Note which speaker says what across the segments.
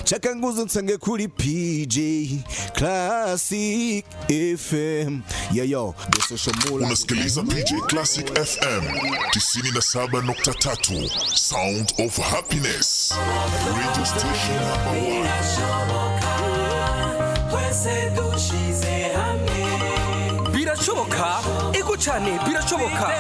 Speaker 1: Chaka nguzo nsange kuri PJ Classic FM. Yo yo, the social mula.
Speaker 2: Unasikiliza PJ Classic FM 97.3, Sound of Happiness, radio station number one.
Speaker 3: Twese dushize hamwe.
Speaker 4: Birashoboka, ego cyane, birashoboka.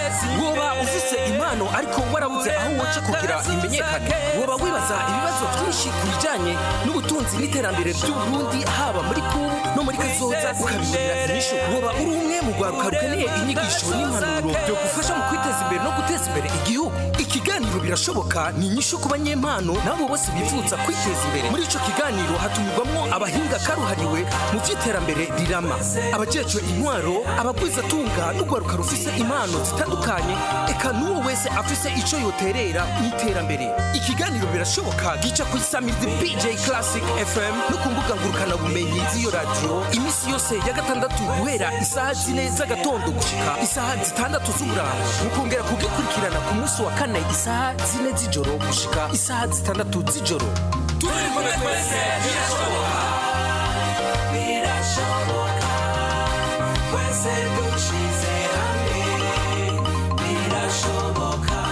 Speaker 4: Woba ufise impano ariko warabuze aho woca kugira imenyekane. Woba wibaza ibibazo byinshi ku bijyanye n'ubutunzi n'iterambere by'Uburundi, haba muri kubu no muri kazoza, ukabibonera inyishu. Woba uri umwe mu rwaruka rukeneye inyigisho n'impanuro byo gufasha mu kwiteza imbere no guteza imbere igihugu. Ikiganiro Birashoboka ni inyishu ku banyempano n'abo bose bifuza kwiteza imbere. Muri ico kiganiro hatumirwamwo abahinga karuhariwe mu by'iterambere rirama, abajejwe intwaro, abagwizatunga n'urwaruka rufise impano zitandukanye, eka n'uwo wese afise ico yoterera mu iterambere. Ikiganiro Birashoboka gica ku isamirizi BJ Classic FM no ku mbuga ngurukanabumenyi z'iyo radiyo, iminsi yose ya gatandatu guhera isaha 4 z'agatondo gushika isaha 6 z'umurango, mukongera kugikurikirana ku munsi wa kane isaha 4 z'ijoro gushika isaha 6 z'ijoro.
Speaker 3: Turi kumwe twese, birashoboka, birashoboka, twese dushize hamwe, birashoboka.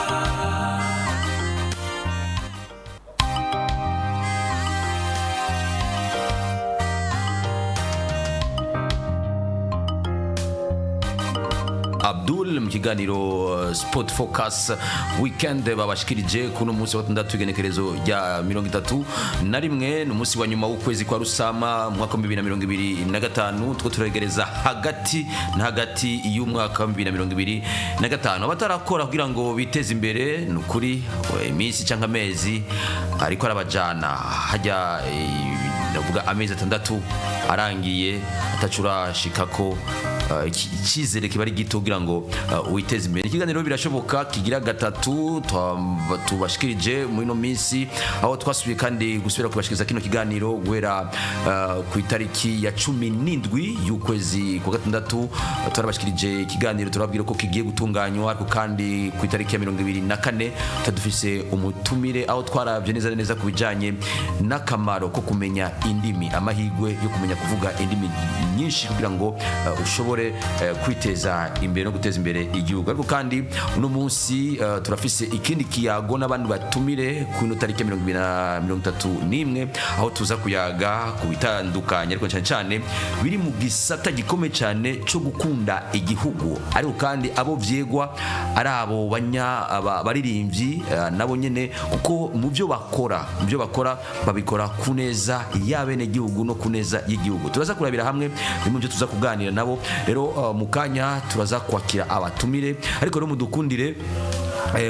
Speaker 5: Abdul mu kiganiro Sport Focus Weekend babashikirije kuno munsi wa gatandatu, igenekerezo rya 31, ni umunsi wa nyuma w'ukwezi kwa Rusama mu mwaka wa 2025. Two turegereza hagati na hagati y'umwaka wa 2025. Abatarakora kugira ngo biteze imbere, ni ukuri iminsi cyangwa amezi ariko arabajana hajya, ndavuga amezi 6 arangiye atacurashikako, icyizere kiba ari gito kugira ngo witeze imbere. Ikiganiro Birashoboka kigira gatatu tubashikirije muri ino minsi, aho twasubiye kandi gusubira kubashikiriza kino kiganiro guhera ku itariki ya 17 y'ukwezi kwa gatandatu. Twarabashikirije ikiganiro, turababwira ko kigiye gutunganywa, ariko kandi ku itariki ya 24 dufise umutumire, aho twarabye neza na neza ku bijanye n'akamaro ko kumenya indimi, amahirwe yo kumenya kuvuga indimi nyinshi kugira ngo ushobore kwiteza imbere no guteza imbere igihugu. Ariko kandi uno munsi turafise ikindi kiyago n'abandi batumire ku ino tariki ya 20 na 31, aho tuza kuyaga ku bitandukanye, ariko cyane cyane biri mu gisata gikomeye cyane cyo gukunda igihugu, ariko kandi abo vyegwa ari abo baririmbyi, nabo nyene, kuko mu byo bakora babikora ku neza y'abenegihugu no ku neza y'igihugu. Turaza kurabira hamwe bimwe mu byo tuza kuganira nabo. Rero mu kanya turaza kwakira abatumire, ariko rero mudukundire,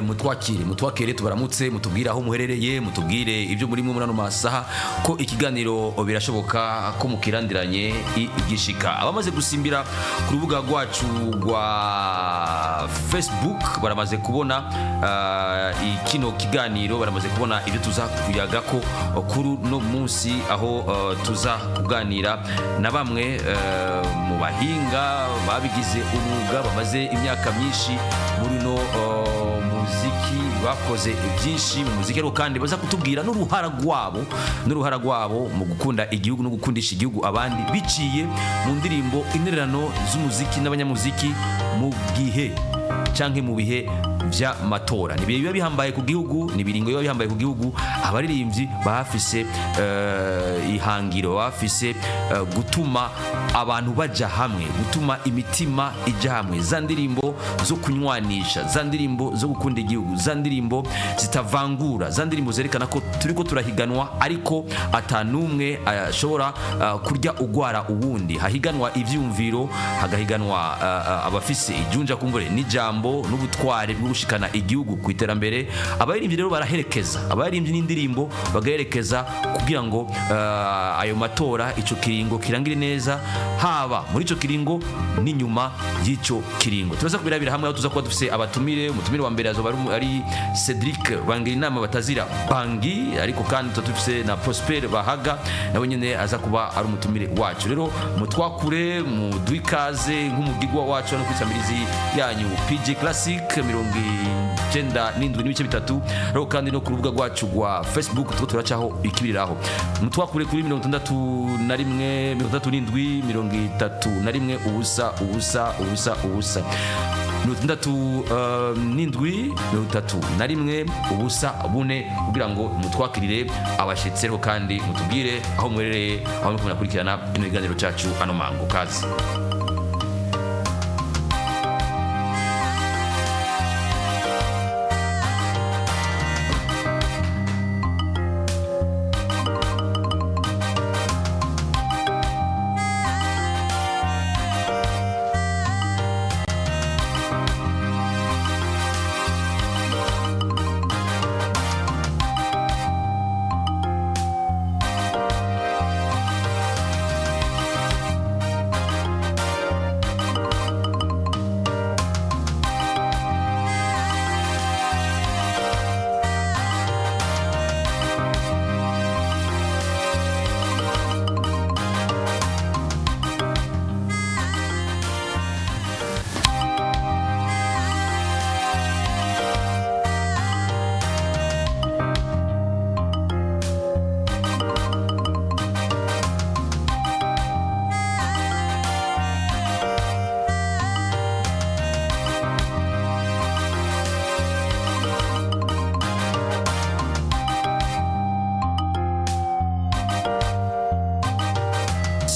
Speaker 5: mutwakire, tubaramutse, mutubwire aho muherereye, mutubwire ibyo muri mwe muri ano masaha, ko ikiganiro Birashoboka ko mukirandiranye igishika. Abamaze gusimbira ku rubuga rwacu rwa Facebook baramaze kubona kino kiganiro, baramaze kubona ibyo tuza kuyaga ko kuri uno munsi, aho tuza kuganira na bamwe mu bahinga babigize umwuga, bamaze imyaka myinshi muri no muziki, bakoze byinshi mu muziki, ariko kandi baza kutubwira n'uruhara rwabo mu gukunda igihugu no gukundisha igihugu abandi biciye mu ndirimbo, intererano z'umuziki n'abanyamuziki mu gihe canke mu bihe vy'amatora. Ni ibihe biba bihambaye ku gihugu, ni ibiringo biba bihambaye ku gihugu. Abaririmbyi bafise ihangiro, bafise gutuma abantu baja hamwe, gutuma imitima ija hamwe, za ndirimbo zo kunywanisha, za ndirimbo zo gukunda igihugu, za ndirimbo zitavangura, za ndirimbo zerekana ko turiko turahiganwa ariko atanumwe ashobora kurya ugwara uwundi. Hahiganwa ivyumviro, hagahiganwa abafise ijunja kumbure n'ijambo n'ubutware bwo gushikana igihugu ku iterambere. Abaririmbyi rero baraherekeza, abaririmbyi n'indirimbo bagaherekeza kugira ngo ayo matora, ico kiringo kirangire neza, haba muri ico kiringo n'inyuma y'ico kiringo. Turaza kubirabira hamwe, aho tuza kuba dufise abatumire. Umutumire wa mbere azoba ari Cedric Bangira batazira Bangi, ariko kandi tuba dufise na Prosper Bahaga, nawe nyene aza kuba ari umutumire wacu. Rero mutwakure, muduhe ikaze nk'umugigwa wacu hano kwisamirizi yanyu PJ Classic mirongo 97.3, ariko kandi no ku rubuga rwacu rwa Facebook tuko turacaho ikibiriraho. Mutwakure kuri 61 67 31 0 0 0 0 67 31 0 4, kugira ngo mutwakirire abashitsi, ariko kandi mutubwire aho muherereye, aho muriko murakurikirana kino kiganiro cyacu ano mango kazi.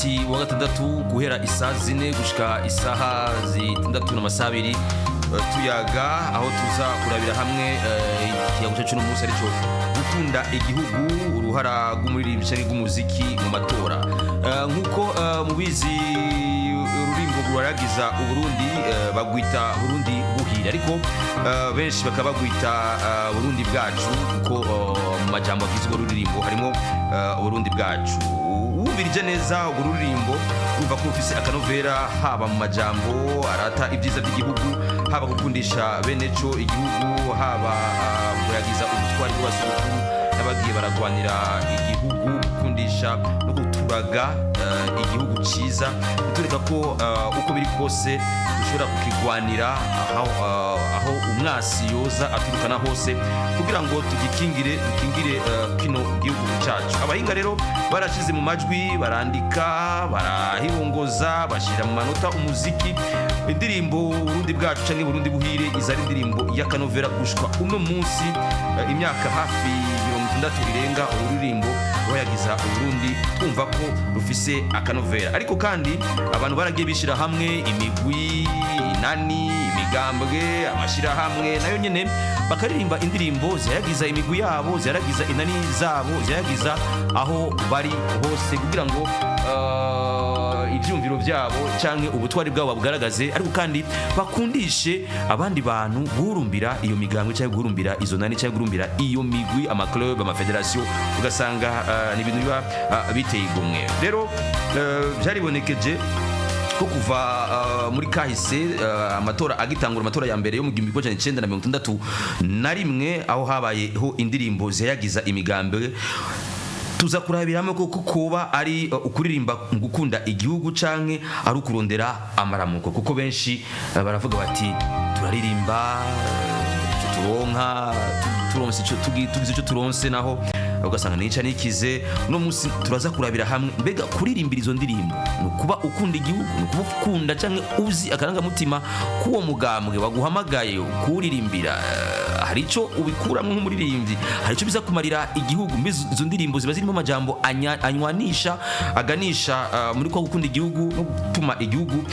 Speaker 5: Munsi wa gatandatu guhera isaha 4 gushika isaha 6 n'amasaha 2, tuyaga aho tuza kurabira hamwe ikiyago cyacu n'umunsi aricyo gukunda igihugu, uruhara rw'umuririmbyi canke rw'umuziki mu matora. Nk'uko mubizi, ururimbo ruragiza Uburundi bagwita Burundi buhire, ariko benshi bakaba bagwita Burundi bwacu, kuko mu majambo agize urwo ruririmbo harimo Burundi bwacu. Wumvirije neza urwo ruririmbo, urumva ko rufise akanovera, haba mu majambo arata ibyiza by'igihugu, haba gukundisha bene co igihugu, haba kuragiza ubutwari bw'abasogokuru n'abagiye baragwanira igihugu, gukundisha no guturaga igihugu ciza, kutureka ko uko biri kose dushobora kukigwanira aho umwasi yoza aturukana hose, kugira ngo tugikingire, dukingire kino gihugu cacu. Abahinga rero barashize mu majwi, barandika, barahibongoza, bashira mu manota umuziki indirimbo Burundi bwacu canke Burundi buhire. Iza ari indirimbo y'akanovera gushika uno munsi, imyaka hafi 60 irenga, ururirimbo rwayagiza Uburundi twumva ko rufise akanovera. Ariko kandi abantu baragiye bishira hamwe imigwi, inani, imigambwe, amashirahamwe nayo nyene bakaririmba indirimbo ziyagiza imigwi yabo, ziyagiza inani zabo, ziyagiza aho bari hose, kugira ngo ivyumviro byabo canke ubutwari bwabo babugaragaze, ariko kandi bakundishe abandi bantu guhurumbira iyo migambwe canke guhurumbira izo nani canke guhurumbira iyo migwi, ama club, ama federation, ugasanga ni ibintu biba biteye igomwe. Rero vyaribonekeje ko kuva muri kahise, amatora agitangura, amatora ya mbere yo mu 1961, aho habayeho indirimbo ziyagiza imigambwe, tuza kurabiramo ko kuba ari ukuririmba mu gukunda igihugu canke ari ukurondera amaramuko, kuko benshi baravuga bati turaririmba ico turonka, turonse ico tugize ico turonse, naho ugasanga nica nikize. Uno munsi turaza kurabira hamwe mbega kuririmbira izo ndirimbo ni ukuba ukunda igihugu, ni ukuba ukunda canke uzi akarangamutima k'uwo mugambwe baguhamagaye kuwuririmbira, hari ico ubikuramwo nk'umuririmbyi, hari ico biza kumarira igihugu. Mbese izo ndirimbo ziba zirimo amajambo anywanisha, aganisha muri kwa gukunda igihugu no gutuma igihugu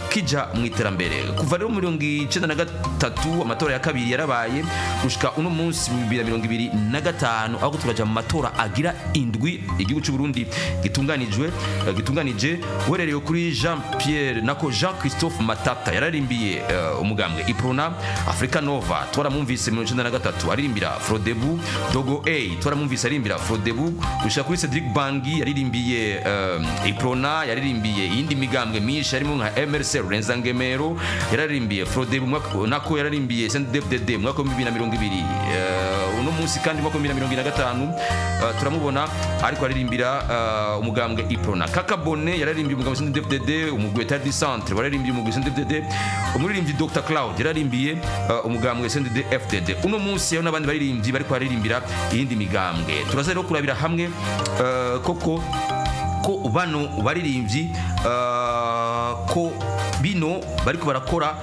Speaker 5: kija mu iterambere. Kuva rero 93 amatora ya kabiri yarabaye, gushika uno munsi mu 2025, aho turaja mu matora agira indwi igihugu cy'u Burundi gitunganijwe, gitunganije. Uherereye kuri Jean Pierre nako Jean Christophe Matata, yararimbiye umugambwe Iprona Africa Nova, twaramwumvise mu 1993 aririmbira Frodebu. Dogo A twaramwumvise aririmbira Frodebu, gushika kuri Cedric Bangi yaririmbiye Iprona, yaririmbiye iyindi migambwe myinshi harimo nka MRC. Lorenza Ngemero yararimbiye Frodebu nako yararimbiye CNDD-FDD mu mwaka wa 2020. Uno munsi Munsi kandi mwaka wa 2025 turamubona ariko aririmbira umugambwe Iprona. Kaka Bone yararimbiye umugambwe CNDD-FDD, umugwi Etat du Centre wararimbiye umugwi CNDD-FDD, umuririmbyi Dr Cloud yararimbiye umugambwe CNDD-FDD. Uno munsi hariho n'abandi baririmbyi bariko baririmbira iyindi migambwe. Turaza rero kurabira hamwe koko ko bano baririmbyi ko bino bariko barakora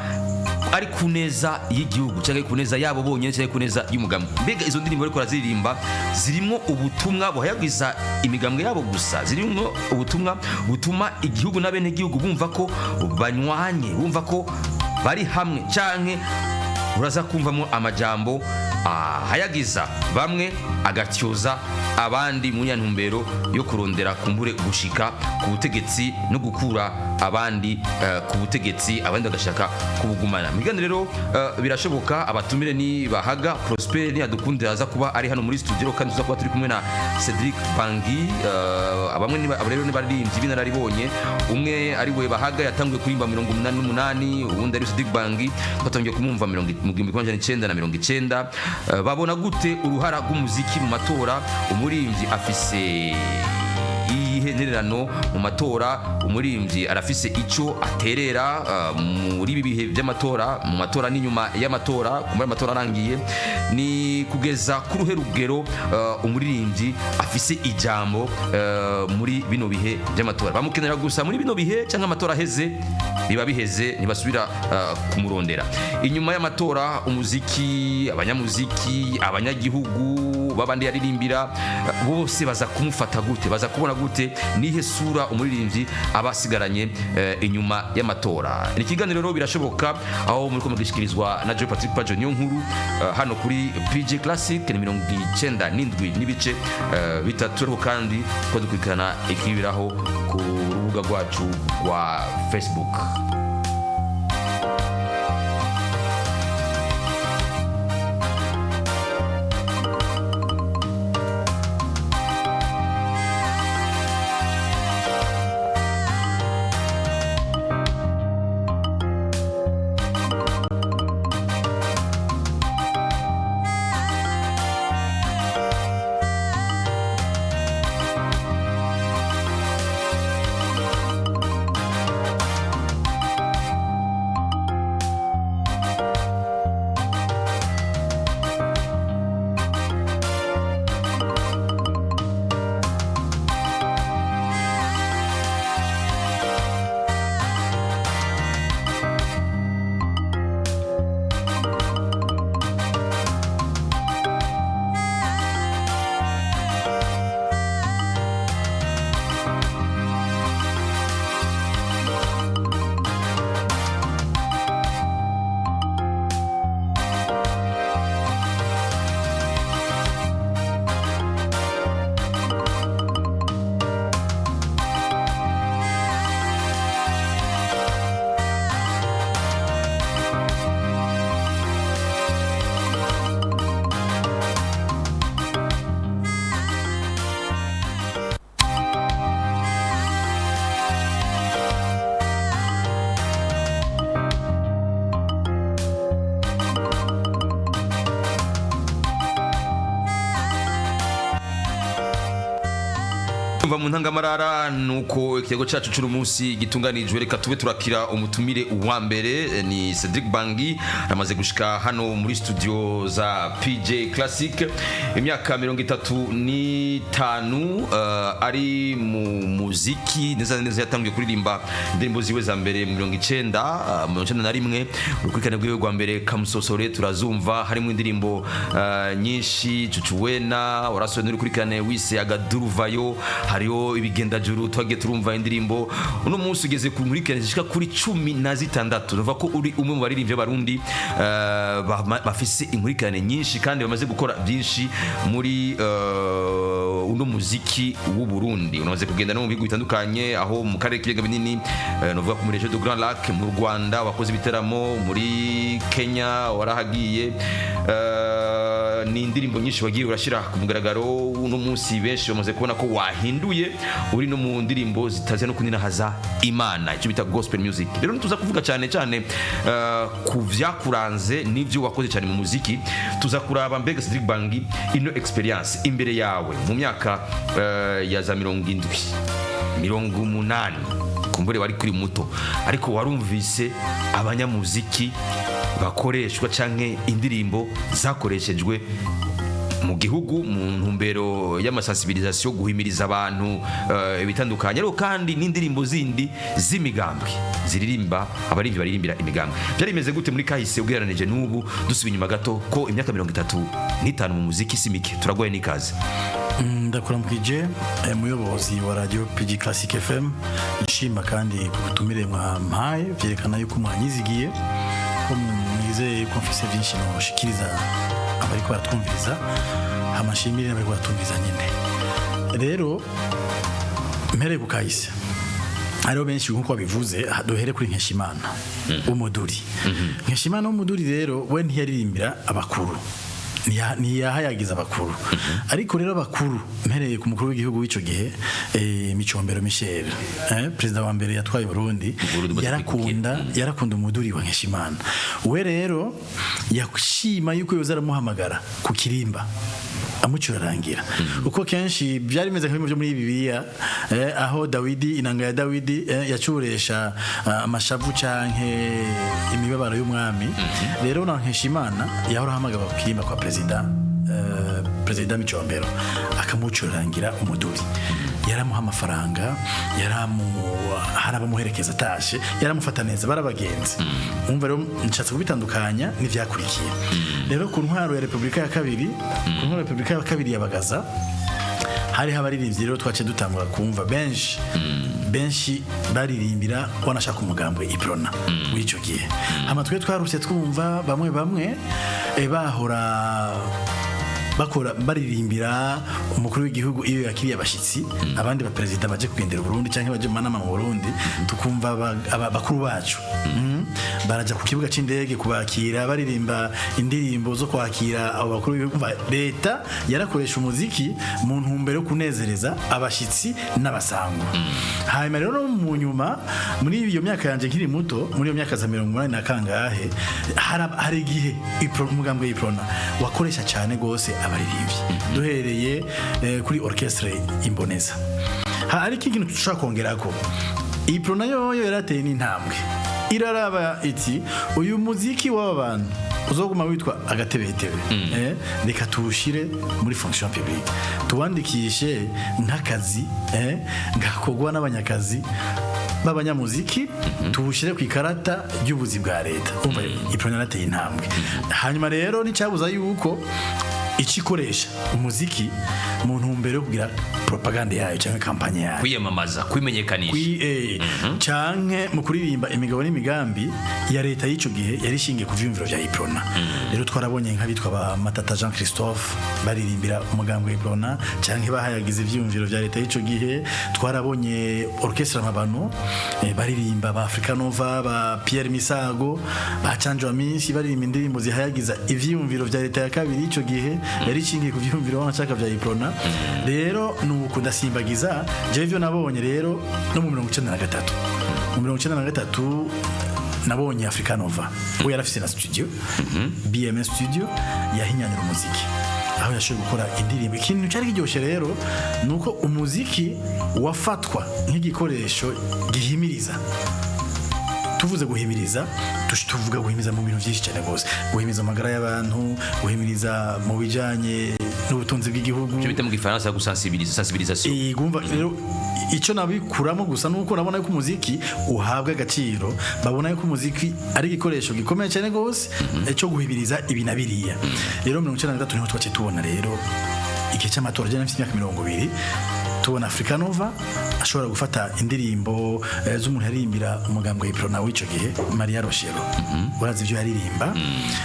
Speaker 5: ari ku neza y'igihugu cyangwa ku neza yabo bonyine cyangwa ku neza y'umugambwe. Mbega izo ndirimbo bariko baraziririmba zirimo ubutumwa buhayagiza imigambwe yabo gusa, zirimo ubutumwa butuma igihugu n'abenegihugu bumva ko banywanye, bumva ko bari hamwe, canke uraza kumvamo amajambo ahayagiza bamwe agatyoza abandi mu ntumbero yo kurondera kumbure gushika ku butegetsi no gukura abandi ku butegetsi, abandi bagashaka kubugumana. Mu biganiro rero birashoboka. Abatumire ni Bahaga Prosper, ni adukundira aza kuba ari hano muri studio, kandi tuza kuba turi kumwe na Cedric Bangi. Bamwe ni abo rero ni baririmbyi b'inararibonye. Umwe ari we Bahaga yatanguye kuririmba 88, uwundi ari Cedric Bangi twatangiye kumwumva mu 1990. Babona gute uruhara rw'umuziki mu matora? Umuririmbyi afise iyihe ntererano mu matora? Umuririmbyi arafise icyo aterera muri ibi bihe by'amatora, mu matora n'inyuma y'amatora, kumara amatora arangiye? Ni kugeza ku ruhe rugero umuririmbyi afise ijambo muri bino bihe by'amatora? Bamukenera gusa muri bino bihe cyangwa amatora aheze biba biheze ntibasubira kumurondera? Inyuma y'amatora, umuziki, abanyamuziki, abanyagihugu babandi yaririmbira bose baza kumufata gute? Baza kubona gute? Nihe sura umuririmbyi aba asigaranye inyuma y'amatora? Ni ikiganiro rero birashoboka, aho muri ko mugishikirizwa na Joe Patrick Pajo niyo nkuru hano kuri PJ Classic ni 97 n'ibice 3, ariko kandi ko dukurikirana ikibiraho ku rubuga rwacu rwa Facebook. Umva mu ntangamarara nuko ikitego cyacu cy'uno munsi gitunganijwe. Reka tube turakira umutumire wa mbere, ni Cedric Bangi, amaze gushika hano muri studio za PJ Classic. Imyaka 35 ari mu muziki neza neza, yatangiye kuririmba indirimbo ziwe za mbere 90, 91. Urukurikirane rwiwe rwa mbere Kamusosore turazumva, harimo indirimbo nyinshi, Cucuwena warasohoye n'urukurikirane wise Agaduruvayo, hariho Ibigendajuru, twagiye turumva indirimbo. Uno munsi ugeze ku nkurikirane zishika kuri 16. Nuvuga ko uri umwe mu baririmbyi b'Abarundi bafise inkurikirane nyinshi kandi bamaze gukora byinshi muri uno muziki w'u Burundi. Unamaze kugenda no mu bihugu bitandukanye, aho mu karere k'ibiyaga binini, nuvuga ko muri Region du Grand Lac, mu Rwanda wakoze ibiteramo, muri Kenya warahagiye. Ni indirimbo nyinshi wagiye urashyira ku mugaragaro. Uno munsi benshi bamaze kubona ko wahinduye, uri no mu ndirimbo zitaze no kuninahaza Imana, icyo bita gospel music. Rero ntituza kuvuga cyane cyane ku vyakuranze n'ivyo wakoze cyane mu muziki. Tuza kuraba mbega Cedric Bangi, ino experience imbere yawe mu myaka ya za 70, 80, kumbure wari kuri muto, ariko warumvise abanyamuziki bakoreshwa canke indirimbo zakoreshejwe mu gihugu mu ntumbero y'amasensibilisation, guhimiriza abantu ibitandukanye, ariko kandi n'indirimbo zindi z'imigambwe ziririmba, abaririmbyi baririmbira imigambwe. Byari bimeze gute muri kahise ugereranije n'ubu? Dusubiye inyuma gato, ko imyaka 35 mu muziki si mike. Turagoye n'ikaze.
Speaker 6: Ndakuramukije muyobozi wa radio PG Classic FM. Nshima kandi ku butumire mwampaye, vyerekana yuko mwanyizigiye, ko mwizeye ko mfise vyinshi noshikiriza abariko baratwumviriza. Amashimire n'abariko baratwumviriza nyene. Rero mpereye ku kahise, hariho benshi nkuko babivuze. Aha duhere kuri Nkeshimana w'umuduri. Nkeshimana w'umuduri rero we ntiyaririmbira abakuru, ntiyahayagiza abakuru, ariko rero abakuru, mpereye ku mukuru w'igihugu w'icyo gihe, Micombero Michel, perezida wa mbere yatwaye Burundi,
Speaker 5: Burundi bumaze.
Speaker 6: Yarakunda umuduri wa Nkeshimana. We rero yashima yuko yoza aramuhamagara ku kirimba amucurarangira, uko kenshi byari bimeze nk'ibintu byo muri Bibiliya, aho Dawidi, inanga ya Dawidi, yacuresha amashavu canke imibabaro y'umwami. Rero na Nkeshimana yahora ahamagara ku kirimba kwa perezida, perezida Micombero, akamucurarangira umuduri. Yaramuha amafaranga, yaramu hari abamuherekeza atashe, yaramufata neza, barabagenzi. Umva rero, nshatse kubitandukanya n'ivyakurikiye. Rero ku ntwaro ya Repubulika ya kabiri, ku ntwaro ya Repubulika ya kabiri ya Bagaza, hariho abaririmbyi rero twaciye dutangura kumva benshi benshi baririmbira wanashaka umugambwe Iprona w'icyo gihe. Hama twe twaruse twumva bamwe bamwe bahora bakora baririmbira umukuru w'igihugu iyo yakiriye abashyitsi, abandi baperezida baje kugendera Burundi cyangwa baje mu manama mu Burundi, tukumva bakuru bacu baraja ku kibuga c'indege kubakira, baririmba indirimbo zo kwakira abo bakuru b'ibihugu. Umva, leta yarakoresha umuziki mu ntumbero yo kunezereza abashyitsi n'abasangwa. Hanyuma rero no mu nyuma, muri iyo myaka yanje nkiri muto, muri iyo myaka za 80 na kangahe, hari igihe umugambwe w'Iprona wakoresha cyane gose abaririmbyi, duhereye kuri orchestre Imboneza. Ariko ikintu dushobora kongerako, Iprona yoyo yarateye n'intambwe, iraraba iti uyu muziki w'aba bantu uzoguma witwa agatebetebe, reka tuwushire muri fonction publique, tuwandikishe nk'akazi gakorwa n'abanyakazi b'abanyamuziki, tuwushyire ku ikarata ry'ubuzi bwa leta. Umva, Iprona yarateye intambwe. Hanyuma rero n'icyabuza yuko icikoresha umuziki mu ntumbero yo kugira propagande yayo cyangwa kampanye yayo,
Speaker 5: kwiyamamaza, kwimenyekanisha,
Speaker 6: canke mu kuririmba imigabo n'imigambi ya leta y'ico gihe yari ishingiye ku vyiyumviro vya Iprona. Rero twarabonye nk'abitwa ba Matata Jean Christophe baririmbira umugambi wa Iprona canke bahayagiza ivyiyumviro vya leta y'ico gihe. Twarabonye orchestre Amabano, baririmba ba Africa Nova, ba Pierre Misago, ba Canjo Minsi, baririmba indirimbo zihayagiza ivyiyumviro vya leta ya kabiri y'ico gihe yari ishingiye ku vyiyumviro wanashaka vya Iprona. Rero nuko ndasimbagiza jewe ivyo nabonye. Rero no mu 93, mu 93 nabonye Africa Nova, we yarafise na studio, BMS Studio, yahinyanyura umuziki, aho yashoboye gukora indirimbo. Ikintu cyari kiryoshye rero nuko umuziki wafatwa nk'igikoresho gihimiriza. Tuvuze guhimiriza, tuvuga guhimiriza mu bintu byinshi cyane rwose: guhimiriza amagara y'abantu, guhimiriza mu bijyanye n'ubutunzi bw'igihugu.
Speaker 5: Icyo bita mu gifaransa gusensibiliza, sensibilisation.
Speaker 6: Gumva rero, icyo nabikuramo gusa nuko nabona yuko umuziki uhabwa agaciro, babona yuko umuziki ari igikoresho gikomeye cyane rwose cyo guhimiriza ibi na biriya. Rero 93 niho twaciye tubona rero igihe cy'amatora. Jya nafite imyaka 20. Tubona Africa Nova ashobora gufata indirimbo z'umuntu yaririmbira umugambwe Iprona w'ico gihe, Maria Rochero, urazi ivyo yaririmba.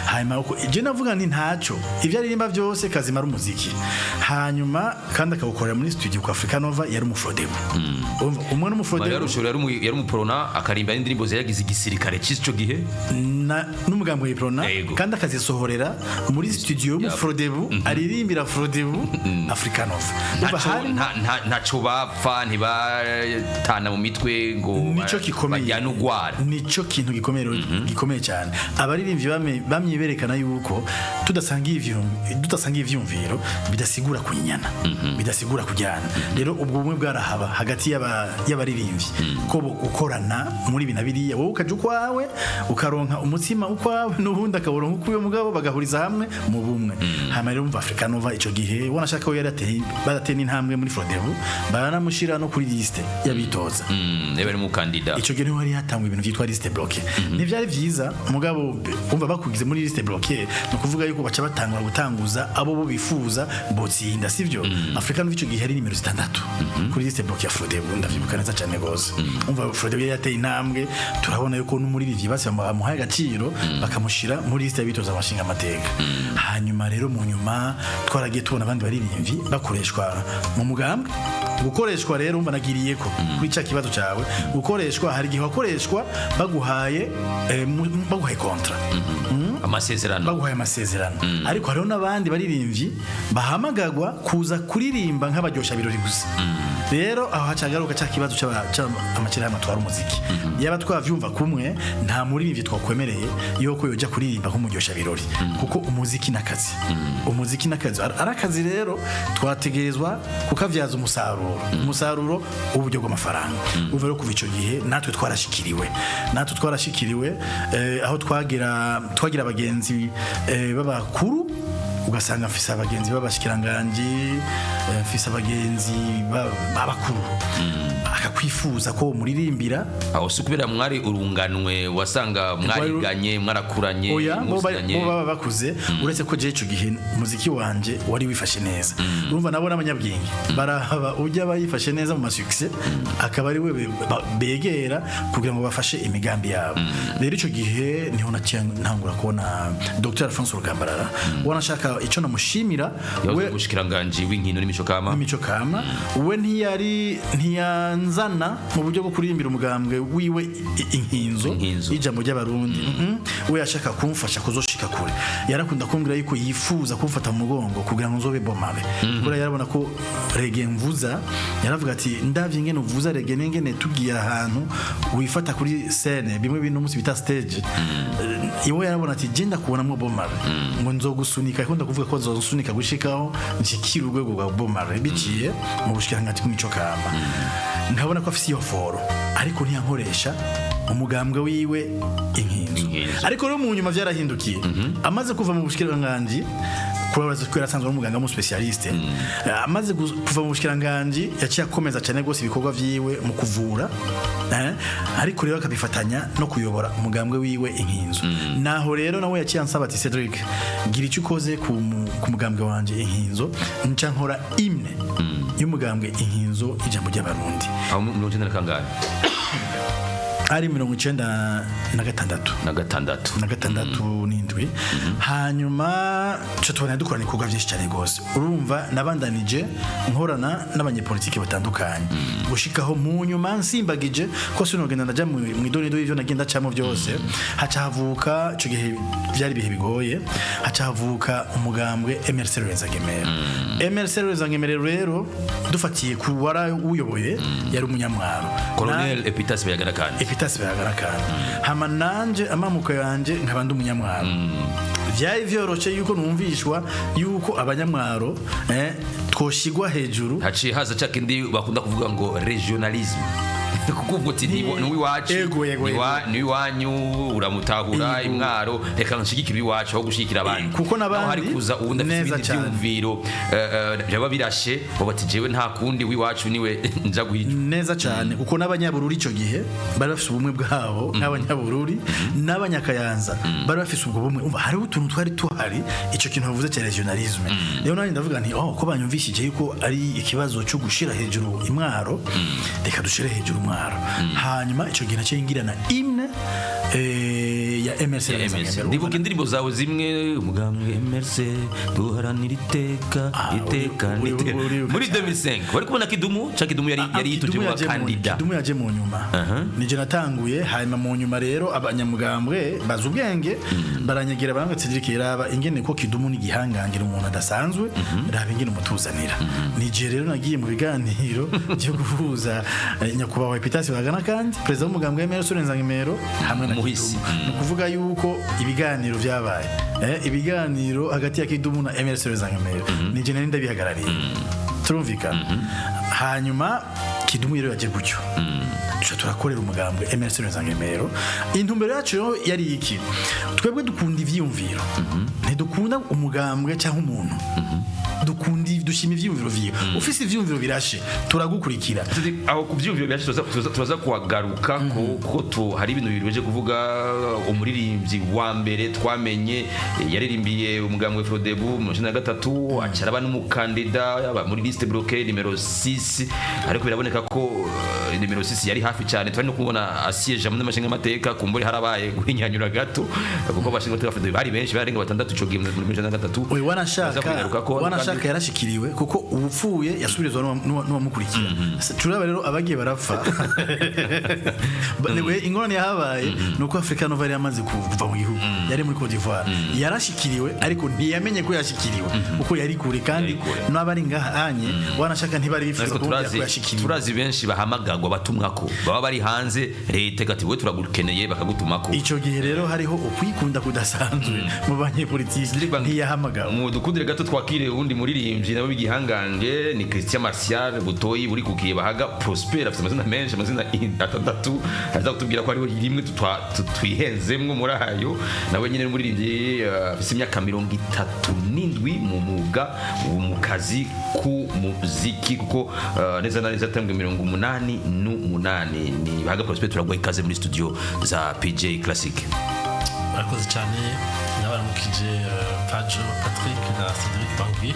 Speaker 6: Hanyuma uko je navuga nti ntaco, ivyo aririmba byose kazimara umuziki, hanyuma kandi akawukorera muri studio kwa Africa Nova, yari umufrodebu. Urumva, umwe
Speaker 5: Maria
Speaker 6: n'umufrodebu
Speaker 5: Rushoro yari umuprona, akarimba n'indirimbo zayagize igisirikare cy'ico gihe.
Speaker 6: N'umugambwe w'Iprona.
Speaker 5: Yego.
Speaker 6: Kandi akazisohorera muri studio y'umufrodebu, aririmbira Frodebu, Africa Nova. Urumva,
Speaker 5: Ntaco bapfa, ntibatana mu mitwe ngo
Speaker 6: nico gikomeye.
Speaker 5: Bajyane ugwara.
Speaker 6: Nico kintu gikomeye rero, gikomeye cyane. Abaririmbyi bamye berekana yuko tudasangiye ivyumviro bidasigura kunyinyana, bidasigura kujyana. Rero ubwo bumwe bwarahaba hagati y'abaririmbyi, ko bo gukorana muri ibi na biriya, wowe ukaja ukwawe ukaronka umutsima ukwawe, n'ubundi akawuronka ukwiwe, mugabo bagahuriza hamwe mu bumwe. Hama rero umva, Africa Nova ico gihe wanashaka ko yari ateye, barateye n'intambwe muri Frodebu, baranamushira no kuri liste y'abitoza.
Speaker 5: Yari umukandida.
Speaker 6: Ico gihe niho hari hatangwa ibintu vyitwa liste bloquée. Ntivyari vyiza, mugabo umva, bakugize muri liste bloquée, ni ukuvuga yuko baca batangura gutanguza abo bo bifuza botsinda, sivyo? Africa Nova ico gihe yari nimero 6 kuri liste bloquée ya Frodebu, ndavyibuka neza cane gose. Umva, Frodebu yari yateye intambwe, turabona yuko n'umuririmbyi basi bamuhaye agaciro, bakamushira muri liste y'abitoza amashinga amateka. Hanyuma rero mu nyuma twaragiye tubona abandi baririmbyi bakoreshwa mu mugambwe. Gukoreshwa rero, umva, nagiriye ko kuri cya kibazo cyawe, gukoreshwa, hari igihe wakoreshwa baguhaye baguhaye contrat.
Speaker 5: Amasezerano.
Speaker 6: Baguhaye amasezerano, ariko hariho n'abandi baririmbyi bahamagagwa kuza kuririmba nk'abaryoshya birori gusa. Rero aho hacagaruka cya kibazo c'amashyirahamwe atwara umuziki. Yaba twavyumva kumwe, nta muririmbyi twakwemereye yuko yoja kuririmba nk'umuryosha birori, kuko umuziki n'akazi, umuziki n'akazi. Ari akazi rero twategerezwa kukavyaza umusaruro, umusaruro w'uburyo bw'amafaranga. Uva rero kuva ico gihe natwe twarashikiriwe aho twagira abagenzi b'abakuru, ugasanga mfise abagenzi b'abashikiranganji, mfise abagenzi b'abakuru, akakwifuza ko muririmbira.
Speaker 5: Aho si kubera mwari urunganwe, wasanga mwariganye, mwarakuranye,
Speaker 6: Oya, bo
Speaker 5: muzinanye?
Speaker 6: Bo baba bakuze, uretse ko jewe ico gihe umuziki wanje wari wifashe neza. Urumva, nabo n'abanyabwenge, barahaba ujya aba yifashe neza mu masuccès, akaba ari we begera kugira ngo bafashe imigambi yabo. Rero ico gihe niho naciye ntangura kubona Dr Alphonse Rugambarara. Wanashaka ico namushimira,
Speaker 5: Yahoze
Speaker 6: we
Speaker 5: umushikiranganji w'inkino n'imico kama.
Speaker 6: N'imico kama. We ntiyanzana mu buryo bwo kuririmbira umugambwe wiwe Inkinzo,
Speaker 5: Inkinzo.
Speaker 6: Ijambo ry'Abarundi. We yashaka kumfasha kuzoshika kure. Yarakunda kumbwira yuko yifuza kumfata mu mugongo kugira ngo nzobe bomare, kubera yarabona ko reggae mvuza. Yaravuga ati: "Ndavye ingene uvuza reggae n'ingene tugiye ahantu wifata kuri scène, bimwe bintu umunsi bita stage." Iwe yarabona ati: "Je ndakubonamwo bomare, ngo nzogusunika." Ikunda kuvuga ko nzosunika gushikaho nshikira urwego rwa bomare biciye mu bushikiranganji bw'imico kama. Nkabona ko afise iyo foro, ariko ntiyankoresha umugambwe wiwe Inkinzo.
Speaker 5: Inkinzo.
Speaker 6: Ariko rero mu nyuma vyarahindukiye, amaze kuva mu bushikiranganji, kubera ko yarasanzwe ari umuganga w'umuspécialiste. Amaze kuva mu bushikiranganji yaciye akomeza cyane rwose ibikorwa vyiwe mu kuvura, ariko rero akabifatanya no kuyobora umugambwe wiwe Inkinzo. Naho rero nawe yaciye ansaba ati: "Cedric, gira icyo ukoze ku mugambwe wanje Inkinzo." Nca nkora imwe y'umugambwe Inkinzo, Ijambo ry'Abarundi.
Speaker 5: Aho 95 kangahe?
Speaker 6: Ari 96.
Speaker 5: Na gatandatu.
Speaker 6: Na gatandatu n'indwi. Hanyuma tuca tubona dukorana ibikorwa byinshi cyane rwose. Urumva, nabandanije nkorana n'abanyepolitiki batandukanye gushikaho mu nyuma nsimbagije ko sinogenda ndaja mu idonido y'ivyo nagenda acamo byose. Haca havuka, ico gihe byari ibihe bigoye, haca havuka umugambwe MRC Rwenzangemero. MRC Rwenzangemero rero, dufatiye ku wara uyoboye, yari umunyamwaro.
Speaker 5: Colonel Epitase Bayagana kandi.
Speaker 6: Epitase Bayagana kandi. Hama nanje amamuko yanje nkaba ndi umunyamwaro, vyari vyoroshe yuko numvishwa yuko abanyamwaro twoshigwa hejuru.
Speaker 5: Haciye haza ca kindi bakunda kuvuga ngo régionalisme. Kuko ubwo uti ni uw'iwacu,
Speaker 6: Ego, ego,
Speaker 5: ni uw'iwanyu, uramutahura imwaro, reka nshigikire uw'iwacu aho gushigikira abandi.
Speaker 6: Kuko
Speaker 5: Naho hari
Speaker 6: n'abandi
Speaker 5: kuza uwundi afite
Speaker 6: neza
Speaker 5: ibindi
Speaker 6: cyane.
Speaker 5: vyiyumviro byaba birashe, baba bati jewe nta kundi, w'iwacu niwe nja guhica.
Speaker 6: Neza cyane, kuko n'abanyabururi icyo gihe bari bafise ubumwe bwabo nk'abanyabururi, n'abanyakayanza bari bafise ubwo bumwe. Umva, hariho utuntu twari tuhari, icyo kintu bavuze cya régionalisme. Rero nanjye ndavuga nti: "Oh, ko banyumvishije yuko ari ikibazo cyo gushira hejuru imwaro, reka dushire hejuru umwaro." Hanyuma icyo gihe nacyo ngirana imwe ya MRC.
Speaker 5: Ya MRC. Ndibuka indirimbo zawe zimwe, umugambwe MRC duharanira iteka, iteka n'iteka. Muri 2005 wari kubona Kidumu ca Kidumu yari yituje mu bakandida.
Speaker 6: Kidumu yaje mu nyuma, nije natanguye. Hanyuma mu nyuma rero abanyamugambwe bazi ubwenge baranyegera, barambwira: "Cedric, raba ingene ko Kidumu ni igihangangira, umuntu adasanzwe, raba ingene umutuzanira." Nije rero nagiye mu biganiro byo guhuza nyakubahwa Epitasi Bagana, kandi perezida w'umugambwe MRC Nzangemero, hamwe na
Speaker 5: Muhisi.
Speaker 6: Kidumu. Ni ukuvuga yuko ibiganiro byabaye, ibiganiro hagati ya Kidumu na MRC Nzangemero, nije nari ndabihagarariye, turumvikana. Hanyuma Kidumu rero yaje gutyo, tuca turakorera umugambwe MRC Nzangemero. Intumbero yacu rero yari iki? Twebwe dukunda ivyiyumviro, ntidukunda umugambwe cyangwa umuntu. Dukunda, dushima ivyiyumviro vyiwe. Ufise ivyiyumviro birashe, turagukurikira.
Speaker 5: Aho ku vyiyumviro byacu turaza kuhagaruka kuko hari ibintu bibiri baje kuvuga. Umuririmbyi wa mbere twamenye yaririmbiye umugambwe Frodebu mu 93, acaraba n'umukandida yaba muri liste bloquée numéro 6, ariko biraboneka ko numéro 6 yari hafi cyane, twari no kubona asiege mu mashinga amateka. Kumbure harabaye guhinyanyura gato, kuko abashinga amateka Frodebu bari benshi, barenga batandatu ico gihe muri 93.
Speaker 6: Oya,
Speaker 5: Turaza
Speaker 6: wanashaka
Speaker 5: kubigarukako.
Speaker 6: Wanashaka yarashikiriwe, kuko uwupfuye yasubirizwa n'uwamukurikira. Turaba rero abagiye barapfa. Niwe ingorane yahabaye ni uko Africa Nova yari yamaze kuva mu gihugu, yari muri Cote d'Ivoire. Yarashikiriwe ariko ntiyamenye ko yashikiriwe, kuko yari kure, kandi
Speaker 5: Yari kure.
Speaker 6: n'abari ngahanye wanashaka ntibari bifuza
Speaker 5: Ariko
Speaker 6: kumubwira ko
Speaker 5: turazi
Speaker 6: yashikiriwe.
Speaker 5: Turazi benshi bahamagagwa batumwako baba bari hanze, leta igati: "We turagukeneye", bakagutumako.
Speaker 6: Icyo gihe rero hariho ukwikunda kudasanzwe mu banyepolitiki, ntiyahamagawe.
Speaker 5: Mu dukundire gato twakire uwundi muririmbyi nawe w'igihangange, ni Christian Martial Butoyi uri kukiye Bahaga Prosper. Afite amazina menshi, amazina atandatu, aza kutubwira ko hariho rimwe twihenzemwo muri ayo. Nawe nyine ni umuririmbyi, afite imyaka 37 mu mwuga, mu kazi k'umuziki, kuko neza na neza atambwe 88. Ni Bahaga Prosper, turaguha ikaze muri studio za PJ Classic.
Speaker 7: Murakoze cyane, n'abaramukije Pajo Patrick na Cedric Bangui.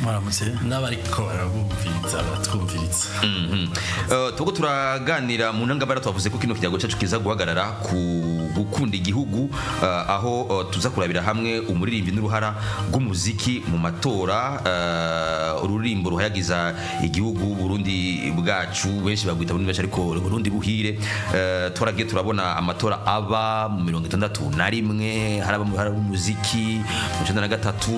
Speaker 6: Mwaramutse.
Speaker 7: N'abariko barabumviriza, baratwumviriza.
Speaker 5: Turiko turaganira mu ntangabara, twavuze ko kino kiyago cyacu kiza guhagarara ku gukunda igihugu, aho tuza kurabira hamwe umuririmbyi n'uruhara rw'umuziki mu matora, ururirimbo ruhayagiza igihugu Burundi bwacu, benshi bagwita Burundi bwacu ariko Burundi buhire. Twaragiye turabona amatora aba mu 61, haraba haraba umuziki mu 93,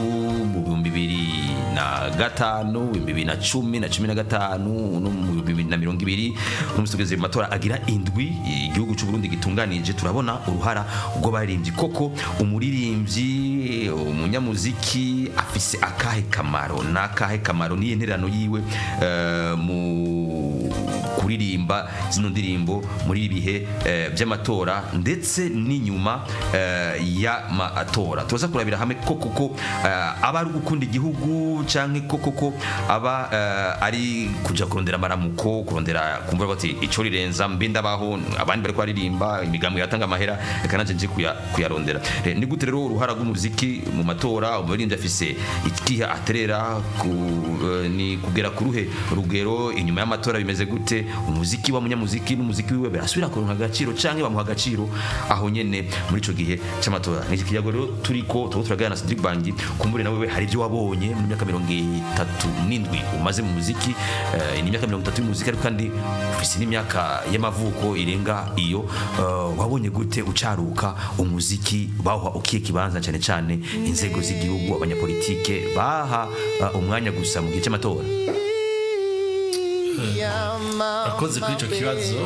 Speaker 5: mu 2005, 2010 na 15 no mu 2020. Umunsi tugeze mu matora agira indwi igihugu cy'u Burundi gitunganije, turabona uruhara rw'abaririmbyi. Koko umuririmbyi, umunyamuziki afise akahe kamaro, n'akahe kamaro niyo ntererano yiwe mu kuririmba zino ndirimbo muri ibi bihe by'amatora ndetse n'inyuma y'amatora? Turaza kurabira hamwe ko koko aba ari gukunda igihugu, canke ko koko aba ari kuja kurondera amaramuko, kurondera kumva bati ico rirenza mbe ndabaho, abandi bariko baririmba, imigambi yatanga amahera, reka nanje nje kuyarondera. Ni gute rero uruhara rw'umuziki mu matora? Umuririmbyi afise ikihe aterera ku, ni kugera ku ruhe rugero? Inyuma y'amatora bimeze gute? Umuziki wa munyamuziki n'umuziki wiwe birasubira kuronka agaciro, canke bamuha agaciro aho nyene muri ico gihe c'amatora? Ni iki kiyago rero turiko turaganira na Cedric Bangi. Kumbure nawe hari ibyo wabonye mu myaka 37 umaze mu muziki. Ni imyaka 30 y'umuziki, ariko kandi ufise n'imyaka y'amavuko irenga iyo. Wabonye gute ucaruka umuziki bawuha ukiye kibanza, cyane cyane inzego z'igihugu, abanyapolitike baha umwanya gusa mu gihe cy'amatora?
Speaker 7: Akoze kuri icyo kibazo,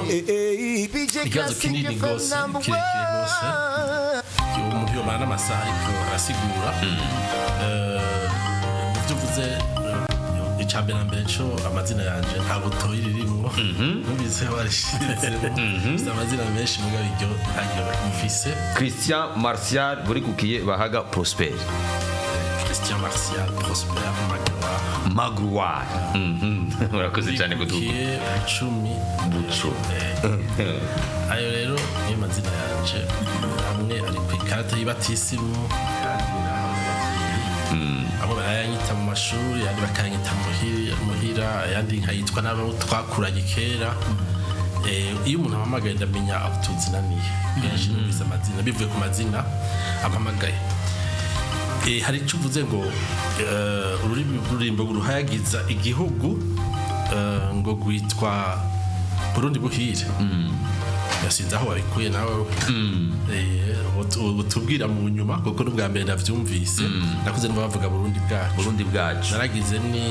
Speaker 7: ikibazo kinini rwose, kirekire rwose, umuntu yomara n'amasaha ariko arasigura. Mu byo uvuze, Icya mbere na mbere cyo, amazina yanje nta butoyi ririmwo. Numvise warishizemo. Mfise amazina menshi, mugabo iryo ntaryo mfise.
Speaker 5: Christian Martial Burikukiye Bahaga Prosper.
Speaker 7: Christian Martial Prosper Magloire.
Speaker 5: Magloire. Urakoze cyane kutuba.
Speaker 7: Burikukiye Bucumi.
Speaker 5: Buco.
Speaker 7: Ayo rero niyo mazina yanje, amwe ari ku ikarata y'ibatisimu, ayandi naho y'abavyeyi. Amwe barayanyita mu mashuri, ayandi bakayanyita muhira, ayandi nkayitwa n'abo twakuranye kera. Iyo umuntu ampamagaye ndamenya aho tuzinaniye. Kenshi numvise amazina, bivuye ku mazina ampamagaye. Hari icyo uvuze ngo ururimi, ururimbo ruhayagiza igihugu, ngo rwitwa Burundi buhire. Yasinze aho wabikuye nawe. Utubwira mu nyuma, kuko n'ubwa mbere ndavyumvise. Nakuze numva bavuga Burundi bwacu.
Speaker 5: Burundi bwacu.
Speaker 7: Naragize ni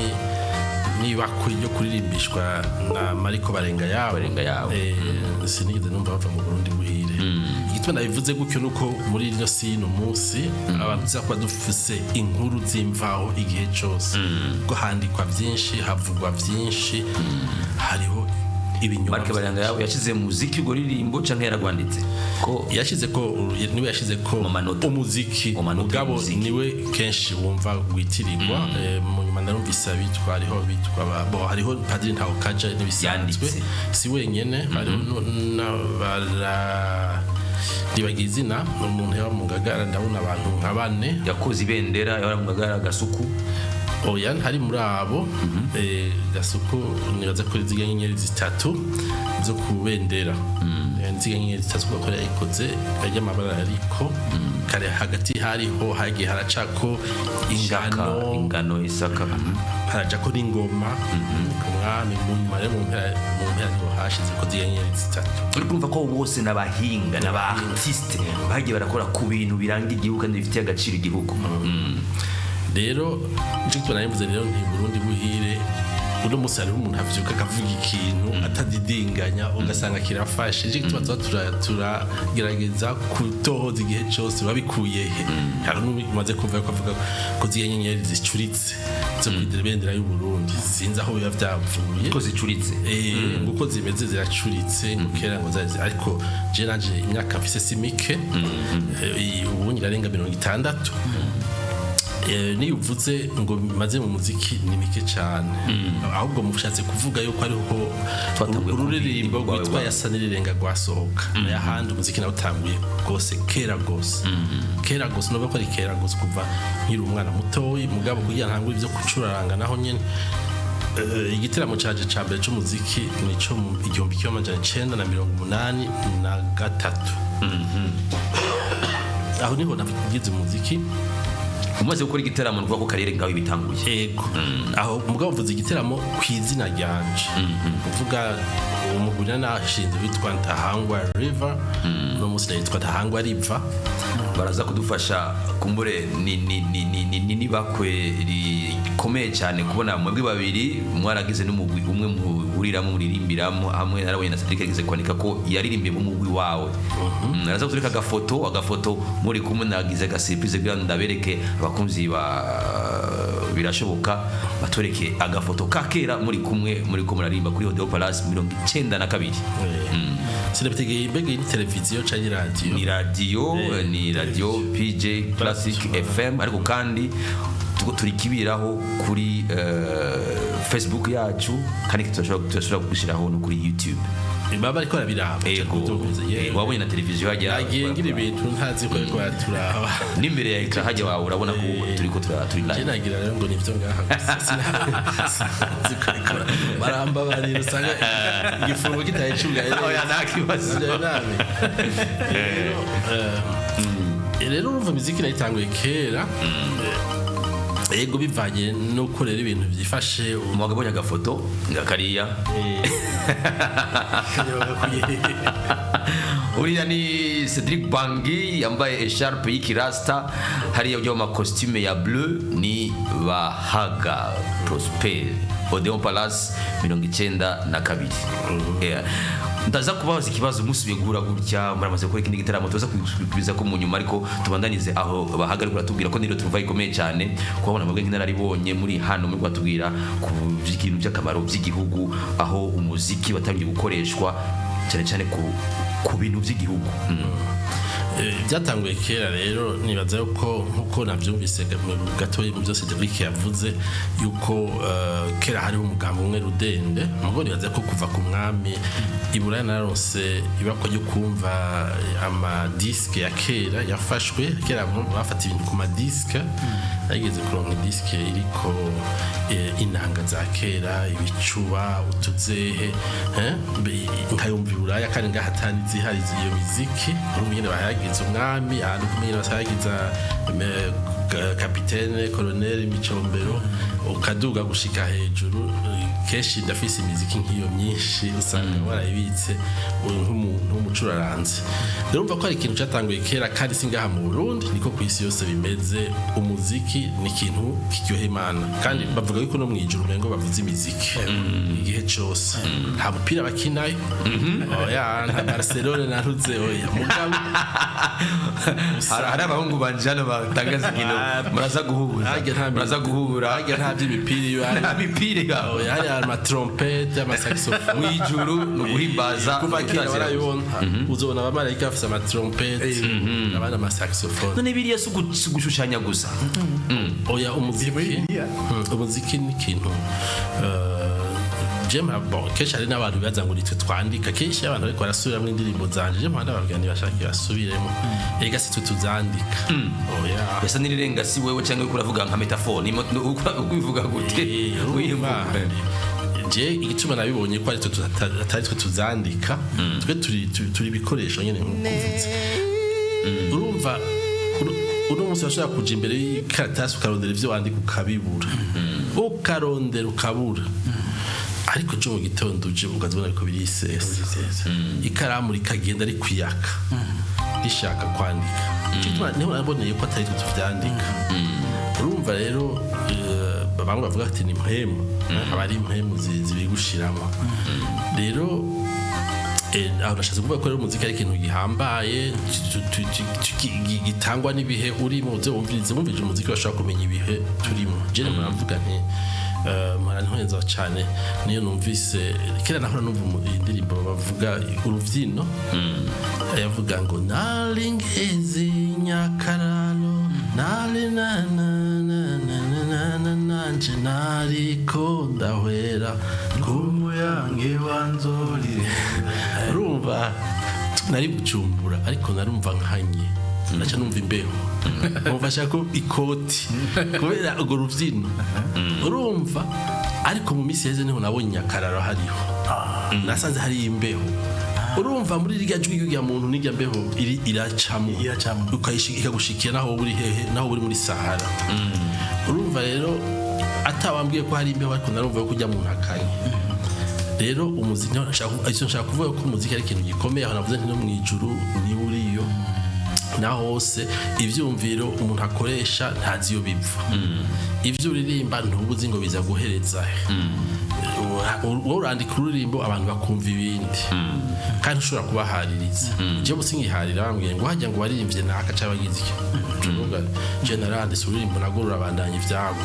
Speaker 7: niba kuri ryo kuririmbishwa na Mariko Barenga yabo.
Speaker 5: Barenga yabo.
Speaker 7: Sinigeze numva bava mu Burundi buhire. Igituma nabivuze gutyo nuko muri ino si ino munsi abantu tuza kuba dufise inkuru z'imvaho igihe cose, kuko handikwa vyinshi, havugwa vyinshi, hariho ibinyoma.
Speaker 5: Mark Barenga yabo yashize muziki urwo ririmbo canke yaragwanditse ko?
Speaker 7: Yashize ko, niwe yashize ko
Speaker 5: Mu manota.
Speaker 7: umuziki.
Speaker 5: Mu manota
Speaker 7: mugabo
Speaker 5: y'umuziki.
Speaker 7: Niwe kenshi wumva witirirwa. Mu nyuma narumvise abitwa, hariho abitwa bo, hariho Padiri Ntaho Kaja n'ibisanzwe.
Speaker 5: Yanditse.
Speaker 7: Si wenyene, hariho n'abara ndibagiye izina, ni umuntu yaba mu Ngagara, ndabona abantu nka bane.
Speaker 5: Yakoze ibendera yahora mu Ngagara, Gasuku.
Speaker 7: Oya, ntari muri abo. Gasuku nibaza ko ziga nyenyeri zitatu zo ku bendera. Ziga nyenyeri zitatu kuko yayikoze ajya amabara, ariko kare hagati hariho hagiye haracako
Speaker 5: Ishaka.
Speaker 7: Ingano.
Speaker 5: Ingano, isaka.
Speaker 7: Harajako n'ingoma umwami. Mu nyuma rero mu mpera niho hashize ko ziga nyenyeri zitatu.
Speaker 5: Uri kumva ko bose n'abahinga n'aba artiste bagiye barakora ku bintu biranga igihugu kandi bifitiye agaciro igihugu.
Speaker 7: Rero nicyo gituma narivuze rero nti Burundi buhire. Uno munsi hariho umuntu avyuka akavuga ikintu atadidinganya, ugasanga kirafashe. Nicyo gituma tuba turagerageza kutohoza igihe cose babikuye he. Hari n'umaze kumva ko avuga ko ziriya nyenyeri zicuritse zo kw'ibendera y'u Burundi, sinzi aho biba vyavuye.
Speaker 5: Ko zicuritse.
Speaker 7: Nguko zimeze, ziracuritse, ngo kera ngo zari, ariko je nanje imyaka mfise si mike. Ubu nyirarenga 60. Niyo uvuze ngo maze mu muziki ni mike cyane, ahubwo mushatse kuvuga yuko ariho
Speaker 5: Twatanguye kumva
Speaker 7: ururirimbo
Speaker 5: indirimbo
Speaker 7: rwitwa
Speaker 5: rwawe.
Speaker 7: Yasa n'irirenga rwasohoka. N'ayahandi umuziki nawe utanguye rwose kera rwose, kera rwose, nuvuga ko ari kera rwose kuva nkiri umwana mutoyi. Mugabo kugira ntangure ibyo gucuraranga naho nyene, igiteramo canje ca mbere c'umuziki nico mu 1983. Aho niho nagize umuziki.
Speaker 5: Umaze gukora igiteramo, nukuvuga ko karere ngawe bitanguye.
Speaker 7: Ego, aho mugabo mvuze igiteramo ku izina ryanje, kuvuga umugwi nashinze witwa Ntahangwa River, uno munsi yitwa Ntahangwa Riva.
Speaker 5: Baraza kudufasha kumbure ni nibakwe rikomeye cyane kubona mwebwe babiri mwaragize n'umugwi umwe muhuriramo, muririmbiramo hamwe. Narabonye na Cedric yagize kwandika ko yaririmbiye mu mugwi wawe. Araza kutureka agafoto muri kumwe. Nagize aga surprise kugira ngo ndabereke abakunzi ba birashoboka, batwereke agafoto ka kera muri kumwe, muri ko muraririmba kuri Odeo Palace 92.
Speaker 7: Sinabitegeye, mbega iyi ni televiziyo canke radiyo?
Speaker 5: Ni radiyo PJ Classic FM, ariko kandi turi kibiraho kuri Facebook yacu, kandi turashobora kugushyiraho no kuri YouTube.
Speaker 7: Baba bariko barabiraba.
Speaker 5: Ego. Wabonye na televiziyo hajya.
Speaker 7: Nagiye ngira ibintu ntazi ko ariko baraturaba.
Speaker 5: N'imbere ya écran hajya wawe urabona ko turi ko turi
Speaker 7: Je
Speaker 5: live.
Speaker 7: nagira rero ngo nivyo ngaha gusa. Sinzi ko ariko barambabarira, usanga igifungo kitaye cugaye.
Speaker 5: Oya, nta kibazo.
Speaker 7: Navyo nabi. Rero urumva imiziki nayitanguye kera. Ego, bivanye nuko rero ibintu byifashe ubu.
Speaker 5: Mwagabonye agafoto nga kariya. Uriya ni Cedric Bangi yambaye echarpe y'ikirasta, hariya ujya mu ma costume ya bleu ni Bahaga Prosper. Odeon Palace 92. Yeah. Ndaza kubabaza ikibazo musubiye guhura gutya, muramaze gukora ikindi gitaramo, tuza kubiza ko mu nyuma, ariko tubandanize aho bahagarika. Uratubwira ko niro tuva ikomeye cyane kubabona mwebwe nk'inararibonye muri hano, muri batubwira ku by'ikintu by'akamaro by'igihugu, aho umuziki watangiye gukoreshwa cyane cyane ku bintu by'igihugu.
Speaker 7: Byatanguye kera rero, nibaza yuko nkuko nabyumvise gatoya mu byose Cedric yavuze, yuko kera hariho umugambi umwe rudende. Mugo nibaza ko kuva ku mwami iburaya naronse ibakwa ryo kumva amadiske ya kera yafashwe kera, bafata ibintu ku madiske. Nageze kuronka idiske iriko inanga za kera, ibicuba, utuzehe, nkayumva iburaya kandi ngaha atari zihari iyo miziki. Urumva nyene bahayagiza umwami, ahantu kumwe nyene bahayagiza kapitene koloneli Micombero, ukaduga gushika hejuru. Kenshi ndafise imiziki nk'iyo myinshi, usanga warayibitse uri nk'umuntu w'umucuraranzi. Rero urumva ko ari ikintu cyatanguye kera, kandi si ngaha mu Burundi, niko ku isi yose bimeze. Umuziki ni ikintu kiryoheye Imana, kandi bavuga yuko no mu ijuru umengo bavuza imiziki igihe cose. Nta mupira bakinayo, oya, nta Barcelone naruze, oya, mugabo
Speaker 5: Hari abahungu banje hano batangaza inkino, muraza guhura.
Speaker 7: Harya nta
Speaker 5: Muraza guhura.
Speaker 7: Harya nta by'imipira iyo hari.
Speaker 5: Nta mipira ibaho.
Speaker 7: Oya, hari amatrompete, amasaxophone.
Speaker 5: Mu ijuru ni uguhimbaza.
Speaker 7: Kuva kera
Speaker 5: utazira.
Speaker 7: barabibona, uzobona abamarayika bafise amatrompete, abandi amasaxophone.
Speaker 5: None biriya si ugushushanya gusa?
Speaker 7: Oya, umuziki
Speaker 6: Bibiliya.
Speaker 7: Umuziki ni ikintu je bon, kenshi hari n'abantu bibaza ngo nitwe twandika. Kenshi iyo abantu bariko barasubiramwo indirimbo zanje, je mpora ndababwira ntibashake basubiremo, erega si twe tuzandika, oya.
Speaker 5: Gasa n'irirenga si wewe, cyangwa uriko uravuga nka metaphore ubivuga gute?
Speaker 7: Urumva, je igituma nabibonye ko ari twe atari twe tuzandika, twe turi ibikoresho nyene nk'uko uvuze. Urumva uno munsi urashobora kuja imbere y'ikaratasi ukarondera ivyo wandika ukabibura, ukarondera ukabura, ariko ejo mu gitondo uje ukazibona ariko birisesa, ikaramu rikagenda rikwiyaka rishaka kwandika. Ico gituma niho naboneye ko atari twe tuvyandika. Urumva rero bamwe bavuga ati ni mpemu, aba ari impemu zibigushiramo. Rero aho nashatse kuvuga ko rero umuziki ari ikintu gihambaye gitangwa n'ibihe urimo. Uze wumvirize, wumvirije umuziki urashobora kumenya ibihe turimo. Je mpora mvuga nti mpora ntwenza cane niyo numvise kera nahora numva indirimbo bavuga uruvyino, yavuga ngo nari ngeze Nyakararo, nari na na na na na na na nanje nariko ndahwera
Speaker 6: Kumuyange wanzorire.
Speaker 7: Urumva nari Bujumbura, ariko narumva nkanye, naca numva imbeho, numva ashaka ikoti kubera urwo rubyino. Urumva, ariko mu minsi iheze niho nabonye Nyakararo hariho, nasanze hari imbeho. Urumva muri rirya jwi ry'urya muntu n'irya mbeho iri iracamo.
Speaker 6: Iracamo.
Speaker 7: Ikagushikira naho wowe uri hehe, naho uri muri Sahara. Urumva rero atawambwiye ko hari imbeho, ariko narumva ko ujya mu ntakanye. Rero umuziki niho icyo nshaka kuvuga ko umuziki ari ikintu gikomeye. Aho navuze nti no mu ijuru niba uriyo na hose, ivyumviro umuntu akoresha ntazi iyo biva, ivyo uririmba ntubuzi ngo biza guhereza he. Wowe urandika ururirimbo, abantu bakumva ibindi, kandi ushobora kubahaririza. Jewe ubu singiharira, bambwiye ngo hajya ngo waririmbye naka cyangwa bagize iki. Ucuvuga je naranditse ururirimbo narwo rurabandanya ibyago,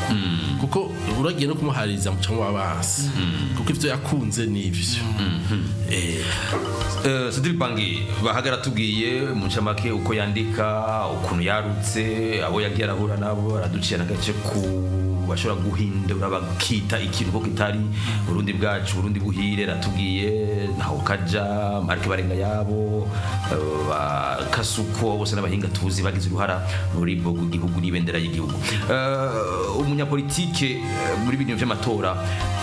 Speaker 7: kuko uragiye no kumuhaririza muca mu babansi, kuko ivyo yakunze nivyo.
Speaker 5: Cedric Bangi bahagara tubwiye mu ncamake uko yandika, ukuntu yarutse, abo yagiye arahura nabo, araduciye n'agace ku bashobora guhindura bakita ikintu ko kitari Burundi bwacu, Burundi buhire. Aratubwiye ntaho kaja Mark Barenga yabo, ba Kasuko bose n'abahinga tuzi bagize uruhara muri bwo gihugu n'ibendera y'igihugu. Umunyapolitike muri bino vy'amatora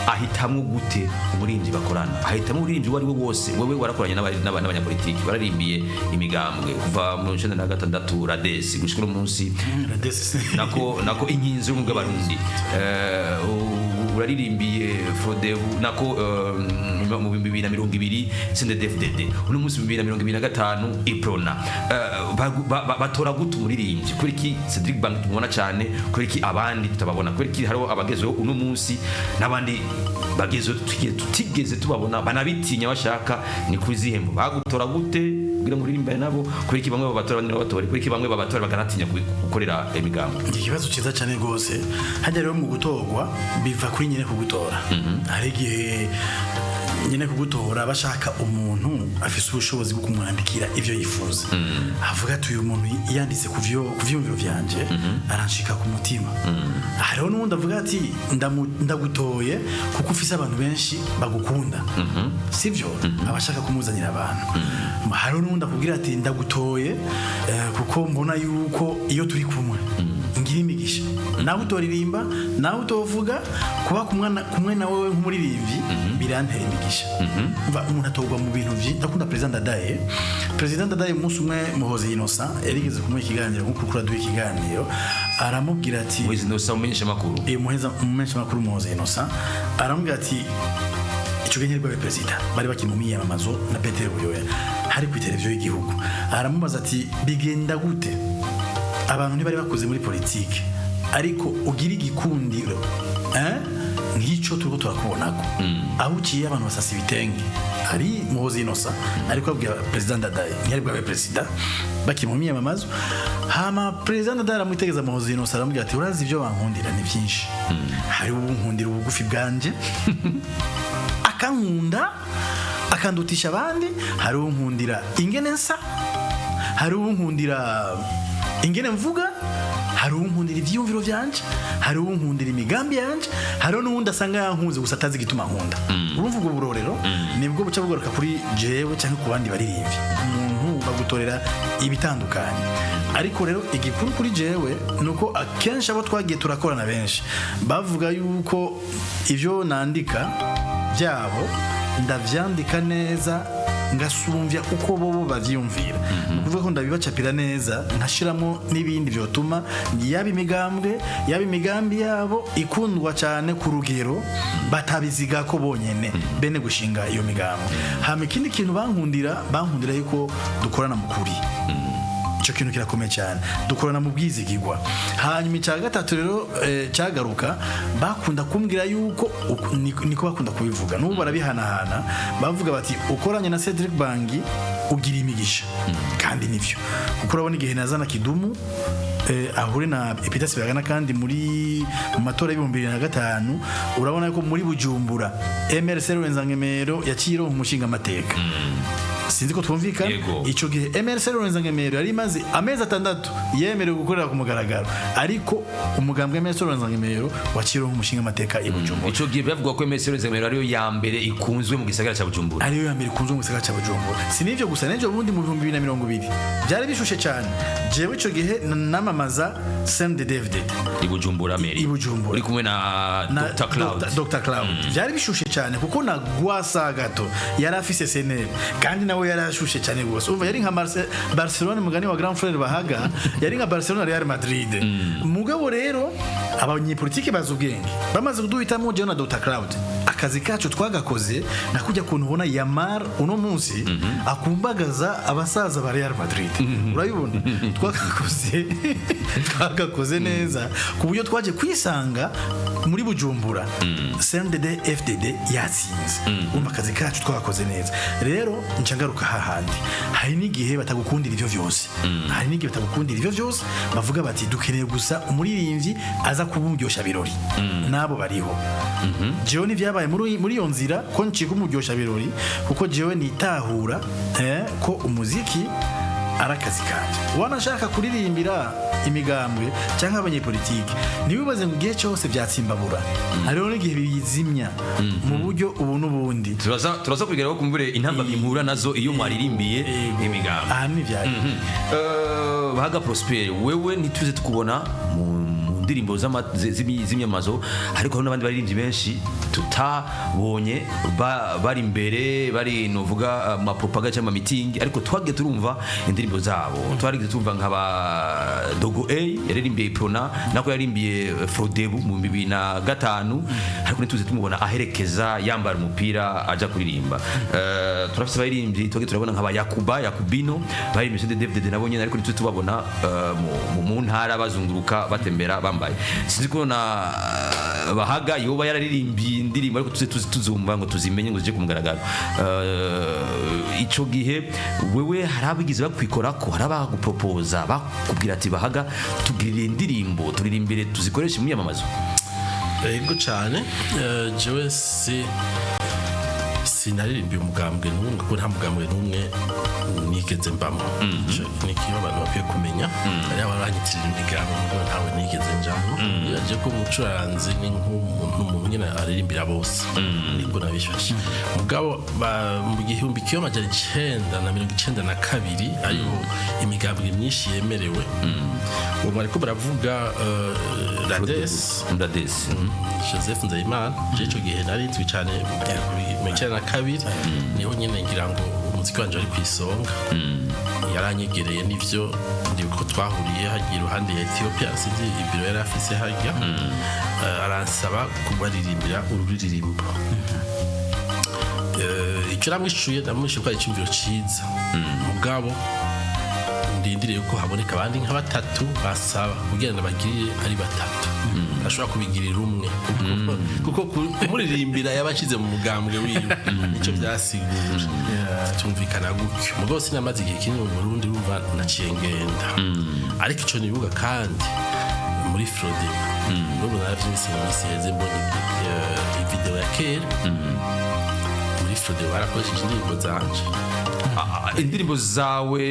Speaker 5: ahitamwo gute umuririmbyi bakorana? Ahitamwo umuririmbyi uwo ari we wose? Wewe warakoranye n'abanyapolitiki, bararimbiye imigambwe kuva mu 96 Radesi gushika uno munsi, nako inkinzo y'ubumwe bw'Abarundi. Uraririmbiye Frodebu nako mu 2020 CNDD-FDD, uno munsi mu 2025 Iprona. Batora gute umuririmbyi? Kuri iki Cedric Bank tumubona cyane, kuri iki abandi tutababona? Kuri iki hariho abagezeho uno munsi n'abandi bagezeho tutigeze tubabona, banabitinya bashaka? Ni kuri zihe mvo bagutora gute kugira ngo uririmbe nabo? Kuri iki bamwe babatora, abandi ntibabatore? Kuri iki bamwe babatora bakanatinya gukorera imigambi?
Speaker 6: Ikibazo cyiza cyane rwose. Hajya rero mu gutorwa biva kuri nyine kugutora. Hari igihe nyine kugutora bashaka umuntu afise ubushobozi bwo kumwandikira ivyo yifuza, avuga ati: "Uyu muntu yanditse ku vyiyumviro vyanje, aranshika ku mutima." Hariho n'uwundi avuga ati: "Ndagutoye kuko ufise abantu benshi bagukunda." Sivyo? Abashaka kumuzanira abantu. Hariho n'uwundi akubwira ati: "Ndagutoye kuko mbona yuko iyo turi kumwe ngira imigisha." Nawe utoririmba, nawe utovuga, kuba kumwe na wewe nk'umuririmbyi birantera imigisha. Umva, umuntu atorwa mu bintu byinshi. Ndakunda President Ndadaye. President Ndadaye, umunsi umwe Muhozi Innocent yarigeze kumuha ikiganiro nkuko uriko uraduha ikiganiro, aramubwira ati
Speaker 5: Muhizi Innocent, umenyesha amakuru.
Speaker 6: Muheza umumenyesha makuru Muhozi Innocent aramubwira ati, icyo gihe ntiyari perezida, bari bakiri mu miyamamazo na Petero Buyoya, hari ku televiziyo y'igihugu, aramubaza ati: "Bigenda gute? Abantu ntibari bakuze muri politike, ariko ugira igikundiro nk'icyo turiko turakubonako, aho uciye abantu basasa ibitenge." Ari Muhozi Innocent ariko abwira Perezida Ndadaye, ntiyari bwabe perezida, bakiri mu miyamamazo. Hama Perezida Ndadaye aramwitegeza Muhozi Innocent, aramubwira ati: "Urazi ibyo bankundira ni byinshi. Hari ubunkundira ubugufi bwanje, akankunda akandutisha abandi. Hari unkundira ingene nsa, hari unkundira ingene mvuga, hari unkundira ivyiyumviro vyanje, hari unkundira imigambi yanje, hari n'uwundi asanga yankunze gusa atazi igituma nkunda." Urumva ubwo burorero nibwo buca bugaruka kuri jewe cyangwa ku bandi baririmbyi. Umuntu bagutorera ibitandukanye, ariko rero igikuru kuri jewe ni uko akenshi abo twagiye turakorana benshi bavuga yuko ibyo nandika byabo ndavyandika neza, ngasumvya uko bobo bavyiyumvira. Ni ukuvuga ko ndabibacapira neza, nkashiramo n'ibindi vyotuma yaba imigambwe, yaba imigambi yabo ikundwa cyane ku rugero batabizigako bonyene bene gushinga iyo migambi. Hama ikindi kintu bankundira yuko dukorana mu kuri. Icyo kintu kirakomeye cyane, dukorana mu bwizigirwa. Hanyuma icya gatatu rero cyagaruka, bakunda kumbwira yuko niko bakunda kubivuga, n'ubu barabihanahana, bavuga bati: "Ukoranye na Cedric Bangi ugira imigisha." Kandi nivyo, kuko urabona igihe nazana Kidumu ahure na Epitasi Bagana, kandi muri mu matora y'2005, urabona ko muri Bujumbura MRC Rwenzangemero yaciye ironka umushinga amateka. Sinzi ko twumvikana.
Speaker 5: Yego.
Speaker 6: Ico gihe MRC Rwenzangemero yari imaze amezi 6 yemerewe gukorera ku mugaragaro, ariko umugambwe MRC Rwenzangemero waciye ironka umushinga amateka i Bujumbura.
Speaker 5: Ico gihe byavugwa ko MS Rwenzangemero ariyo ya mbere ikunzwe mu gisagara ca Bujumbura.
Speaker 6: Ariyo ya mbere ikunzwe mu gisagara ca Bujumbura. Si n'ivyo gusa, n'ejo bundi mu 2020 byari bishushe cyane. Jewe ico gihe namamaza CNDD-FDD
Speaker 5: I Bujumbura meri.
Speaker 6: I Bujumbura.
Speaker 5: Uri kumwe na Dr Cloud.
Speaker 6: Dr Cloud. Byari bishushe cyane kuko na Gwasa gato yari afise CNL, kandi nawe yari ashushe cyane rwose. Umva, yari nka Barcelona, mugani wa Grand Frère Bahaga, yari nka Barcelona, Real Madrid. Mugabo rero abanyepolitike bazi ubwenge, bamaze kuduhitamo jewe na Dr Cloud, akazi kacu twagakoze nakujya kuntu ubona Yamar uno munsi akumbagaza abasaza ba Real Madrid. Urabibona, twagakoze neza ku buryo twaje kwisanga muri Bujumbura CNDD FDD yatsinze. Umva, akazi kacu twagakoze neza. Rero nca ngaruka hahandi, hari n'igihe batagukundira ivyo vyose, hari n'igihe batagukundira ivyo vyose, bavuga bati: "Dukeneye gusa umuririmbyi aza kubumryosha birori." Nabo bariho. Jewe ntivyabaye muri iyo nzira ko ncika umuryosha birori, kuko jewe nitahura ko umuziki ari akazi kanje. Wanashaka kuririmbira imigambwe cyangwa abanyepolitike, ntiwibaze ngo igihe cyose byatsimbabura. Hariho n'igihe bizimya mu buryo ubu n'ubundi.
Speaker 5: Turaza kubigeraho, kumvure intambamyi mpura nazo iyo mwaririmbiye imigambi.
Speaker 6: Aha ntibyari.
Speaker 5: Bahaga Prosper, wewe ntituze tukubona mu ndirimbo z'imyamazo, ariko hari n'abandi baririmbyi benshi. Tutabonye bari imbere, bari novuga mapropaga cyangwa meeting, ariko twagiye turumva indirimbo zabo. Twarigize tumva nka ba Dogo A yaririmbiye Prona, nako yarimbiye Frodebu mu 2005, ariko ntituze tumubona aherekeza yambara umupira aja kuririmba. Turafise abaririmbyi twagiye turabona nka ba Yakuba Yakubino baririmbye CNDD-FDD, nabo nyene, ariko ntituze tubabona mu ntara bazunguruka, batembera bambaye. Sinzi ko na Bahaga yoba yararirimbiye indirimbo, ariko tuze tuzumva ngo tuzimenye ngo zije ku mugaragaro. Ico gihe wewe hari abigize bakwikorako, hari abagupropoza bakubwira ati: "Bahaga, tugirire indirimbo turirimbire, tuzikoreshe mu myamamazo"?
Speaker 7: Yego cyane. Jewe sinaririmbiye umugambwe n'umwe, kuko nta mugambwe n'umwe nigeze mbamo. Ico ni ikintu abantu bakwiye kumenya. Hariho abaranyitirira imigambi, mugabo ntawe nigeze njamwo. Yaje ko umucuranzi ni nk'umuntu, umuntu nyine aririmbira bose, nibwo nabifashe. Mugabo mu 1992, ariho imigambwe myinshi yemerewe, ubu bariko baravuga Rades.
Speaker 5: Rades.
Speaker 7: Joseph Nzeyimana. Je ico gihe nari nzwi cyane mu 92, niho nyine ngira ngo umuziki wanje wari ku isonga. Yaranyegereye, nivyo, ndibuka ko twahuriye hagiye iruhande ya Ethiopia, sinzi ibiro yari afise harya. Aransaba kubaririmbira ururirimbo. Ico namwishuye, namwishuye ko ari iciyumviro ciza, mugabo ndindiriye ko haboneka abandi nka batatu basaba kugira ngo bagirire ari batatu, ashobora kubigirira umwe, kuko kumuririmbira yaba ashyize mu mugambwe wiwe, nicyo byasigura. Tumvikana gutyo. Mugabo sinamaze igihe kinini mu Burundi, urumva naciye ngenda. Ariko ico nibuka kandi muri Frodebu, n'ubu naravyumvise mu minsi iheze, mbonye video ya kera, muri Frodebu barakoresheje indirimbo zanje.
Speaker 5: Indirimbo zawe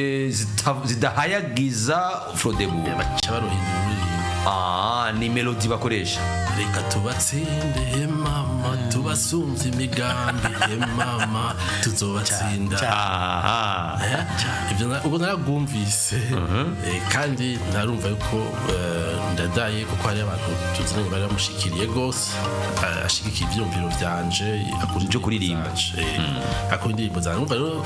Speaker 5: zidahayagiza Frodebu?
Speaker 7: Baca baruhindura ururirimbo.
Speaker 5: Ah, ni melody bakoresha.
Speaker 7: Reka tubatsinde mama, tubasumvye imigambi mama, tuzobatsinda.
Speaker 5: Aha.
Speaker 7: Ibyo ubwo narabwumvise. Kandi narumva yuko ndadaye, kuko hari abantu tuzinanye bari bamushikiriye gose. Ashigikiye ivyumviro vyanje, akunda
Speaker 5: Vyo kuririmba.
Speaker 7: zanje. Akunda indirimbo zanje. Urumva rero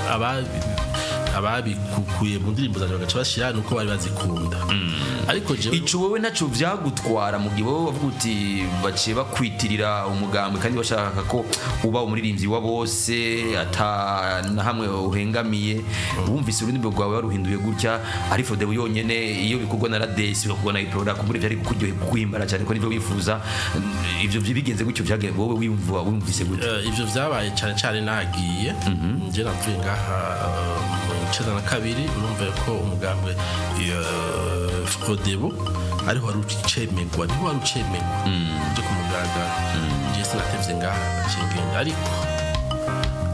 Speaker 7: ababikukuye mu ndirimbo zanje bagaca bashira, nuko bari bazikunda, ariko jewe
Speaker 5: Ico wowe ntaco vyagutwara mu gihe wowe wavuga uti baciye bakwitirira umugambwe, kandi bashaka ko uba umuririmbyi wa bose, ata na hamwe uhengamiye? Wumvise ururimi rwawe waruhinduye gutya, ari Frodebu yonyene, iyo bikorwa na Rades, bigakorwa na Iprona, kumbura vyari kukuryohe, kuguhimbara cyane, ko nivyo wifuza. Ivyo bigenze gutyo, vyagenze wowe wiyumva wumvise gute?
Speaker 7: Ivyo vyabaye cyane cyane nagiye, nje navuye ngaha mu 92. Urumva ko umugambwe Frodebu ariho wari ucemegwa, niho wari ucemegwa nje ku mugaragaro. Nje sinatevye ngaha, naciye ngenda.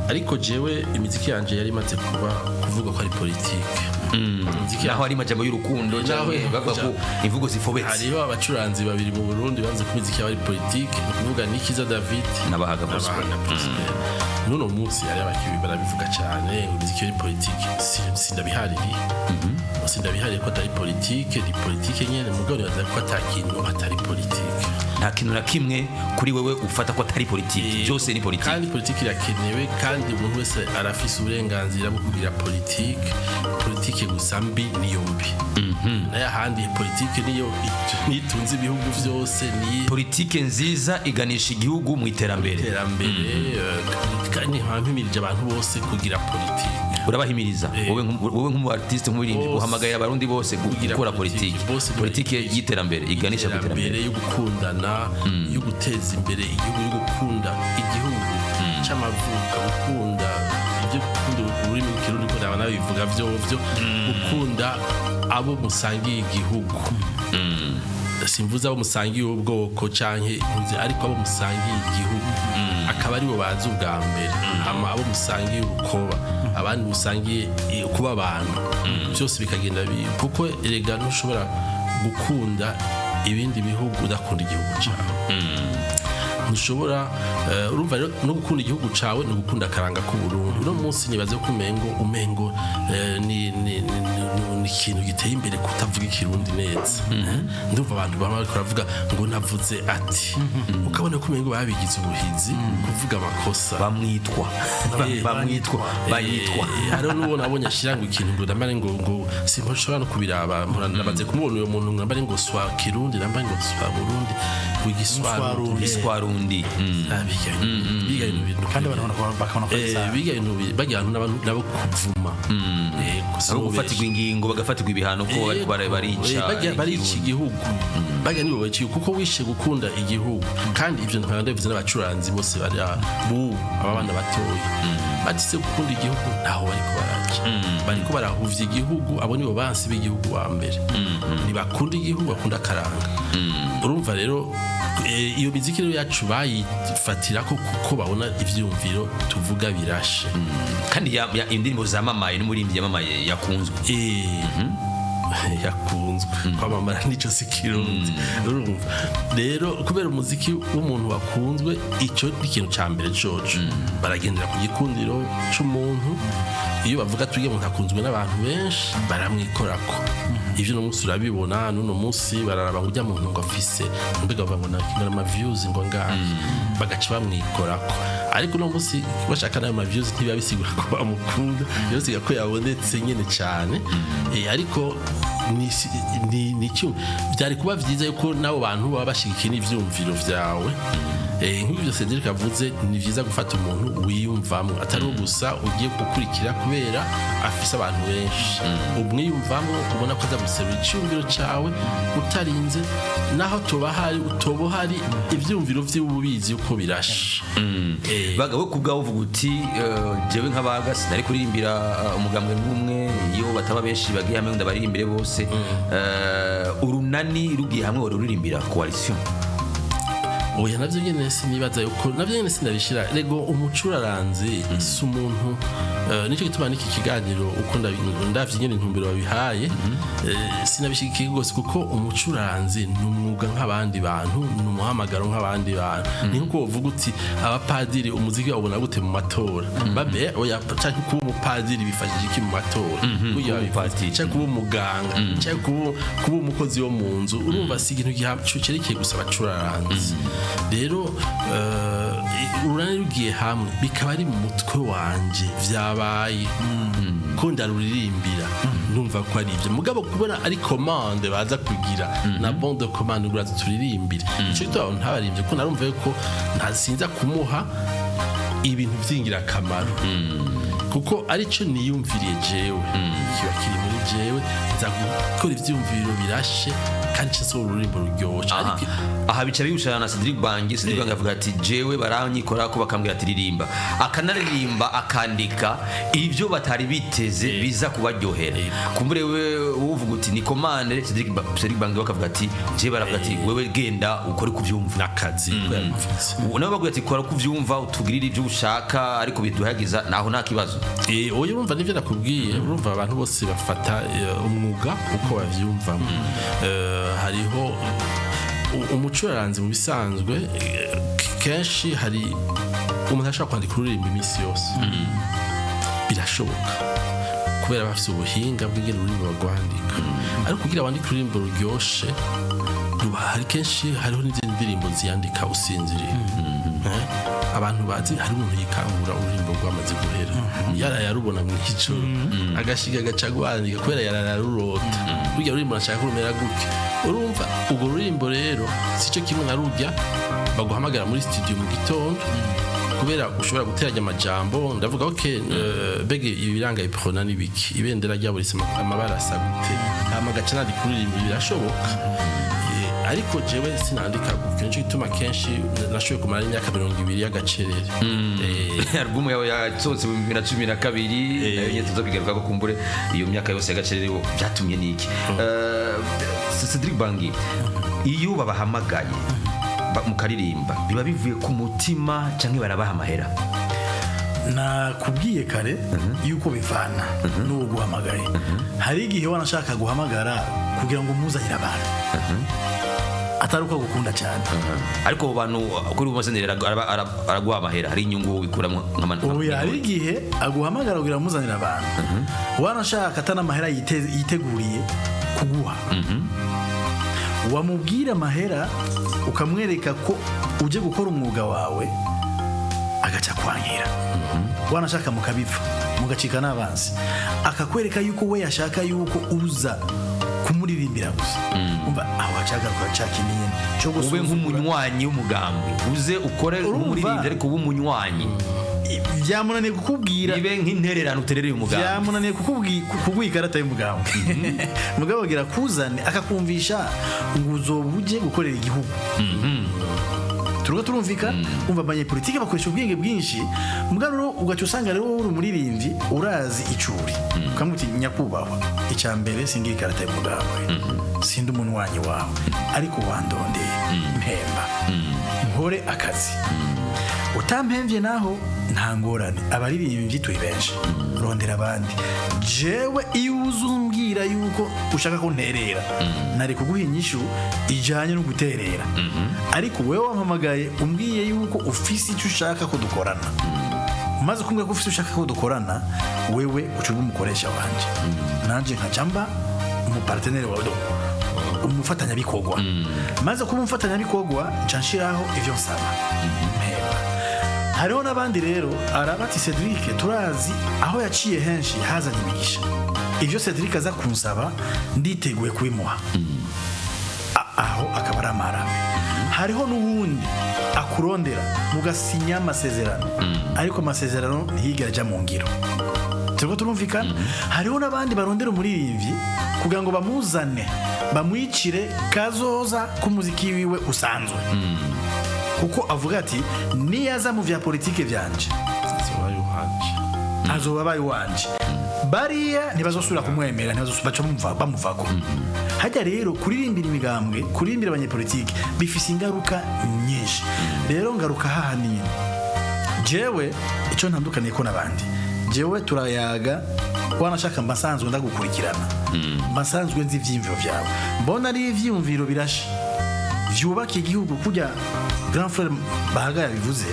Speaker 7: Ariko jewe imiziki yanje yari imaze kuba kuvuga ko ari politike. Imiziki
Speaker 5: Naho ari amajambo y'urukundo
Speaker 7: Naho
Speaker 5: canke bavuga ko imvugo zifobetse.
Speaker 7: Hariho abacuranzi babiri mu Burundi banze ko imiziki yaba ari politike, ni ukuvuga Nikiza David
Speaker 5: n'Abahaga Prosper.
Speaker 7: n'Abahaga Prosper. N'uno munsi hari abakibi barabivuga cyane ngo imiziki yari politike. Sindabihaririye, sindabihaririye ko atari politike. Ni politike nyene, mugabo nibaza ko ata kintu atari politike.
Speaker 5: Nta kintu na kimwe kuri wewe ufata ko atari politiki? Byose ni politiki.
Speaker 7: Kandi politiki irakenewe, kandi umuntu wese arafise uburenganzira bwo kugira politike. Politike gusa mbi niyo mbi, nayo ahandi politike niyo nitunze ibihugu vyose, niyo
Speaker 5: Politike nziza iganisha igihugu mu iterambere.
Speaker 7: Iterambere. Kandi nkaba abantu bose kugira politike.
Speaker 5: Urabahimiriza wowe nk'umu artiste, nk'umuririmbyi,
Speaker 7: Bose.
Speaker 5: uhamagaye abarundi bose
Speaker 7: Kugira
Speaker 5: gukora
Speaker 7: politiki.
Speaker 5: politiki.
Speaker 7: Bose ni
Speaker 5: Politiki y'iterambere iganisha ku iterambere.
Speaker 7: Yo gukundana, yo guteza imbere igihugu, yo gukunda igihugu c'amavuko, gukunda ibyo, gukunda ururimi rw'ikirundi, ko naba nabivuga vyovyo, gukunda abo musangiye igihugu. Simvuze abo musangiye ubwoko canke ntuzi, ariko abo musangiye igihugu akaba aribo bazi ubwa mbere, hama abo musangiye urukoba, abandi musangiye kuba abantu, byose bikagenda kuko erega ntushobora gukunda ibindi bihugu udakunda igihugu cyawe. Ntushobora Urumva rero, no gukunda igihugu cawe ni ugukunda akaranga k'Uburundi. Uno munsi nibaze ko umengo ni ikintu giteye imbere kutavuga ikirundi neza. Ndumva abantu baba bariko baravuga ngo navuze ati, ukabona ko umengo babigize ubuhizi kuvuga amakosa.
Speaker 5: Bamwitwa bamwitwa bayitwa.
Speaker 7: Hariho n'uwo nabonye ashira ngo ikintu ngo ndambare ngo simposhobora no kubiraba, mpora namaze kumubona uyo muntu, ngo ndambare ngo swa kirundi, ndambare ngo swa Burundi, ngo igiswarundi.
Speaker 5: Iswarundi.
Speaker 7: Ah, biga ibintu
Speaker 6: Kandi abantu bakabona ko bisa.
Speaker 7: Biga ibintu bagira abantu nabo kuvuma.
Speaker 5: Abo gufatirwa ingingo, bagafatirwa ibihano ko bariko barica
Speaker 7: barica
Speaker 5: ikirundi.
Speaker 7: Igihugu bagira nibo baciye, kuko wishe gukunda igihugu. Kandi ibyo nkaba ndabivuze n'abacuranzi bose bari aha, bubu aba bana batoya batise gukunda igihugu, ntaho bariko baraja, bariko barahuvya igihugu. Abo nibo bansi b'igihugu wa mbere. Ntibakunda igihugu, bakunda akaranga. Urumva rero, iyo miziki rero yacu bayifatira ko kuko babona ivyumviro tuvuga birashe.
Speaker 5: Kandi indirimbo zamamaye n'umuririmbyi yamamaye yakunzwe.
Speaker 7: Yakunzwe, kwamamara nico si kirundi. Urumva rero, kubera umuziki w'umuntu wakunzwe, icyo ni ikintu ca mbere coco baragendera ku gikundiro c'umuntu. Iyo bavuga tugiye umuntu akunzwe n'abantu benshi, baramwikorako. Ivyo no munsi urabibona, n'uno munsi bararaba ngo ujya muntu ngo afise mbega bavuga ngo nakingana ama views ngo ngahe, bagaca bamwikorako. Ariko uno munsi bashaka n'ayo ma views ntibiba bisigura ko bamukunda, biba bisigura ko yabonetse nyene cane. Ariko ni icyuma byari kuba vyiza yuko n'abo bantu baba bashigikiye n'ivyumviro vyawe. Nk'ibyo Cedric avuze, ni vyiza gufata umuntu wiyumvamwo, atari uwo gusa ugiye gukurikira kubera afise abantu benshi. Umwiyumvamwo, ubona ko aza guserura icyumviro cawe utarinze naho toba hari utoba uhari, ivyumviro vyiwe ubizi yuko birashe.
Speaker 5: Bagabo, ku bwawe uvuga uti jewe nk'abaga sinari kuririmbira umugambwe n'umwe iyo bataba benshi bagiye hamwe ngo ndabaririmbire bose. Urunani rugiye hamwe, wari uririmbira coalition?
Speaker 7: Oya, navyo nyene sinibaza yuko navyo nyene sinabishira. Rego umucuraranzi si umuntu, nicyo gituma n'iki kiganiro uko ndavye nyene intumbero babihaye, sinabishigikiye rwose, kuko umucuraranzi ni umwuga nk'abandi bantu, ni umuhamagaro nk'abandi bantu. Ni nkuko wovuga uti abapadiri umuziki bawubona gute mu matora, babe oya, canke kuba umupadiri bifashije iki mu matora? Burya babivuze.
Speaker 5: Umupadiri.
Speaker 7: Canke kuba umuganga, canke kuba umukozi wo mu nzu. Urumva si ikintu cerekeye gusa abacuraranzi. Rero urunani rugiye hamwe bikaba ari mu mutwe wanje vyabaye ko ndaruririmbira, numva ko ari ibyo. Mugabo kubona ari commande baza kugira na bon de commande ngo uraza turirimbire, ico gituma abantu ntabaririmbye, ko narumva yuko ntasinza kumuha ibintu vy'ingirakamaro, kuko arico niyumviriye jewe kiba kiri muri jewe, nza gukora ivyumviro birashe kandi nsohora ururimbo ruryoshe.
Speaker 5: Aha.
Speaker 7: Ariko
Speaker 5: Aha bica bihushana na Cedric Bangi. Cedric Bangi avuga ati jewe baranyikora ko bakambwira ati ririmba, akanaririmba, akandika ibyo batari biteze biza kubaryohera. Kumbure we uvuga uti ni commande, Cedric Bangi bakavuga ati jewe baravuga ati wewe genda ukore kuvyumva.
Speaker 7: N'akazi ko yabivuze.
Speaker 5: Nabo bavuga ati kora kuvyumva, utugirire ibyo ushaka, ariko biduhagiza naho nta kibazo.
Speaker 7: Oya, urumva nivyo nakubwiye. Urumva abantu bose bafata umwuga uko bavyumvamo. Hariho umucuraranzi mu bisanzwe, kenshi hari umuntu ashobora kwandika ururirimbo iminsi yose, birashoboka kubera bafise ubuhinga bw'ingene ururimi bagwandika. Ariko kugira wandike ururirimbo ruryoshe ruba hari kenshi hariho n'izindi ndirimbo ziyandika usinziriye. Abantu bazi hari umuntu yikangura ururirimbo rwamaze guhera, yaraye arubona mu ijoro, agashiga agaca rwandika kubera yaraye arurota rurya ruririmbo nashaka ko rumera gutya. Urumva urwo ruririmbo rero sico kimwe na rurya baguhamagara muri studio mu gitondo, kubera ushobora guteranya amajambo. Ndavuga ok, bege ibiranga iprona n'ibiki, ibendera ryabo risa amabara asa gute, hama gaca nandika kuririmba, birashoboka. Ariko jewe sinandika gutyo, nico gituma kenshi nashoboye kumara imyaka 20 y'agacerere.
Speaker 5: Album yawe yasohotse mu 2012, nayo nyine tuza kwigaruka ko kumbure iyo myaka yose y'agacerere byatumye niki. Cedric Bangi, iyo babahamagaye mukaririmba, biba bivuye ku mutima canke barabaha amahera?
Speaker 6: Nakubwiye kare yuko bivana n'uwo guhamagaye. Hari igihe wanashaka guhamagara kugira ngo umuzanire abantu. Atari uko agukunda cyane.
Speaker 5: Ariko abo bantu kuri bumuzanire araguha amahera, hari inyungu wikuramo?
Speaker 6: Ubu hari igihe aguhamagara kugira ngo amuzanire abantu, wanashaka atari amahera yiteguriye kuguha. Wamubwira amahera, ukamwereka ko uje gukora umwuga wawe, agaca kwankira. Wanashaka mukabipfa, mugacika n'abanzi, akakwereka yuko we yashaka yuko uza kumuririmbira gusa. Umva aho hacagaruka ca kinini cyo
Speaker 5: ube
Speaker 6: gusuzugura.
Speaker 5: Nk'umunywanyi w'umugambwe, uze ukore
Speaker 6: Urumva?
Speaker 5: nk'umuririmbyi, ariko ube umunywanyi.
Speaker 6: Byamunaniye kukubwira.
Speaker 5: Ibe nk'intererano uterereye umugambwe.
Speaker 6: Byamunaniye kuguha ikarata y'umugambwe, mugabo agira kuzane akakumvisha ngo uzoba uje gukorera igihugu. Turiko turumvikana? Umva, abanyepolitike bakoresha ubwenge bwinshi. Mugabo rero ugaca usanga rero wowe uri umuririmbyi, urazi icuri, ukamubwira uti: "Nyakubahwa, icya mbere singira ikarata y'umugambwe, sindi umunywanyi wawe, ariko wandondeye, mpemba nkore akazi. Utampemvye naho nta ngorane, abaririmbyi turi benshi, rondera abandi. Jewe iyo uza umbwira yuko ushaka ko nterera, nari kuguha inyishu ijanye no guterera. Ariko wewe wampamagaye umbwiye yuko ufise icyo ushaka ko dukorana. Umaze kumbwira ko ufise icyo ushaka ko dukorana, wewe uca uba umukoresha wanje, nanje nkaca mba umupartenere wawe, donc umufatanyabikorwa. Maze kuba umufatanyabikorwa, nca nshiraho ivyo nsaba, mpemba." Hariho n'abandi rero araba ati: "Cedric turazi aho yaciye henshi hazanye imigisha. Ivyo Cedric aza kunsaba nditeguye kubimuha." Aho akaba ari amarame. Hariho n'uwundi akurondera mugasinya amasezerano, ariko amasezerano ntiyigera ajya mu ngiro. Turiko turumvikana? Hariho n'abandi barondera umuririmbyi kugira ngo bamuzane bamwicire kazoza k'umuziki wiwe usanzwe, kuko avuga ati: "Niyaza mu vya politike vyanje,
Speaker 7: azoba yuhanje."
Speaker 6: Azoba abaye uwanje, bariya ntibazosubira kumwemera, baca bamuvako. Hajya rero kuririmbira imigambwe, kuririmbira abanyepolitike bifise ingaruka nyinshi. Rero ngaruka hahandi nyine, jewe icyo ntandukaniye ko n'abandi, jewe turayaga, wanashaka mba nsanzwe ndagukurikirana, mba nsanzwe nzi ivyiyumviro vyawe, mbona ari ivyiyumviro birashe vyubaka igihugu, kurya grand frère Bahaga yabivuze,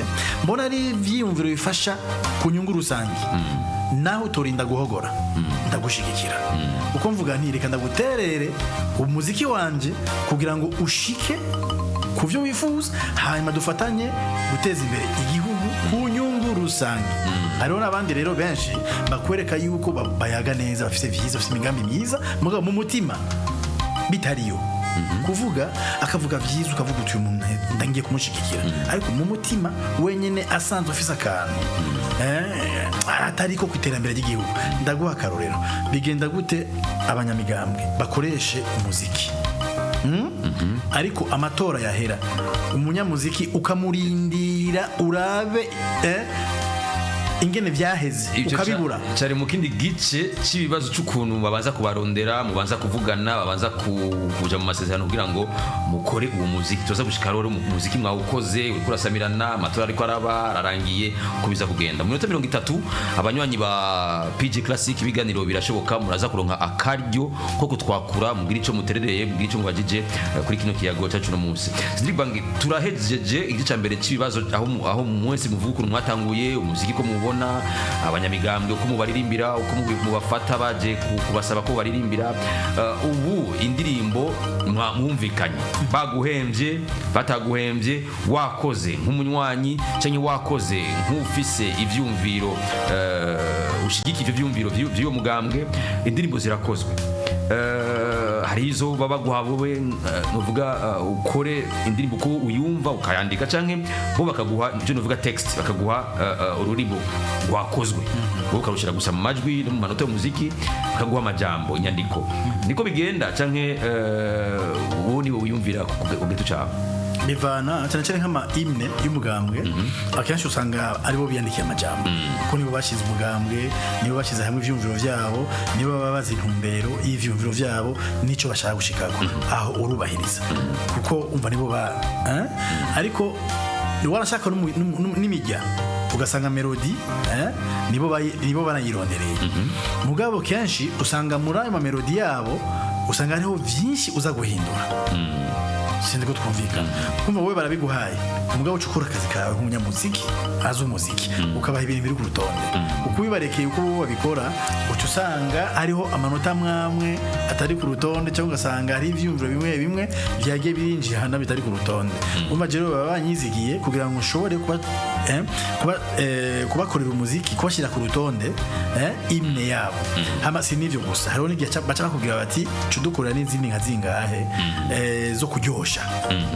Speaker 6: mbona ari ivyiyumviro bifasha ku nyungu rusange, naho utorinda guhogora, ndagushigikira. Uko mvuga nti: "Reka ndaguterere umuziki wanje kugira ngo ushike ku byo wifuza, hanyuma dufatanye guteza imbere igihugu ku nyungu rusange." Hariho n'abandi rero benshi bakwereka yuko bayaga neza, bafite vyiza, bafite imigambi myiza, mugabo mu mutima bitariyo. Kuvuga akavuga vyiza, ukavuga uti: "Uyu muntu ndangiye kumushigikira," ariko mu mutima wenyene asanzwe afise akantu atari ko ku iterambere ry'igihugu. Ndaguha akarorero. Bigenda gute abanyamigambwe bakoreshe umuziki? Ariko amatora yahera, umunyamuziki ukamurindira urabe ingene vyaheze,
Speaker 5: Ivyo
Speaker 6: ukabibura.
Speaker 5: Cari mu kindi gice cy'ibibazo cy'ukuntu babanza kubarondera, mubanza kuvugana, babanza kuja mu masezerano kugira ngo mukore uwo muziki. Tuza gushika rero mu muziki mwawukoze, uriko urasamirana, amatora ariko araba, ararangiye, uko biza kugenda mu minota 30. Abanywanyi ba PG Classic, ibiganiro birashoboka, muraza kuronka akaryo ko kutwakura, mubwira ico muterereye, mubwira ico mubajije kuri kino kiyago cyacu no munsi. Cedric Bangi, turahejeje igice cya mbere cy'ibibazo, aho mwese muvuga ukuntu mwatanguye umuziki, ko mubona abanyamigambwe, uko mubaririmbira, uko mubafata baje kubasaba ko baririmbira. Ubu indirimbo mwumvikanye, baguhembye, bataguhembye, wakoze nk'umunywanyi cyangwa wakoze nk'ufise ivyumviro, ushigikiye ivyo vyumviro vy'uwo mugambwe, indirimbo zirakozwe. Hari izo baba baguha wowe, nuvuga ukore indirimbo uko uyumva ukayandika, canke bo bakaguha ibyo nuvuga text, bakaguha ururimbo rwakozwe, wowe ukarushira gusa mu majwi no mu manota y'umuziki, bakaguha amajambo, inyandiko. Niko bigenda canke wowe niwe wiyumvira ku giti cawe?
Speaker 6: Bivana cyane cyane nk'ama hymne y'umugambwe, akenshi usanga aribo biyandikiye amajambo, kuko nibo bashize umugambwe, nibo bashyize hamwe ivyumviro vyabo, nibo baba bazi intumbero y'ivyumviro vyabo n'ico bashaka gushikako. Aho urubahiriza, kuko umva nibo ba eh? Ariko warashaka n'imijya, ugasanga melody nibo banayirondereye. Mugabo kenshi usanga muri ayo mamelodi yabo usanga hariho vyinshi uza guhindura. Sinzi ko twumvikana. Kumva wowe barabiguhaye, umugabo uca ukora akazi kawe nk'umunyamuziki azi umuziki, ukabaha ibintu biri ku rutonde. Uko ubibarekeye uko bo babikora, uca usanga hariho amanota amwe atari ku rutonde, cyangwa ugasanga hari ivyumviro bimwe bimwe byagiye birinjira hano bitari ku rutonde. Umva, rero baba banyizigiye kugira ngo nshobore kuba, kubakorera umuziki, kubashyira ku rutonde, imwe yabo. Hama si n'ivyo gusa, hariho n'igihe baca bakubwira bati: "Cudukorera n'izindi nka zingahe, zo kuryosha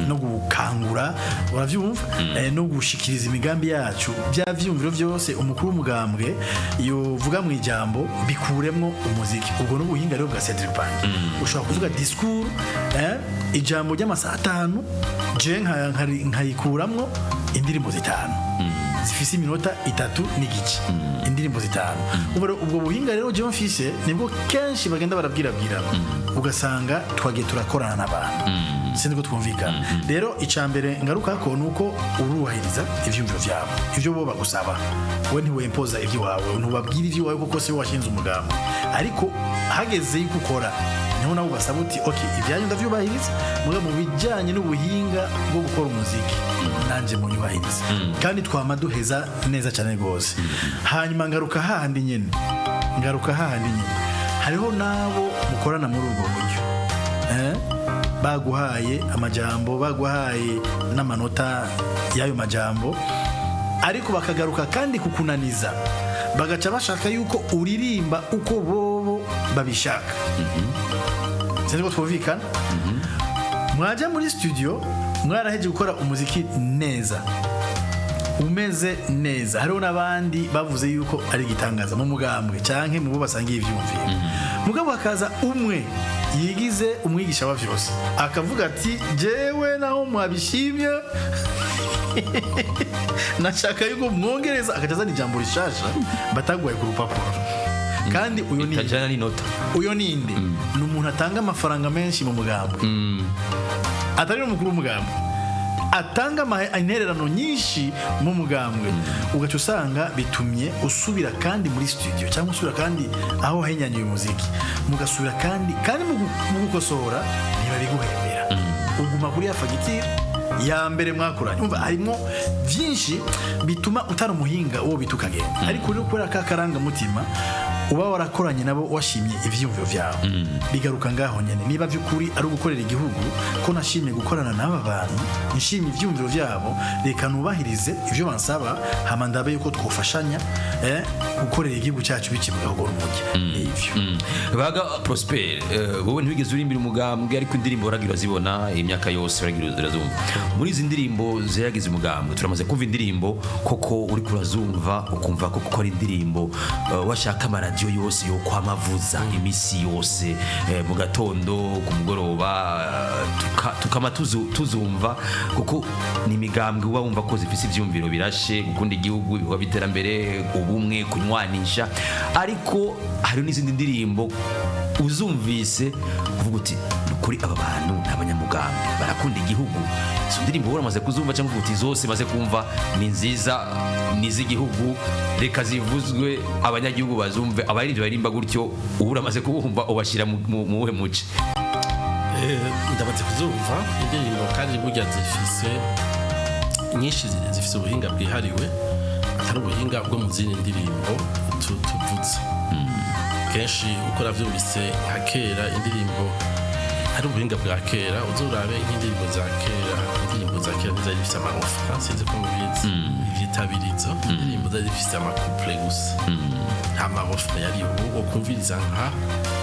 Speaker 6: no gukangura," uravyumva, no gushikiriza imigambi yacu, bya vyumviro vyose umukuru w'umugambwe yovuga mu ijambo, bikuremwo umuziki. Ubwo n'ubuhinga rero bwa Cedric Bangi. Ushobora kuvuga discours, ijambo ry'amasaha 5, je nkayikuramwo indirimbo 5 zifise iminota 3 n'igice, indirimbo 5. Ubwo rero, ubwo buhinga rero jewe mfise nibwo kenshi bagenda barabwirabwirana, ugasanga twagiye turakorana n'abantu. Sinzi ko twumvikana. Rero icya mbere ngaruka ko ni uko urubahiriza ivyumviro vyabo, ivyo bo bagusaba. We ntiwempoza ivy'iwawe, ntubabwira ivy'iwawe, kuko si we washinze umugambi. Ariko hageze yuko ukora, niho nawe ubasaba uti: "Ok, ibyanyu ndavyubahiriza, muga mu bijyanye n'ubuhinga bwo gukora umuziki nanjye munyubahiriza." Kandi twama duheza neza cyane rwose. Hanyuma ngaruka hahandi nyene, ngaruka hahandi nyene, hariho n'abo mukorana muri ubwo buryo, baguhaye amajambo, baguhaye n'amanota y'ayo majambo, ariko bakagaruka kandi kukunaniza, bagaca bashaka yuko uririmba uko bobo babishaka. Sinzi ko twumvikana. Mwajya muri studio, mwaraheje gukora umuziki neza, umeze neza, hariho n'abandi bavuze yuko ari igitangaza mu mugambwe canke mu bo basangiye ivyumviro, mugabo hakaza umwe yigize umwigisha wa vyose, akavuga ati: "Jewe naho mwabishimye, nashaka yuko mwongereza," agaca azana ijambo rishasha bataguhaye ku rupapuro. Kandi uyu ni
Speaker 5: Itajana n'inota.
Speaker 6: Uyo ninde? Ni umuntu atanga amafaranga menshi mu mugambwe, atari n'umukuru w'umugambwe, atanga intererano nyinshi mu mugambwe. Ugaca usanga bitumye usubira kandi muri studio, cyangwa usubira kandi aho wahinyanyuye umuziki, mugasubira kandi mu gukosora ntibabiguhembera, uguma kuri ya fagitire ya mbere mwakoranye. Umva, harimo byinshi bituma utari umuhinga uwo bita ukagenda. Ariko rero kubera ka karangamutima uba warakoranye nabo, washimye ivyiyumviro vyawe, bigaruka ngaho nyene. Niba by'ukuri ari ugukorera igihugu, ko nashimye gukorana n'aba bantu, nshimye ivyiyumviro vyabo, reka nubahirize ivyo bansaba, hama ndabe yuko twofashanya, gukorera igihugu cyacu biciye mu gahogora umujyi. Nivyo.
Speaker 5: Baga Prosper, wowe ntiwigeze urimbira umugambwe, ariko indirimbo waragira urazibona imyaka yose, waragira urazumva. Muri izi ndirimbo ziragize umugambwe, turamaze kumva indirimbo koko uri kurazumva ukumva koko ari indirimbo, washaka amaradiyo yose yo kwamavuza imisi yose, mu gatondo, ku mugoroba, tukama tuzumva, kuko ni imigambwe uba wumva ko zifise ivyumviro birashe: gukunda igihugu, ibikorwa by'iterambere, ubumwe, kunywanisha. Ariko hari n'izindi ndirimbo uzumvise uvuga uti: "Ni ukuri aba bantu ni abanyamugambwe, barakunda igihugu." Izo ndirimbo wowe uramaze kuzumva, cyangwa uvuga uti: "Zose maze kumva ni nziza, ni iz'igihugu, reka zivuzwe abanyagihugu bazumve"? Abaririmbyi baririmba gutyo ubu uramaze kubumva, ubashyira mu wuhe muce?
Speaker 7: Ndamaze kuzumva indirimbo, kandi burya zifise nyinshi zifise ubuhinga bwihariwe, atari ubuhinga bwo mu zindi ndirimbo tuvuze kenshi. Uko navyumvise nka kera, indirimbo ari ubuhinga bwa kera. Uzurabe nk'indirimbo za kera, indirimbo za kera ntizari zifise amarofa, sinzi ko mubizi, ivyitabirizo. Indirimbo zari zifise ama couplets gusa, nta ma refrains yariho. Ukumviriza nka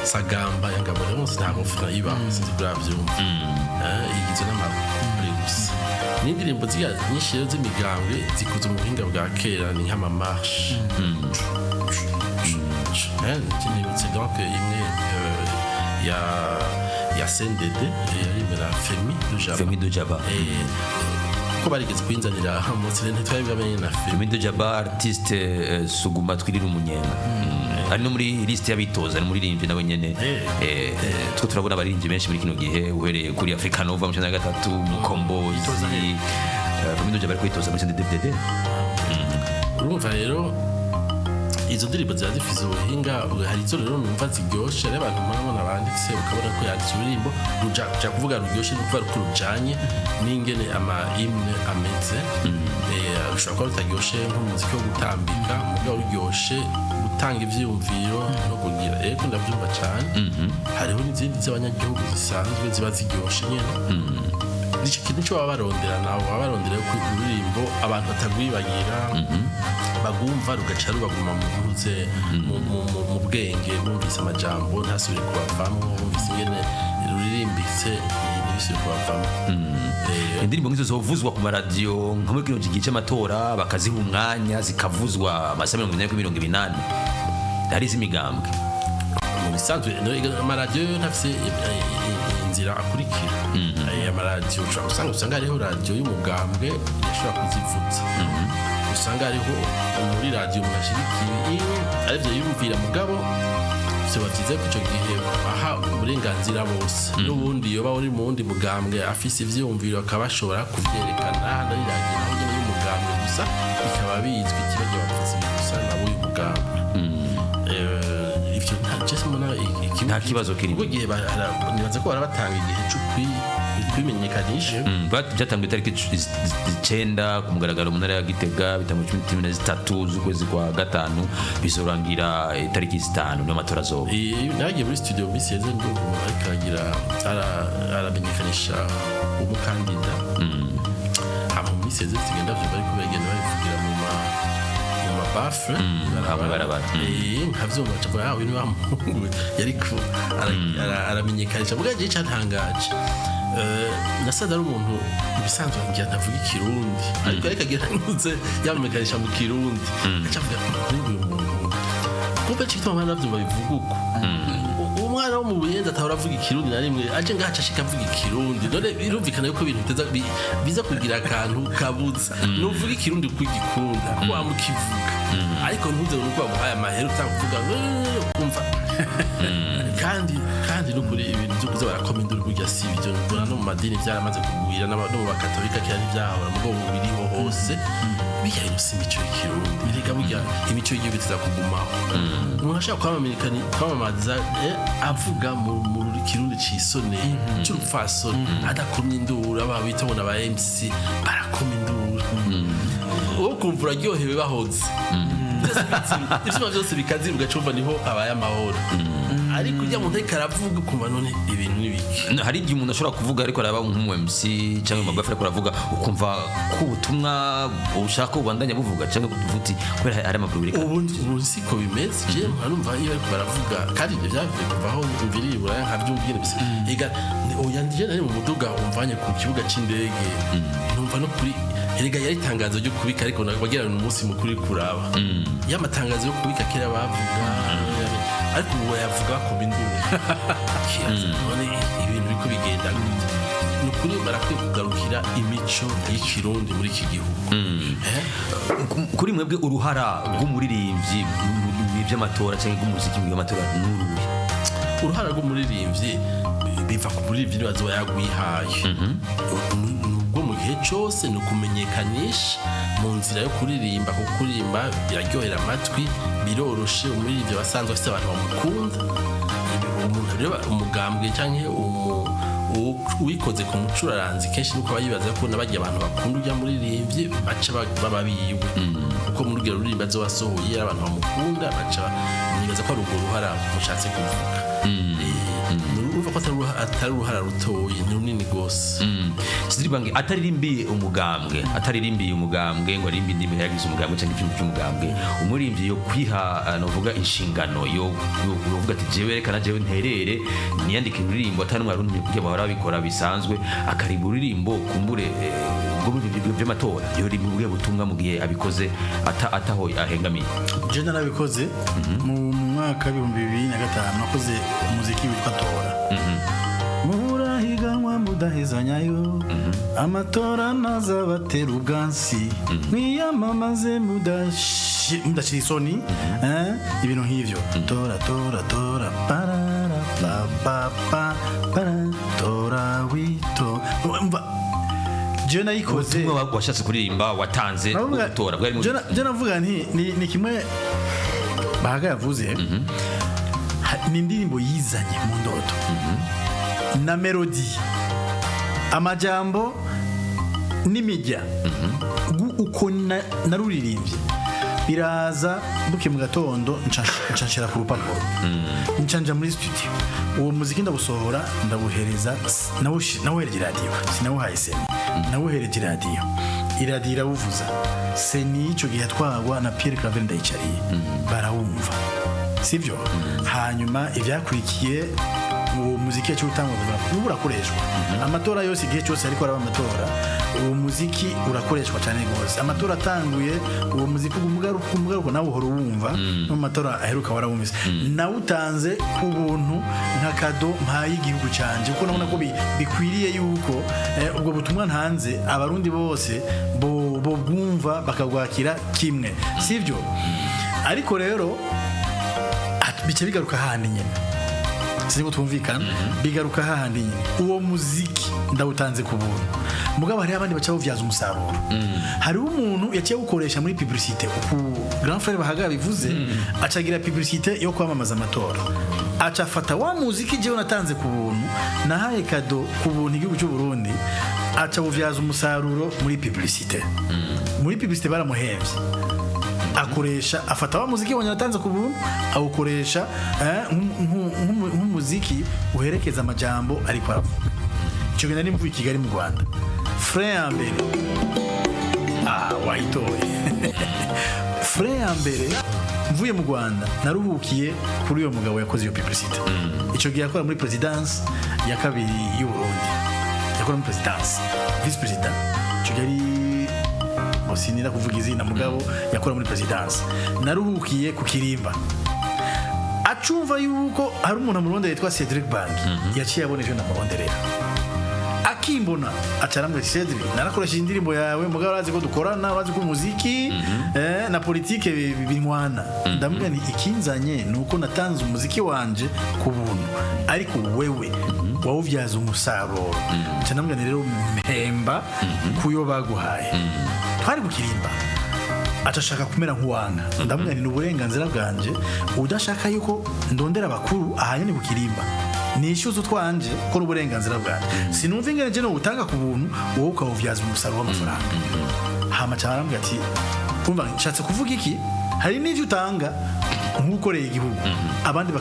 Speaker 7: Sagamba ya Ngabo Leonce, nta refrain ibaho, sinzi ko uravyumva. Igizwe n'ama couplets gusa. N'indirimbo ziriya nyinshi rero z'imigambwe zikoze mu buhinga bwa kera, ni nk'ama marches. Nibutse donc imwe ya CNDD yari na Femi de Jaba.
Speaker 5: Femi de Jaba.
Speaker 7: Ko barigeze kuyinzanira munsi ntitwari bwamenye na Femi.
Speaker 5: Femi de Jaba, artiste, Suguma twirira umunyenga. Ari no muri liste y'abitoza, ni umuririmbyi nawe nyene. Two turabona abaririmbyi benshi muri kino gihe, uhereye kuri Africa Nova mu 93, Mukombozi, Femi de Jaba ari kwitoza muri CNDD-FDD.
Speaker 7: Urumva rero Izo ndirimbo ziba zifise ubuhinga. Hari izo rero numva ziryoshe, rero abantu murabona banditse, ukabona ko yanditse ururimbo ruja ja kuvuga ruryoshe, ni ukuvuga ko rujanye n'ingene ama hymne ameze. Rushobora kuba rutaryoshe nk'umuziki wo gutambika, mugabo ruryoshe gutanga ivyiyumviro no kugira. Ego, ndavyumva cane. Hariho n'izindi z'abanyagihugu zisanzwe ziba ziryoshe nyene. Ico kintu cyo baba barondera, nabo baba barondera yuko ururirimbo abantu batagwibagira, bagumva rugaca rubaguma mu mpuze mu bwenge, bumvise amajambo ntasubire kubavamwo, bumvise ingene ruririmbitse ntibisubire kubavamwo.
Speaker 5: Indirimbo nk'izo zovuzwa ku maradiyo nka muri kino gihe cy'amatora, bakaziha umwanya zikavuzwa amasaha 40 kuri 80, hari iz'imigambwe.
Speaker 7: Mu bisanzwe amaradiyo yo ntafise inzira akurikira. Amaradiyo ushobora usanga hariho radiyo y'umugambwe irashobora kuzivuza, usanga hariho muri radiyo umuntu ashigikiye arivyo yumvira, mugabo vyoba vyiza ko ico gihe baha uburenganzira bose, n'ubundi yoba uri mu wundi mugambwe afise ivyiyumviro akaba ashobora kuvyerekana. Hano ari radiyo naho nyene y'umugambwe gusa, bikaba bizwi ikibazo bavuze ibi gusa nabo uyu mugambwe. Ivyo nta je simbona
Speaker 5: Nta kibazo kirimo.
Speaker 7: Kuko igihe nibaza ko barabatanga igihe co kwimenyekanisha.
Speaker 5: Byatanguye itariki 9 ku mugaragaro mu ntara ya Gitega, bitangwa 13 z'ukwezi kwa gatanu, bizorangira itariki 5, niyo amatora azoba.
Speaker 7: Nagiye muri studio mu minsi yeze, ndumva umuntu ariko aragira aramenyekanisha umukandida. Hama mu minsi yeze tugenda vyumva ariko bagenda babivugira mu ma baffles.
Speaker 5: Hamwe barabara.
Speaker 7: Nkavyumva nca ah, uyu ni wa muhungu yariko aramenyekanisha. Mugabo jewe icantangaje, nasanze ari umuntu ibisanzwe ngira ntavuga ikirundi, ariko agira ntuze yamenyekanisha mu kirundi, aca avuga uyu muntu kumbe cyo gituma navyumva bivuga uko. Umwana wo mu Buyenzi atahora avuga ikirundi na rimwe, aje ngaha aca ashika avuga ikirundi. None birumvikana yuko ibintu biza kugira akantu kabuza. Nuvuga ikirundi kuko ugikunda, kuko wama ukivuga, ariko ntuze ngo nuko baguhaye amahera utakuvuga kumva. Kandi nukuri ibintu byo kuza barakoma induru burya si ibyo. Mbona no mu madini byaramaze kugwira, no mu bakatolika kera ntibyahora, mugabo ubu biriho hose. Bijya bintu si imico y'ikirundi. Erega burya imico y'igihugu iza kugumaho. Umuntu ashaka kwamamaza, avuga mu kirundi cisoneye c'urupfasoni, adakomye induru. Aba bita ngo n'aba MC barakoma induru, wowe ukumva uraryohewe, bahoze byose bizima, ivyuma byose bikazira, ugacumva niho abaye amahoro. Ariko ujya muntu ariko aravuga ukumva none ibintu ni biki?
Speaker 5: Hari igihe umuntu ashobora kuvuga ariko araba nk'umu MC cyangwa mu ariko aravuga, ukumva ko ubutumwa ushaka ubandanya buvuga, cyangwa uvuga uti kubera hari amakuru biri.
Speaker 7: Ubu siko bimeze. Je nkumva iyo bariko baravuga, kandi ibyo byavuye kuva aho mviriye Buraya nkavyumva bisa. Ega oya, ndije nari mu muduga umvanye ku kibuga c'indege, numva no kuri, erega yari itangazo ryo kubika, ariko wagira ngo ni umunsi mukuru uri kuraba ya matangazo yo kubika kera bavuga, ariko ubu bayavuga bakoma induru. Kibaza none ibintu biriko bigenda gute? Ni ukuri barakwiye kugarukira imico y'ikirundi muri iki gihugu. Eh?
Speaker 5: Kuri mwebwe, uruhara rw'umuririmbyi mu by'amatora cyangwa rw'umuziki mu by'amatora ni uruhe?
Speaker 7: Uruhara rw'umuririmbyi biva ku muririmbyi nibaza aba yagwihaye. Nubwo mu gihe cyose ni ukumenyekanisha mu nzira yo kuririmba, kuko kuririmba biraryohera amatwi, biroroshe. Umuririmbyi aba asanzwe afite abantu bamukunda. Umuntu rero umugambwe cyangwa uwikoze ku mucuraranzi, kenshi nuko aba yibaza ko n'abajya abantu bakunda ujya muririmbyi baca baba biwe, kuko muri urwo ruririmbo azoba asohoye ari abantu bamukunda baca. Nibaza ko ari urwo ruhara mushatse kuvuga. Urumva ko atari uruhara rutoyi, ni runini rwose.
Speaker 5: Cedric ataririmbiye umugambwe, ataririmbiye umugambwe ngo aririmbe indirimbo yagize umugambwe cyangwa ikintu cy'umugambwe, umuririmbyi yo kwiha novuga inshingano yo kuvuga ati jewe reka na jewe nterere niyandike indirimbo atari umwe aruntumye, kugira bahora babikora bisanzwe, akaririmba uririmbo kumbure bwo muri ibyo by'amatora, yo rimwe butumwa mu gihe abikoze ataho ahengamiye.
Speaker 6: Je narabikoze mu mwaka w'2005, nakoze umuziki witwa Tora. Murahiganwa mudahezanyayo, amatora ntazabatera ubwansi, mwiyamamaze mudashira isoni, ibintu nk'ivyo. Tora tora tora parara pa pa pa para tora wito. Umva, jewe nayikoze.
Speaker 5: Ubutumwa washatse kuririmba watanze bwo gutora bwari
Speaker 6: Je navuga nti ni kimwe. Bahaga yavuze, ni indirimbo yizanye mu ndoto na mélodie, amajambo n'imijya. Uko naruririmbye biraza buke mu gatondo, nca nshira ku rupapuro, nca nja muri studio, uwo muziki ndawusohora, ndawuhereza, nawuhereje iradiyo, sinawuhaye CENI, nawuhereje iradiyo, iradiyo irawuvuza. CENI icyo gihe yatwagwa na Pierre Claver Ndayicariye, barawumva, sibyo? Hanyuma ibyakurikiye, uwo muziki yaciye utangwa kuva n'ubu urakoreshwa amatora yose, igihe cyose ariko araba amatora, uwo muziki urakoreshwa cyane rwose. Amatora atanguye, uwo muziki umugaruka, umugaruka, nawe uhora uwumva. No mu matora aheruka warawumvise. Nawutanze ku buntu nka cadeau mpaye igihugu canje, kuko nabona ko bikwiriye yuko ubwo butumwa ntanze Abarundi bose bo bwumva bakabwakira kimwe, sibyo? Ariko rero bica bigaruka hahandi nyene, sinzi ko twumvikana, bigaruka hahandi nyene. Uwo muziki ndawutanze ku buntu, mugabo hariho abandi baca bawubyaza umusaruro. Hariho umuntu yaciye awukoresha muri publicité, uku grand frère Bahaga bivuze, acagira publicité yo kwamamaza amatora, aca afata wa muziki jewe natanze ku buntu, nahaye cadeau ku buntu igihugu cy'u Burundi, aca awubyaza umusaruro muri publicité. Muri publicité baramuhemvye, akoresha, afata wa muziki wonyine atanze ku buntu, awukoresha nk'umuziki uherekeza amajambo ariko aravuga. Icyo gihe nari mvuye i Kigali mu Rwanda. Frein ya mbere, wayitoye, frein ya mbere mvuye mu Rwanda naruhukiye kuri uyo mugabo yakoze iyo publicité. Icyo gihe yakora muri présidence ya kabiri y'u Burundi, yakora muri présidence, vice président. Icyo gihe ari, sinira kuvuga izina, mugabo yakora muri présidence. Naruhukiye ku kirimba, acumva yuko hari umuntu amurondera yitwa Cedric Bank. Yaciye abona ivyo ndamuronderera, akimbona aca arambwira ati: "Cedric, narakoresheje indirimbo yawe, mugabo urazi ko dukorana, urazi ko umuziki na politike binywana." Ndamubwira nti: "Ikinzanye ni uko natanze umuziki wanje ku buntu, ariko wewe wawubyaza umusaruro." Nca ndamubwira nti: "Rero mpemba kuyo baguhaye." Twari ku kirimba, aca ashaka kumera nk'uwanga. Ndamubwira nti: "Ni uburenganzira bwanje, udashaka yuko ndondera abakuru ahanye ni ku kirimba, nishyuze utwanje, ko ni uburenganzira bwanje. Sinumva ingene je nowutanga ku buntu, wowe ukawubyaza umusaruro w'amafaranga." Hama cyane arambwira ati: "Umva, nshatse kuvuga iki, hari n'ivyo utanga nk'ukoreye igihugu, abandi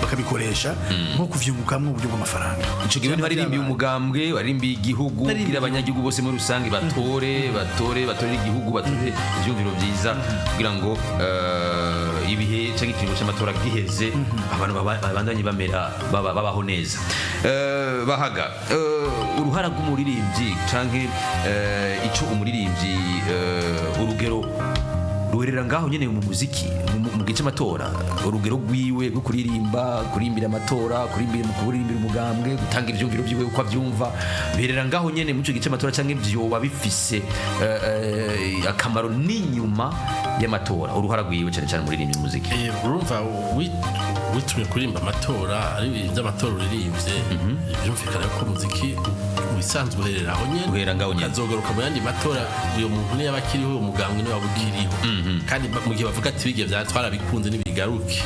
Speaker 6: bakabikoresha nko kuvyungukamwo uburyo bw'amafaranga."
Speaker 5: Ico gihe ntiwaririmbiye umugambwe, waririmbiye igihugu,
Speaker 6: Naririmbiye
Speaker 5: kugira abanyagihugu bose muri rusange batore, batore, batorere igihugu, batore ivyumviro vyiza, kugira ngo ibihe canke ikiringo c'amatora giheze, abantu babandanye bamera babaho neza. Bahaga, uruhara rw'umuririmbyi canke ico umuririmbyi, urugero ruherera ngaho nyene mu muziki mu gihe c'amatora, urugero rwiwe rwo kuririmba, kurimbira amatora, kurimbira, mu kuririmbira umugambwe, gutanga ivyumviro vyiwe uko avyumva, biherera ngaho nyene mu ico gihe c'amatora, canke vyoba bifise akamaro n'inyuma y'amatora, uruhara rwiwe cane cane muririmbyi muziki?
Speaker 7: Urumva, witumye kuririmba amatora, ari ibintu by'amatora uririmbye, byumvikana ko umuziki wisanzwe uherera aho nyene.
Speaker 5: Uhera ngaho nyene.
Speaker 7: Ukazogaruka mu yandi matora, uyo muntu niyo aba akiriho, uwo mugambwe niyo waba ukiriho. Kandi mu gihe bavuga ati bigiye bya twarabikunze ntibigaruke.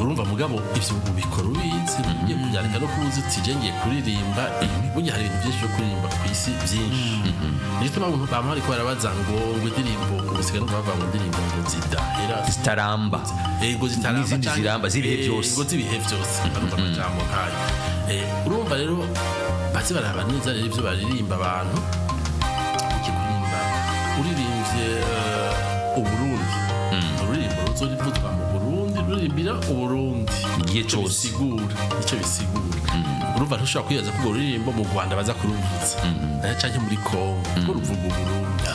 Speaker 7: Urumva, mugabo ivyo ubikora ubizi, ugiye kubyandika no kubuza uti je ngiye kuririmba ibi. Burya hari ibintu byinshi byo kuririmba ku isi byinshi, nico gituma abantu bama bariko barabaza ngo indirimbo, usigaye numva bavuga ngo indirimbo ngo zidahera,
Speaker 5: zitaramba.
Speaker 7: Ngo zitaramba
Speaker 5: N'izindi ziramba, z'ibihe byose.
Speaker 7: Ngo z'ibihe byose, barumva amajambo nkayo. Urumva rero baze baraba neza rero ibyo baririmba. Abantu ugiye kuririmba, uririmbye Uburundi, ururirimbo ruzorivuzwa mu Burundi, ruririmbira Uburundi
Speaker 5: Igihe
Speaker 7: Ico
Speaker 5: cose.
Speaker 7: bisigura, icyo bisigura. Urumva ntushobora kwibaza ko urwo ruririmbo mu Rwanda baza kuruvuza, canke muri Kongo, kuko ruvuga Uburundi.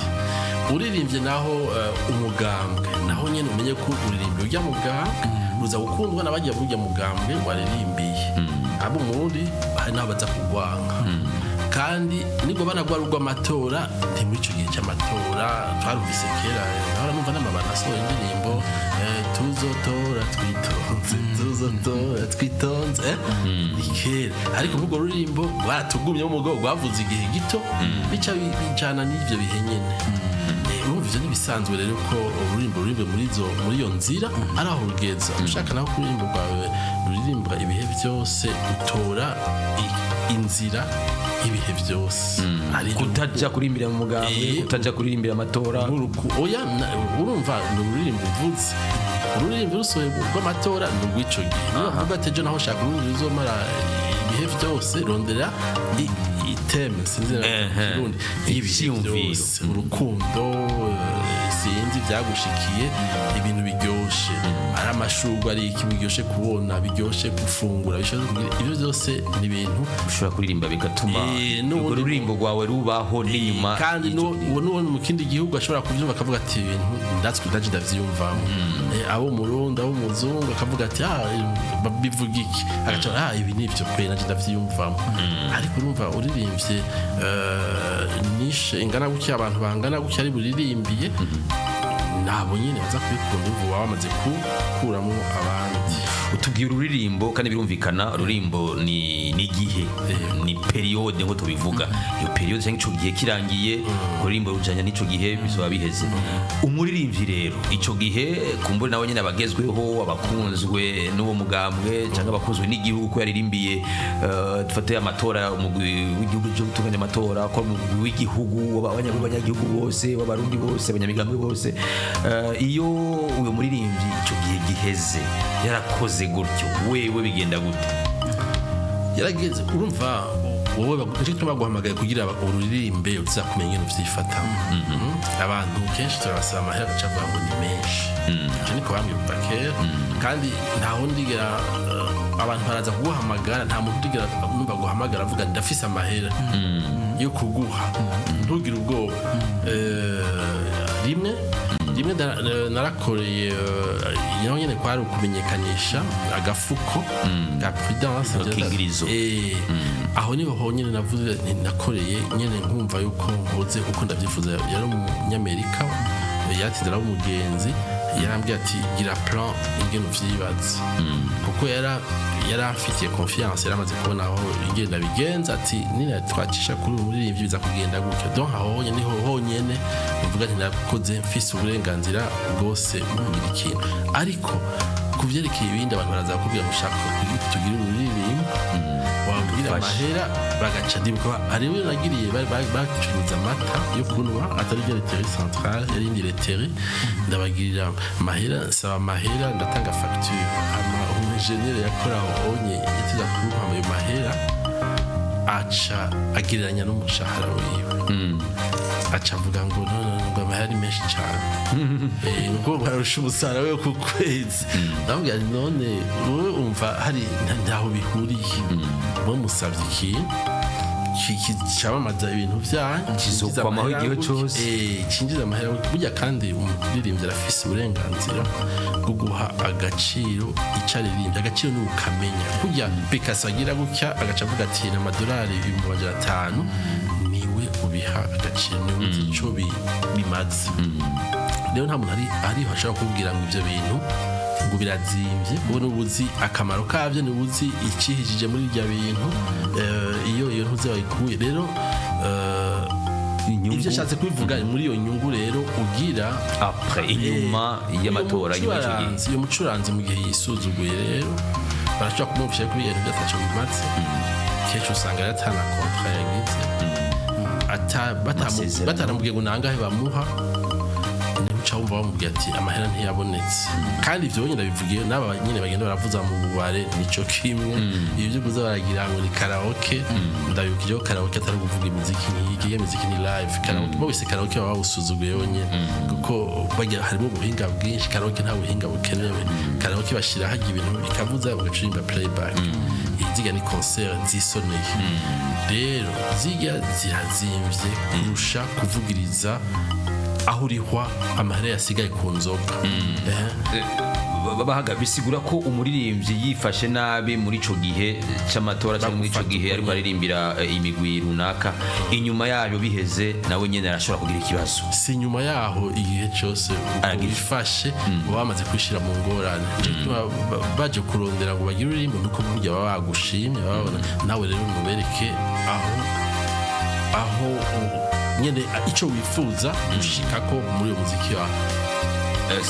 Speaker 7: Uririmbye naho umugambwe, naho nyene umenye ko uririmba urya mugambwe, ruza gukundwa n'abajya burya mugambwe waririmbiye. Abo muri hari n'aho baza kugwanga, kandi nibwo banagwa rw'amatora, nti muri ico gihe cy'amatora twarumvise kera, nahora numva n'amabana asohoye indirimbo, tuzotora twitonze, tuzotora twitonze, ni kera. Ariko nk'urwo ruririmbo rwaratugumye mu mugongo, rwavuze igihe gito, bica bijana n'ivyo bihe nyene. Urumva ivyo ntibisanzwe rero ko ururimbo ruririmbe muri iyo nzira ari aho rugeza. Ushaka naho kuririmbo rwawe ruririmbwa ibihe byose, utora inzira ibihe byose. Ari
Speaker 5: Kutaja kuririmbira mu mugambwe, kutaja kuririmbira amatora.
Speaker 7: Oya, urumva ni ururirimbo uvuze, ururirimbo rusohoye rw'amatora ni urw'ico gihe. Niba uvuga ati ejo naho ushaka ururirimbo ruzomara ibihe byose, rondera iteme, sinzi na Kirundi, y'ibihe
Speaker 5: Ivyiyumviro.
Speaker 7: byose, urukundo, sinzi byagushikiye, ibintu biryoshe, ari amashurwe, ari iki biryoshe kubona, biryoshe gufungura, biryoshe kugira, ibyo byose ni ibintu
Speaker 5: Ushobora kuririmba bigatuma urwo ruririmbo rwawe rubaho n'inyuma
Speaker 7: kandi
Speaker 5: y'ico gihe.
Speaker 7: uwo n'uwo mu kindi gihugu ashobora kubyumva akavuga ati ibintu ndatwe ndaje ndavyiyumvamo. Abo umurundi, abo umuzungu, akavuga ati ah, bivuga iki, agaca ah, ibi nivyo kwe naje ndavyiyumvamo. Ariko urumva uririmbye nishe ingana gutya, abantu bangana gutya ari buririmbiye, nabo nyine baza kubikunda, ubu baba bamaze gukuramo abandi.
Speaker 5: Utubwira ururirimbo kandi birumvikana, ururimbo ni igihe, ni période nko tubivuga. Iyo période cyangwa ico gihe kirangiye, ururirimbo rujanya n'ico gihe, bizoba biheze. Umuririmbyi rero ico gihe kumbure nawe nyine abagezweho, abakunzwe n'uwo mugambwe cyangwa abakunzwe n'igihugu ko yaririmbiye, dufate amatora, umugwi w'igihugu cyo gutunganya amatora, ko umugwi w'igihugu w'abanyagihugu bose, w'abarundi bose, abanyamigambwe bose. Iyo uyo muririmbyi ico gihe giheze yarakoze gutyo, wewe bigenda gute?
Speaker 7: Yarageze, urumva wowe nicyo gituma baguhamagaye kugira ururirimbe, uza kumenya ingene uvyifatamo. Abantu kenshi turabasaba amahera agaca avuga ngo ni menshi. Ivyo niko bambwiye kuva kera, kandi nta wundi ndigera, abantu baraza kuguhamagara, nta muntu ndigera numva guhamagara avuga ndafise amahera yo kuguha, ntugire ubwoba. Rimwe rimwe narakoreye, naho nyene kwari ukumenyekanisha agafuko ka Prudence.
Speaker 5: Agakingirizo.
Speaker 7: Aho niho honyine navuze nti nakoreye nyene nkumva yuko nkoze uko ndavyifuza. Yari umunyamerika, yatinze araba umugenzi, yarambwiye ati gira plan ingene uvyibaza, kuko yaramfitiye confiance, yaramaze kubona aho ingene ndabigenza, ati nina twacisha kuri uyu muririmbyi biza kugenda gutyo. Donc aho honyene niho honyene mvuga nti nakoze mfise uburenganzira bwose mu kugira ikintu. Ariko ku vyerekeye ibindi, abantu baraza bakubwira ngo ushaka tugire ururirimbo, wabwira amahera bagaca. Ndibuka hariho nagiriye bacuruza amata yo kunywa, atari ryo laiterie centrale, yari indi laiterie, ndabagirira amahera, nsaba amahera, ndatanga facture, hama umu yakora aho onye yatiza kumpa ayo mahera, aca agereranya n'umushahara wiwe, aca avuga ngo no, no, no, ngo amahera ni menshi cyane. Ngo barusha umusaruro we ku kwezi. Ndamubwira nti none wowe umva hari ntaho bihuriye, mwe musabye ikintu cyamamaza ibintu byanyu
Speaker 5: Kizokwamaho igihe cose.
Speaker 7: Cinjiza amahera burya. Kandi umuririmbyi arafise uburenganzira bwo guha agaciro icyo aririmbye. Agaciro ni ukamenya kurya Picasso agira gutya agaca avuga ati ni amadolari 500,000, niwe ubiha agaciro, niwe uzi ico bimaze. Rero nta muntu ari ariho ashobora kukubwira ngo ibyo bintu ngo birazimvye, wowe niba uzi akamaro kabyo, niba uzi icihishije muri ibyo bintu, iyo ntuzi wayikuye rero,
Speaker 5: Inyungu.
Speaker 7: Ibyo ashatse kubivuga muri iyo nyungu rero ugira
Speaker 5: après, inyuma y'amatora, inyuma y'icyo gihe.
Speaker 7: Iyo mucuranzi mu gihe yisuzuguye rero, barashobora kumwumvisha ko ibintu byataco bimaze. Kenshi usanga rero atana contrat yagize,
Speaker 5: Amasezerano.
Speaker 7: Bataramubwiye ngo nangahe bamuha, niho uca wumva bamubwiye ati amahera ntiyabonetse. Kandi ivyo nyine ndabivugiye n'aba nyine bagenda baravuza mu bubare, nico kimwe. Ibyo byo kuza baragira ngo ni karaoke, ndabibwira ko karaoke atari ukuvuga imiziki nk'iki, iyo miziki ni live. Karaoke bose, karaoke baba bawusuzuguye bonyene, kuko bagira harimo ubuhinga bwinshi. Karaoke nta buhinga bukenewe, karaoke bashira hajya ibintu bikavuza bagacurimba playback. Iziga ni concert zisoneye rero, ziga zirazimvye kurusha kuvugiriza aho urihwa amahera yasigaye ku nzoga.
Speaker 5: Bahaga bisigura ko umuririmbyi yifashe nabi muri ico gihe c'amatora cyangwa muri ico gihe ariko aririmbira imigwi runaka, inyuma yayo biheze, nawe nyene arashobora kugira ikibazo.
Speaker 7: Si nyuma yaho, igihe cyose uko
Speaker 5: Aragira.
Speaker 7: wifashe uba wamaze kwishira mu ngorane. Nico gituma baje kurondera ngo bagire ururimi, nuko burya baba bagushimye, baba babona nawe rero mubereke aho Nyene ico wifuza gushikako muri uyo muziki wawe.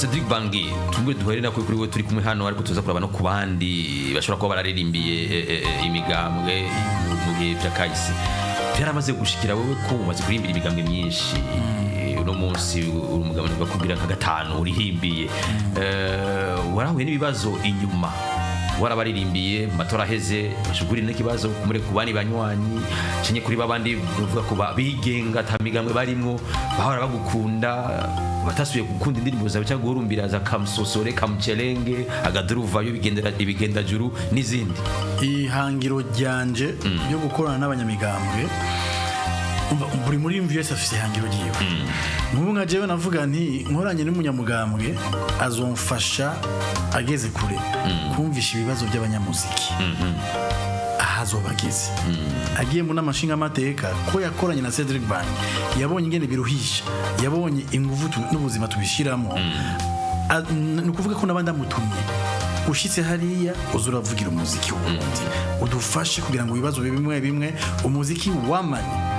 Speaker 5: Cedric Bangi, tumwe duhere nako kuri we turi kumwe hano, ariko tuza kuraba no ku bandi bashobora kuba bararirimbiye imigambwe mu bihe vya kahise. Byaramaze gushikira wewe ko umaze kurimbira imigambwe myinshi, uno munsi uri umugambwe bakubwira nka gatanu urihimbiye, warahuye n'ibibazo inyuma warabaririmbiye mu matora aheze, bashugurira n'ikibazo kumure ku bandi banywanyi cenye kuri babandi bavuga ko bigenga ata migambwe barimwo bahora bagukunda, batasubiye gukunda indirimbo zawe cyangwa guhurumbira za kamusosore, kamucerenge, agaduruvayo, ibigendera, ibigendajuru n'izindi?
Speaker 6: Ihangiro ryanje ryo gukorana n'abanyamigambwe, umva, buri muri wese afise ihangiro ryiwe. Nk'ubu nka jewe navuga nti nkoranye n'umunyamugambwe azomfasha ageze kure kumvisha ibibazo by'abanyamuziki aho azoba ageze, agiye mu nama nshingamateka, ko yakoranye na Cedric Bank, yabonye ingene biruhisha, yabonye ingufu n'ubuzima tubishiramo. Ni ukuvuga ko n'abandi amutumye, ushitse hariya uza uravugira umuziki w'Uburundi, udufashe kugira ngo ibibazo bimwe bimwe umuziki wamanye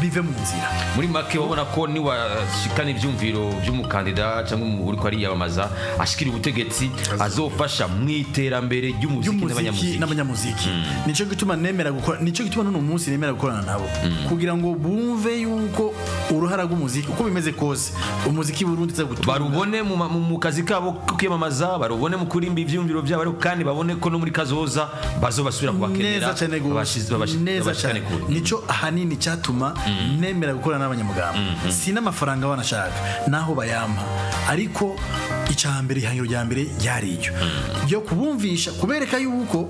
Speaker 6: bive mu nzira.
Speaker 5: Muri make wabona ko niwashikana ivyumviro vy'umukandida cyangwa uriko ariyamamaza ashikira ubutegetsi, azofasha mu iterambere ry'umuziki
Speaker 6: ry'umuziki
Speaker 5: n'abanyamuziki.
Speaker 6: N'abanyamuziki. Nico gituma nemera gukora, nico gituma n'uno munsi nemera gukorana nabo, kugira ngo bumve yuko uruhara rw'umuziki uko bimeze kose, umuziki Burundi uza gutunga.
Speaker 5: Barubone mu kazi kabo ko kwiyamamaza, barubone mu kurimba ivyumviro vyabo, ariko kandi babone ko no muri kazoza bazobasubira kubakenera.
Speaker 6: Neza cyane gose, neza
Speaker 5: babashikane
Speaker 6: cyane.
Speaker 5: kure.
Speaker 6: Nico ahanini cyatuma nemera gukorana n'abanyamugamba. Si n'amafaranga banashaka naho bayampa, ariko icya mbere, ihangiro rya mbere ryari iryo ryo kubumvisha, kubereka yuko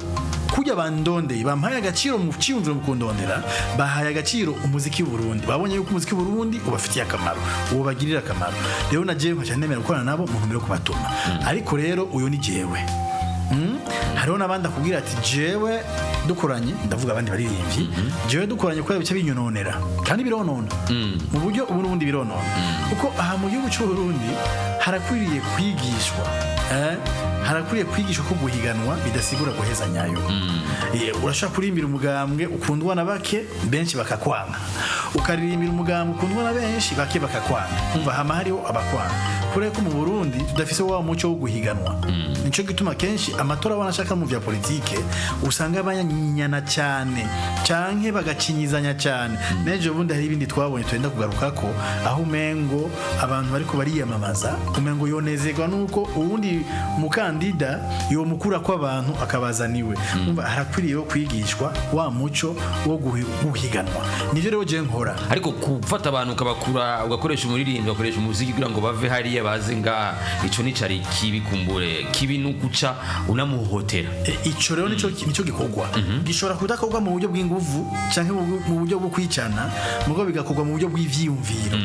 Speaker 6: kujya bandondeye bampaye agaciro mu cyiyumviro, mu kundondera bahaye agaciro umuziki w'u Burundi, babonye yuko umuziki w'u Burundi ubafitiye akamaro, ubagirira akamaro. Rero na jewe nkaca nemera gukorana nabo mu ntumbero yo kubatuma. Ariko rero uyu ni jewe. Hariho n'abandi akubwira ati jewe dukoranye, ndavuga abandi baririmbyi, jewe dukoranye kubera bice binyononera, kandi bironona mu buryo ubu n'ubundi, bironona kuko aha mu gihugu cy'u Burundi harakwiriye kwigishwa, harakwiriye kwigishwa ko guhiganwa bidasigura guhezanyayo. Urashobora kurimbira umugambwe ukundwa na bake, benshi bakakwanga, ukaririmbira umugambwe ukundwa na benshi, bake bakakwanga. Umva, hama hariho abakwanga kubera ko mu Burundi tudafise wa muco wo guhiganwa. Nico gituma kenshi amatora wanashaka mu vya politike usanga abanyinyana cyane canke bagacinyizanya cyane. N'ejo bundi hari ibindi twabonye twenda kugarukako, aho umengo abantu bariko bariyamamaza, umengo yonezerwa nuko uwundi mukandida yomukura ko abantu akabazaniwe. Umva, harakwiriye kwigishwa wa muco wo guhiganwa. Nivyo rero je nkora.
Speaker 5: Ariko gufata abantu ukabakura, ugakoresha umuririmbyi, ugakoresha umuziki kugira ngo bave hariya baze ngaha, ico nicari kibi. Kumbure kibi nuguca unamuhotera.
Speaker 6: Ico rero nico gikorwa gishobora kudakorwa mu buryo bw'inguvu canke mu buryo bwo kwicana, mugo bigakorwa mu buryo bw'ivyiyumviro.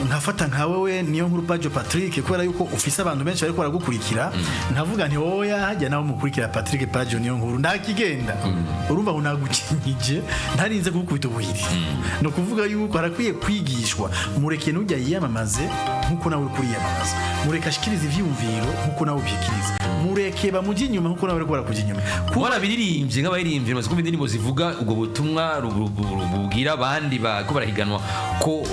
Speaker 6: Nkafata nka wewe niyo nkuru Pajo Patrick, kubera yuko ufise abantu benshi bariko baragukurikira, nkavuga nti oya, hajya nawe mukurikira Patrick Pajo niyo nkuru, ndakigenda. Urumva ngo nagukinyije, ntarinze kugukubita ubuhiri. Ni ukuvuga yuko harakwiye kwigishwa, mureke nujya yiyamamaze nkuko nawe uri kuriyamamaza, mureke ashikirize ivyiyumviro nkuko nawe ubyikiriza, mureke bamujye inyuma nkuko nawe uriko barakujya inyuma.
Speaker 5: Warabiririmbye nk'abaririmbyi bamaze kumva indirimbo zivuga ubwo butumwa bubwira abandi ko barahiganwa ko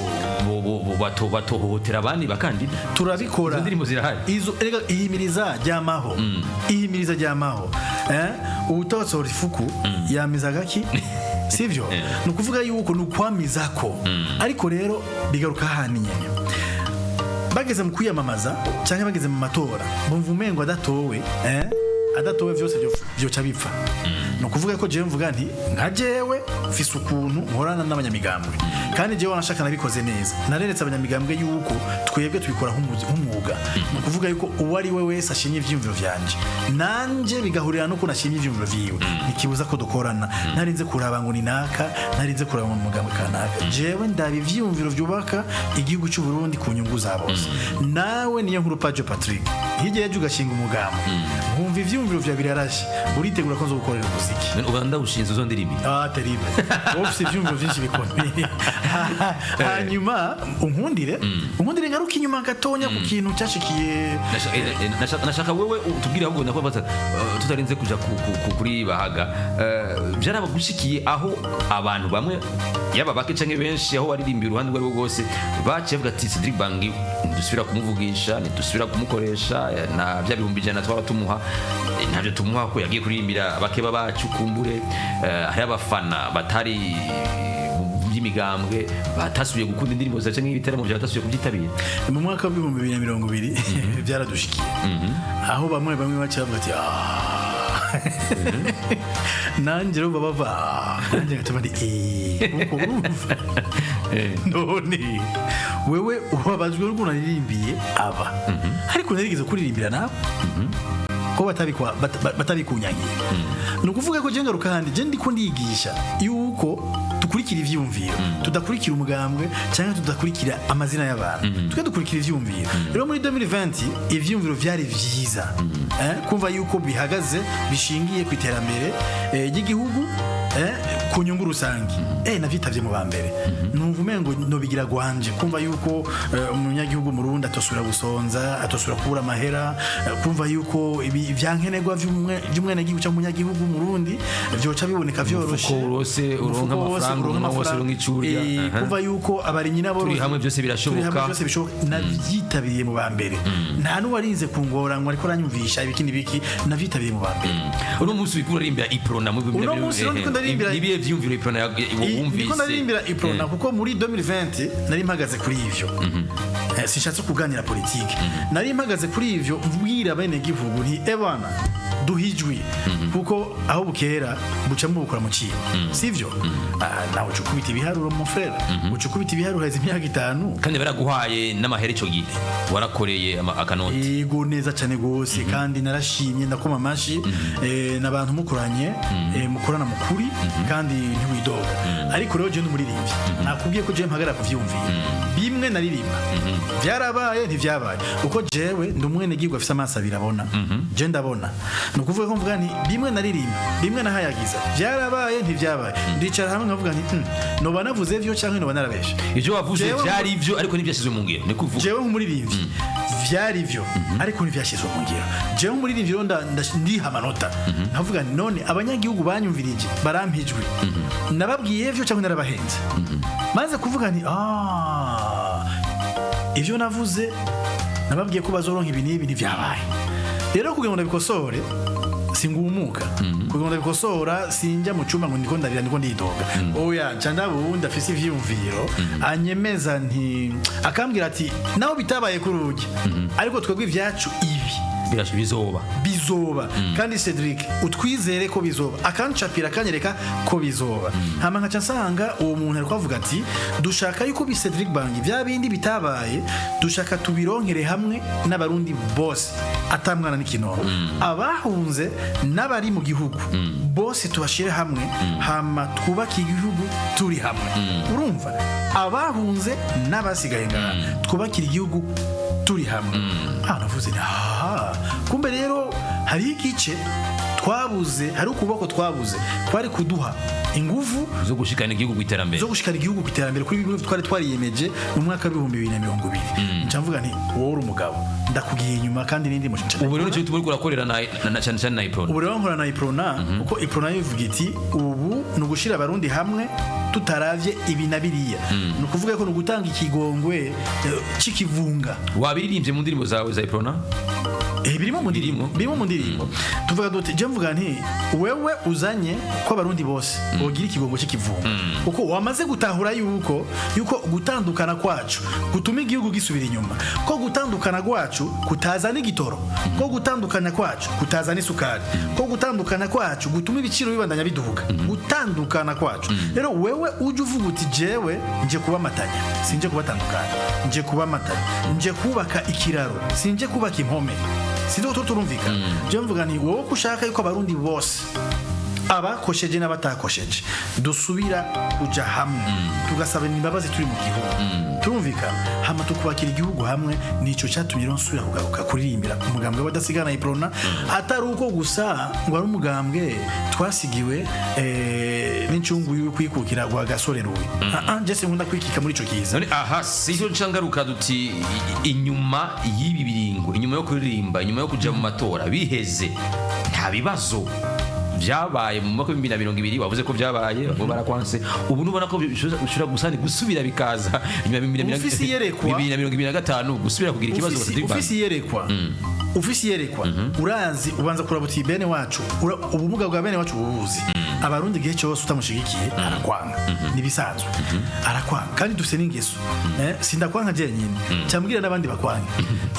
Speaker 5: batohohotera abandi bakandida?
Speaker 6: Turabikora.
Speaker 5: Izo ndirimbo zirahari.
Speaker 6: Izo erega ihimiriza ryamaho, ihimiriza ryamaho, uwutabasohora ifuku yamiza agaki, sivyo? Ni ukuvuga yuko ni ukwamizako. Ariko rero bigaruka hahandi nyene, bageze mu kwiyamamaza cyangwa bageze mu matora, bumva umengo adatowe, adatowe vyose vyoca bipfa. Ni ukuvuga ko jewe mvuga nti nka jewe mfise ukuntu nkorana n'abanyamigambwe, kandi jewe wanashaka nabikoze neza, nareretse abanyamigambwe yuko twebwe tubikora nk'umwuga. Ni ukuvuga yuko uwo ari we wese ashimye ivyiyumviro vyanje, nanje bigahurira nuko nashimye ivyiyumviro vyiwe, ntikibuza ko dukorana. Ntarinze kuraba ngo ni naka, ntarinze kuraba ngo ni umugambwe kanaka. Jewe ndaba ivyiyumviro vyubaka igihugu cy'u Burundi ku nyungu za bose. Nawe niyo nkuru Pajo Patrick, Hirya y'ejo ugashinga umugambi, nkumva ivyiyumviro vyawe birarashe, uritegura ko nzogukorera umuziki.
Speaker 5: Uba ndawushinze uzo ndirimbi.
Speaker 6: Ah, terrible. Wowe ufise ivyiyumviro vyinshi bikomeye. Hanyuma unkundire ngaruke inyuma gatonya ku kintu cyashikiye.
Speaker 5: Nashaka wewe utubwire, ahubwo ndakubaza tutarinze kuja kuri bahaga. Byarabagushikiye aho abantu bamwe, yaba bake canke benshi, aho waririmbiye uruhande urwo arirwo rwose, baciye bavuga ati: "Cedric Bangi ntidusubira kumuvugisha, ntidusubira kumukoresha, na bya 100,000 twaba tumuha, ntabyo tumuha ko yagiye kuririmbira abakeba bacu." Kumbure hari abafana batari by'imigambwe batasubiye gukunda indirimbo zawe canke ibitaramo byawe, batasubiye kubyitabira.
Speaker 6: Mu mwaka wa 2020 byaradushikiye, aho bamwe bamwe baciye bavuga ati: "Ah." Nanjye rero bava "Ah", nanjye ngatuma ndi kuko urumva none wewe ubabajwe n'ukuntu naririmbiye aba, ariko narigeze kuririmbira nawe ko batabikunyangiye. Ni ukuvuga ko je ngaruka handi, je ndiko ndigisha yuko dukurikira ivyiyumviro, tudakurikira umugambwe cyangwa tudakurikira amazina y'abantu, twe dukurikira ivyiyumviro. Rero muri 2020 ivyiyumviro vyari vyiza, kumva yuko bihagaze, bishingiye ku iterambere ry'igihugu, ku nyungu rusange. Navyitavye mu ba mbere, numva umengo nobigira gwanje, kumva yuko umunyagihugu mu Burundi atosubira gusonza, atosubira kubura amahera, kumva yuko ibi ivyankenerwa vy'umwenegihugu cyangwa umunyagihugu mu Burundi vyoca biboneka vyoroshe.
Speaker 5: Umufuko wose uronka
Speaker 6: Umufuko wose
Speaker 5: amafaranga,
Speaker 6: uronka
Speaker 5: umunwa wose
Speaker 6: amafaranga.
Speaker 5: uronka ico urya.
Speaker 6: Kumva yuko abarimyi n'aborozi
Speaker 5: Turi hamwe byose birashoboka.
Speaker 6: Turi hamwe byose bishoboka. Navyitabiriye mu ba mbere, nta n'uwarinze kungora ngo ariko aranyumvisha ibiki n'ibiki, navyitabiriye mu ba mbere.
Speaker 5: Uno munsi uriko urarimbira Iprona mu
Speaker 6: Uno munsi rero ndiko ndarimbira-
Speaker 5: ibihe vyiyumviro Iprona wumvise?
Speaker 6: Ndiko ndarimbira Iprona kuko muri 2020 nari mpagaze kuri ivyo. Sinshatse kuganira politike, nari mpagaze kuri ivyo, mbwira bene gihugu nti: "Ebana, duhijwi kuko aho bukera buca mubukora mu cibo, sivyo?" Ah, nawe uca ukubita ibiharuro, mon frère, uca ukubita ibiharuro, haheze imyaka 5.
Speaker 5: Kandi baraguhaye n'amahera ico gihe warakoreye akanoti.
Speaker 6: Yego, neza cyane gose, kandi narashimye, ndakoma amashi. N'abantu mukoranye, mukorana mu kuri kandi ntiwidoga. Ariko rero je n'umuririmbyi, nakubwiye ko je mpagarara kuvyumvira bimwe naririmba. Byarabaye, ntivyabaye, uko jewe ndi umwenegihugu afise amaso abiri abona. Je ndabona, ni ukuvuga ko mvuga nti bimwe naririmba, bimwe nahayagiza, byarabaye, ntivyabaye. Ndicara hamwe nkavuga nti: "Noba navuze vyo canke noba narabeshe?"
Speaker 5: Ivyo wavuze vyari ivyo, ariko ntivyashyizwe mu ngiro, niko uvuga.
Speaker 6: Jewe nk'umuririmbyi vyari vyo, ariko ntivyashyizwe mu ngiro. Jewe nk'umuririmbyi rero ndiha amanota, nkavuga nti: "None abanyagihugu banyumvirije, barampa ijwi, nababwiye vyo cyangwa narabahenze?" Maze kuvuga nti: "Ah, ivyo navuze, nababwiye ko bazoronka ibi n'ibi, ntivyabaye." Rero kugira ngo ndabikosore, singumuka. Kugira ngo ndabikosora, sinjya mu cyumba ngo ndiko ndarira, ndiko ndidoga, oya. Nca ndabundi afise ivyiyumviro anyemeza, nti akambwira ati: "Naho bitabaye kuri urugi, ariko twebwe ivyacu ibi
Speaker 5: Bizoba.
Speaker 6: Bizoba, kandi Cedric utwizere ko bizoba." Akancapira, akanyereka ko bizoba. Hama nkaca nsanga uwo muntu ariko avuga ati: "Dushaka yuko bi Cedric Bangi bya bindi bitabaye, dushaka tubironkere hamwe n'abarundi bose, atamwana n'ikinono, abahunze n'abari mu gihugu bose tubashire hamwe, hama twubake igihugu turi hamwe." Urumva, abahunze n'abasigaye ngaha, twubakire igihugu turi hamwe. Ah, navuze nti: "Aha, kumbe rero hariho igice twabuze, hari ukuboko twabuze kwari kuduha inguvu
Speaker 5: zo gushikana igihugu ku iterambere."
Speaker 6: Zo gushikana igihugu ku iterambere kuri bimwe twari twariyemeje mu mwaka wa 2020. Nca mvuga nti: "Wowe uri umugabo, ndakugiye inyuma." Kandi n'indi
Speaker 5: Ubu rero nicyo gituma uriko urakorera na cyane cyane na Iprona.
Speaker 6: Ubu rero nkora na Iprona, kuko Iprona yo ivuga iti: "Ubu ni ugushira abarundi hamwe tutaravye ibi na biriya." Ni ukuvuga ko ni ugutanga ikigongwe c'ikivunga.
Speaker 5: Wabiririmbye mu ndirimbo zawe za Iprona?
Speaker 6: Birimo mu ndirimbo.
Speaker 5: Birimo.
Speaker 6: Birimo mu ndirimbo. Tuvuga duti, je mvuga nti: "Wewe uzanye ko abarundi bose bogira ikigongo cy'ikivunga, kuko wamaze gutahura yuko gutandukana kwacu gutuma igihugu gisubira inyuma, ko gutandukana kwacu kutazana igitoro, ko gutandukana kwacu kutazana isukari, ko gutandukana kwacu gutuma ibiciro bibandanya biduga, gutandukana kwacu." Rero wewe uje uvuga uti: "Jewe nje kubamatanya, sinje kubatandukanya, nje kubamatanya, nje kubaka ikiraro, sinje kubaka impome." Sinzi ko turumvikana. Je mvuga nti: "Wowe ko ushaka yuko abarundi bose Abakosheje n'abatakosheje dusubira kuja hamwe, tugasaba imbabazi turi mu gihugu, turumvikana, hama tukubakira igihugu hamwe. Nico cyatumye rero nsubira kugaruka kuririmbira umugambwe w'abadasigana Iprona, atari uko gusa ngo ari umugambwe twasigiwe n'incungu y'ukwikukira rwa Gasore Ruwe. Ah, ah, je sinkunda kwikika muri ico kiza.
Speaker 5: None aha si cyo ncangaruka duti inyuma y'ibi biringo, inyuma yo kuririmba, inyuma yo kuja mu matora biheze, nta bibazo byabaye mu mwaka wa 2020? Wavuze ko byabaye, bamwe barakwanse. Ubu nubona ko bishobora gusa gusubira bikaza inyuma ya bibiri na mirongo-
Speaker 6: Ufise iyerekwa.
Speaker 5: 2025 gusubira kugira ikibazo?
Speaker 6: Ufise iyerekwa, urazi, ubanza kuraba uti bene wacu, ubumuga bwa bene wacu ububuzi. Abarundi igihe cyose utamushigikiye arakwanga, nibisanzwe, arakwanga. Kandi dufise n'ingeso, sindakwanka jenyine, cyambwira n'abandi bakwanga.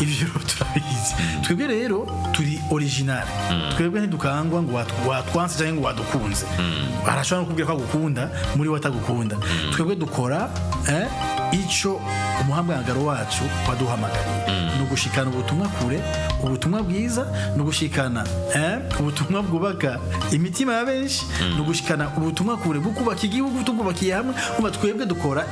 Speaker 6: Ivyo rero turabizi. Twebwe rero turi original, twebwe ntidukangwa ngo watwanse cyangwa ngo wadukunze. Arashobora no kubwira ko agukunda muri we atagukunda. Twebwe dukora ico umuhamagaro wacu waduhamagariye, ni ugushikana ubutumwa kure, ubutumwa bwiza, ni ugushikana ubutumwa bwubaka imitima ya benshi, ni ugushikana ubutumwa kure bwo kubaka igihugu tubwubakiye hamwe. Umva, twebwe dukora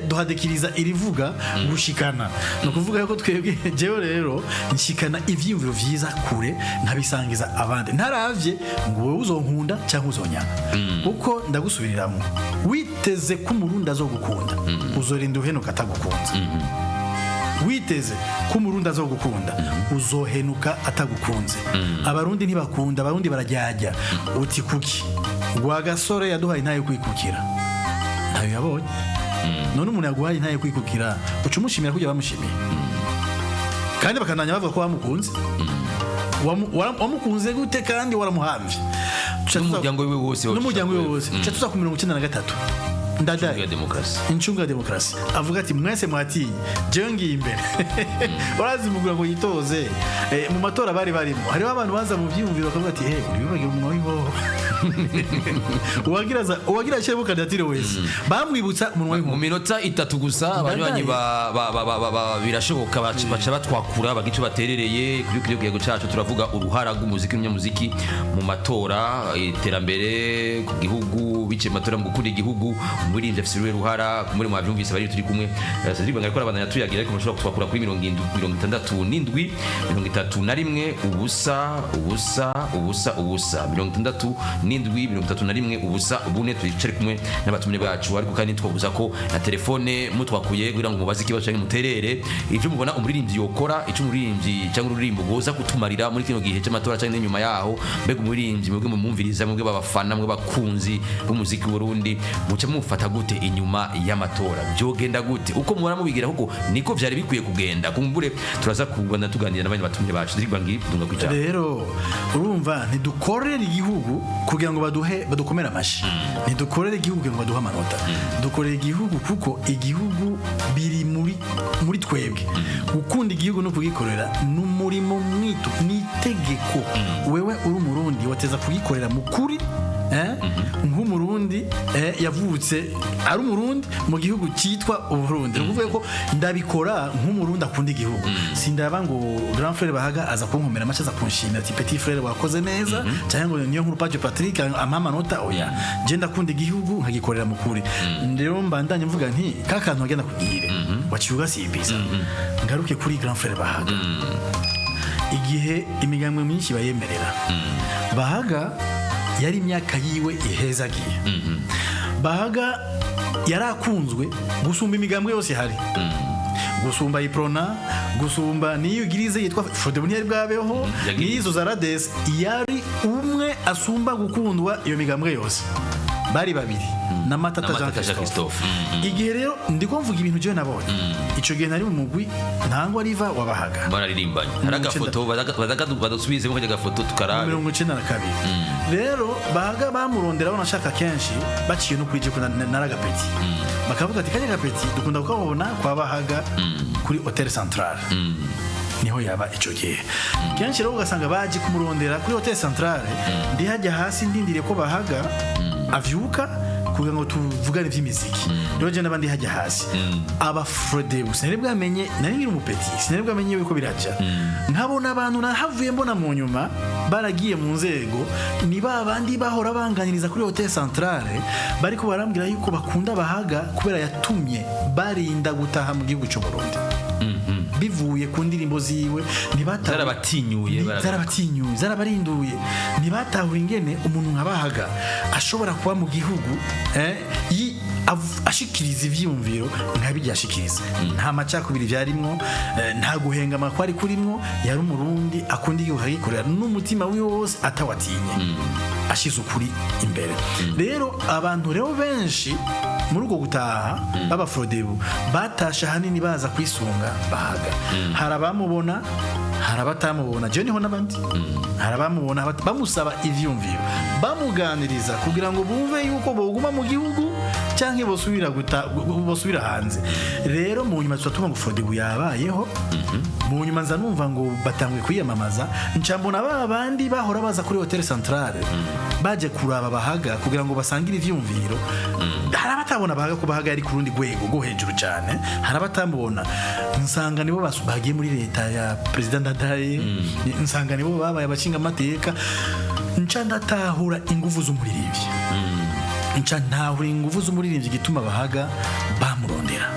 Speaker 6: duhadikiriza irivuga gushikana. Ni ukuvuga ko twebwe, jewe rero nshikana ivyiyumviro vyiza kure, nkabisangiza abandi, ntaravye ngo wowe uzonkunda cyangwa uzonyanga. Kuko ndagusubiriramwo, witeze ko Umurundi azogukunda, uzorinda uhenuka atagukunze. Witeze ko Umurundi azogukunda, uzohenuka atagukunze. Abarundi ntibakunda, Abarundi barajyajya. Uti kuki? Rwagasore yaduhaye intayo kwikukira, ntayo yabonye. None umuntu yaguhaye intayo kwikukira, uca umushimira kugira bamushimiye, kandi bakananya bavuga ko bamukunze. Wamukunze gute kandi waramuhamvye?
Speaker 5: N'umuryango wiwe wose.
Speaker 6: N'umuryango wiwe wose. Tuca tuza ku 93, Ndadaye.
Speaker 5: Ya demokarasi.
Speaker 6: Incungu ya demokarasi, avuga ati mwese mwatinye, jewe ngiye imbere. Urazimugura ngo yitoze. Mu matora bari barimo, hariho abantu baza mu byiyumviro bakavuga ati he, uri bibagira umunwa w'imboho. Uwagira ashyiremo kandidatire wese bamwibutsa umunwa
Speaker 5: Mu
Speaker 6: w'inkoho.
Speaker 5: minota 3 gusa, abanywanyi ba birashoboka baca batwakura bagico baterereye kuri kuri kiyago cacu. Turavuga uruhara rw'umuziki n'umunyamuziki mu matora, iterambere ku gihugu biciye mu matora, mu gukunda igihugu, umuririmbyi afise uruhe ruhara? Muri mwavyumvise, bari turi kumwe. Cedric Banga ariko arabandanya tuyagira, ariko mushobora kutwakura kuri 77 31 0 0 0 0 67 31 0 4. Twicare kumwe n'abatumire bacu, ariko kandi twabuza ko na telefone mutwakuye kugira ngo mubaze ikibazo cyangwa muterere ivyo mubona umuririmbyi yokora, ico umuririmbyi cyangwa ururirimbo goza kutumarira muri kino gihe cy'amatora cyangwa n'inyuma yaho. Mbega umuririmbyi mwebwe mumwumviriza, mwebwe babafana, mwebwe bakunzi b'umuziki w'Uburundi, muce mufata gute inyuma y'amatora? Byogenda gute uko muhora mubigira? Kuko niko vyari bikwiye kugenda. Kumbure turaza kubona tuganira n'abandi batumire bacu. Dirigwa ngi dunga kwijambo.
Speaker 6: Rero urumva, ntidukorere igihugu kugira ngo baduhe, badukomere amashi. Ntidukorere igihugu kugira ngo baduhe amanota. Dukorera igihugu kuko igihugu biri muri twebwe. Gukunda igihugu no kugikorera ni umurimo mwitu, ni itegeko. Wewe uri Umurundi, wateza kugikorera mu kuri, nk'Umurundi yavutse ari Umurundi mu gihugu cyitwa Uburundi. Ni ukuvuga ko ndabikora nk'Umurundi akunda igihugu. Sindaba ngo grand frère Bahaga aza kunkomera amashyi, aza kunshimira ati petit frère wakoze neza, cyangwa ngo niyo nkuru Paje Patrick ampa amanota. Oya, je ndakunda igihugu nkagikorera mu kuri. Rero mbandanye mvuga nti ka kantu agenda kugire waciye ugasimbiza. Ngaruke kuri grand frère Bahaga. Igihe imigambwe myinshi bayemerera, Bahaga yari imyaka yiwe ihezagiye. Bahaga yarakunzwe gusumba imigambwe yose ihari, gusumba Iprona, gusumba niyo igirize yitwa Frodebu ntiyari bwabeho, n'izo za Rades. Yari umwe asumba gukundwa iyo migambwe yose. Bari babiri na Matata
Speaker 5: Na
Speaker 6: Jean
Speaker 5: Matata Jean
Speaker 6: Christophe.
Speaker 5: Christophe.
Speaker 6: Igihe rero ndiko mvuga ibintu jewe nabonye, ico gihe nari mu mugwi Ntangwa Riva wabahaga.
Speaker 5: Bararirimbanye, hari agafoto badasubizemo kajya gafoto tukarabe.
Speaker 6: 92 rero Bahaga bamurondera, banashaka kenshi baciye no kuri je naragapeti, bakavuga ati kajya gapeti dukunda kukabona kwa Bahaga kuri Hotel Central, niho yaba ico gihe kenshi. Rero ugasanga baje kumurondera kuri Hotel Central, ndi hajya hasi ndindiriye ko Bahaga avyuka kugira ngo tuvugane ivy'imiziki. Rero je n'abandi hajya hasi aba Frodebu, sinari bwamenye, nari nkiri umupeti, sinari bwamenye yuko biraja. Nkabona abantu nahavuye mbona mu nyuma. Baragiye mu nzego, ni ba bandi bahora banganiriza kuri Hotel Centrale, bariko barambwira yuko bakunda Bahaga kubera yatumye barinda gutaha mu gihugu cy'u Burundi bivuye ku ndirimbo ziwe.
Speaker 5: Zarabatinyuye,
Speaker 6: Zarabatinyuye, zarabarinduye. Ntibatahura ingene umuntu nka Bahaga ashobora kuba mu gihugu ashikiriza ivyiyumviro nka bijya ashikiriza. Nta macakubiri vyarimwo, nta guhengama kwari kurimwo. Yari Umurundi akunda igihugu, akagikorera n'umutima wiwe wose, atawatinye, ashize ukuri imbere. Rero abantu rero benshi muri ubwo gutaha b'Abafrodebu batashe ahanini baza kwisunga Bahaga. Hari abamubona, hari abatamubona. Jewe niho n'abandi, hari abamubona, bamusaba ivyumviro, bamuganiriza kugira ngo bumve yuko boguma mu gihugu canke bosubira bosubira hanze. Rero mu nyuma tuba tumva ngo Frodebu yabayeho. Mu nyuma nza numva ngo batanguye kwiyamamaza, nca mbona ba bandi bahora baza kuri Hotel Centrale baje kuraba Bahaga kugira ngo basangire ivyumviro. Hari abatabona Bahaga, ko Bahaga yari ku rundi rwego rwo hejuru cyane. Hari abatamubona, nsanga nibo bagiye muri leta ya Perezida Ndadaye, nsanga nibo babaye abashingamateka. Nca ndatahura inguvu z'umuririmbyi, nca ntahura inguvu z'umuririmbyi, igituma Bahaga bamurondera.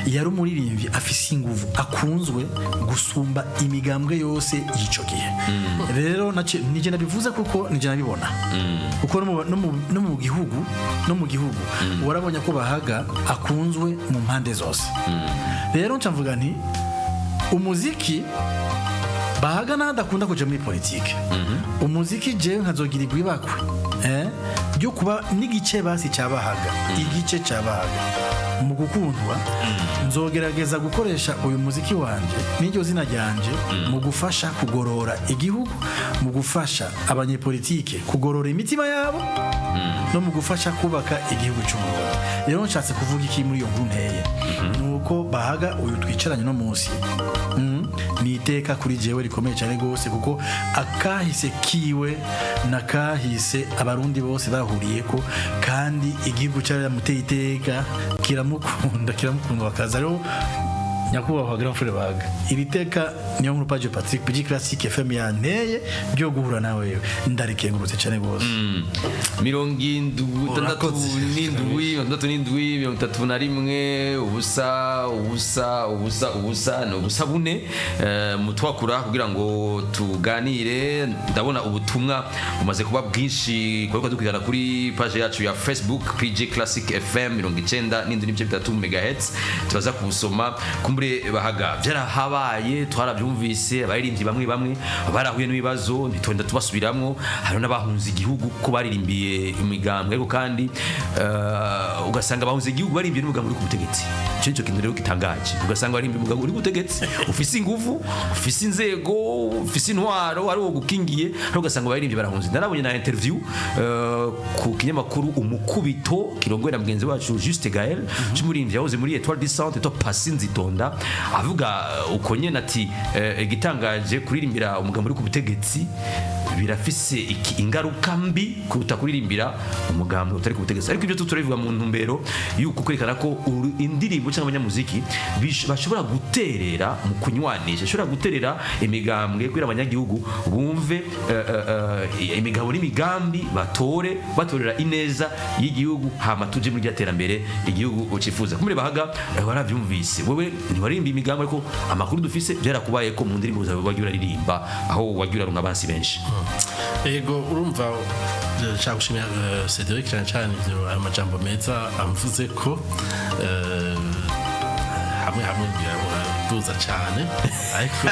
Speaker 6: Yari umuririmbyi afise inguvu, akunzwe gusumba imigambwe yose y'ico gihe. Rero nije nabivuze kuko nije nabibona, kuko no mu gihugu warabonye ko Bahaga akunzwe mu mpande zose. Rero nca mvuga nti umuziki, Bahaga n'adakunda kuja muri politike, umuziki jewe nkazogira igwibakwe ryo kuba n'igice basi cya Bahaga, igice cya Bahaga mu gukundwa. Nzogerageza gukoresha uyu muziki wanje n'iryo zina ryanje mu gufasha kugorora igihugu, mu gufasha abanyepolitike kugorora imitima yabo, no mu gufasha kubaka igihugu cy'u Burundi. Rero nshatse kuvuga iki muri iyo nkuru nteye? Ni uko Bahaga uyu twicaranye no munsi, ni iteka kuri jewe rikomeye cyane rwose, kuko akahise kiwe na kahise Abarundi bose bahuriye ko, kandi igihugu cyaramuteye iteka, kiramukunda, kiramukunda bakaza. Rero nyakubahwa Grand Frère Bahaga, iri teka niyo nkuru Paje Patrick PG Classic FM yanteye ryo guhura nawe, ndarikengurutse cyane rwose.
Speaker 5: 67, 67, 31, 0, 0, 0, 0, ni 0 4. Mutwakura kugira ngo tuganire. Ndabona ubutumwa bumaze kuba bwinshi kuko dukurikirana kuri page yacu ya Facebook, PG Classic FM 97.3 MHz. Turaza kubusoma kumbure. Bahaga, byarahabaye, twarabyumvise, abaririmbyi bamwe bamwe barahuye n'ibibazo, ntitwenda tubasubiramwo. Hari n'abahunze igihugu ko baririmbiye imigambwe, ariko kandi ugasanga bahunze igihugu barimbiye n'umugambi uri ku butegetsi. Icyo nicyo kintu rero gitangaje. Ugasanga barimbiye umugambi uri ku butegetsi, ufise inguvu, ufise inzego, ufise intwaro, ari wo gukingiye, ariko ugasanga baririmbye barahunze. Narabonye na interview ku kinyamakuru Umukubito kirongowe na mugenzi wacu Juste Gaël, c'umuririmbyi yahoze muri Etoile du Centre to Pasi Nzitonda, avuga uko nyene ati igitangaje, kuririmbira umugambi uri ku butegetsi birafise ingaruka mbi kuruta kuririmbira umugambi utari ku butegetsi. Ariko ibyo turabivuga mu ntumbero yuko kwerekana ko indirimbo cyangwa abanyamuziki bashobora guterera mu kunywanisha, bashobora guterera imigambwe kugira abanyagihugu bumve imigabo n'imigambi, batore batorera ineza y'igihugu, hama tuje muri rya terambere igihugu ucifuza. Kumure Bahaga, waravyumvise, wewe ntiwaririmba imigambi, ariko amakuru dufise byarakubaye ko mu ndirimbo zawe wagiye uraririmba aho wagiye uraronka abansi benshi.
Speaker 7: Ego, urumva, nshaka gushimira Cedric cyane cyane ibyo ayo majambo meza amvuze ko hamwe hamwe ngira ngo araduza cyane, ariko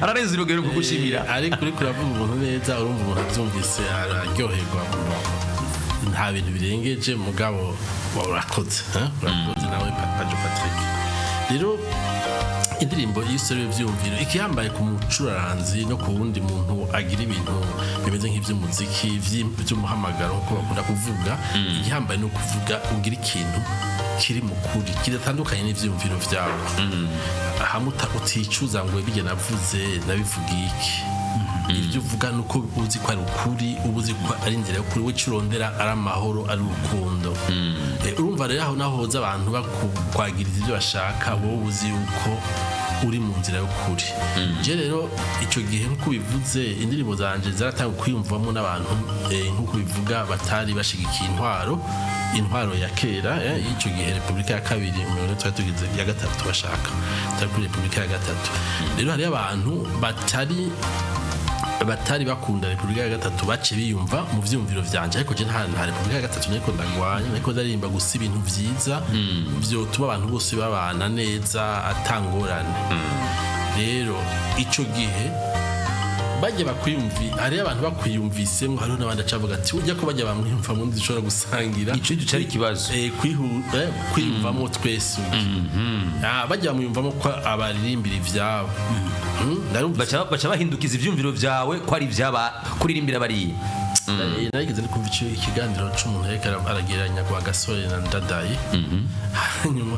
Speaker 5: Ararenze urugero kugushimira.
Speaker 7: Ariko uriko uravuga umuntu neza, urumva umuntu abyumvise araryoherwa. Nta bintu birengeje, mugabo urakoze, eh? Urakoze nawe Pajo Patrick. Rero indirimbo y'isore y'ivyumviro, ikihambaye ku mucuraranzi no ku wundi muntu agira ibintu bimeze nk'ivy'umuziki, vy'umuhamagaro nkuko bakunda kuvuga, igihambaye ni ukuvuga ugira ikintu kiri mu kuri, kidatandukanye n'ivyumviro vyawe, hamwe uticuza ngo bijya navuze nabivugiye iki. Ibyo uvuga ni uko uzi ko ari ukuri, uba uzi ko ari inzira y'ukuri, we icyo urondera ari amahoro, ari urukundo. Urumva rero aho naho hoza abantu bakwagiriza ibyo bashaka, wowe uzi yuko Uri mu nzira y'ukuri. Je rero icyo gihe, nk'uko bivuze, indirimbo zanje zaratanga kwiyumvamo n'abantu, nk'uko bivuga, batari bashigikiye intwaro ya kera, y'icyo gihe, Repubulika ya kabiri. 40 twari tugeze ya gatatu, bashaka tari kuri Repubulika ya gatatu. Rero hariyo abantu batari bakunda Repubulika ya gatatu bace biyumva mu vyumviro vyanje, ariko je nta Repubulika ya gatatu niko ndagwanya, niko ndaririmba gusa ibintu vyiza vyotuma abantu bose babana neza atangorane. Rero ico gihe bajya bakwiyumvi, hariyo abantu bakwiyumvisemo, hariho n'abandi acavuga ati ujya ko bajya bamwiyumvamo dushobora gusangira.
Speaker 5: Ico cari ikibazo.
Speaker 7: Kwiyumvamo twese ujya. Bajya bamwiyumvamo ko abaririmbira ivyabo.
Speaker 5: Baca bahindukiza ivyumviro vyawe ko ari ivyaba kuririmbira bariya.
Speaker 7: Narigeze no kumva ikiganiro c'umuntu yariko aragereranya kwa Gasore na Ndadaye. Hanyuma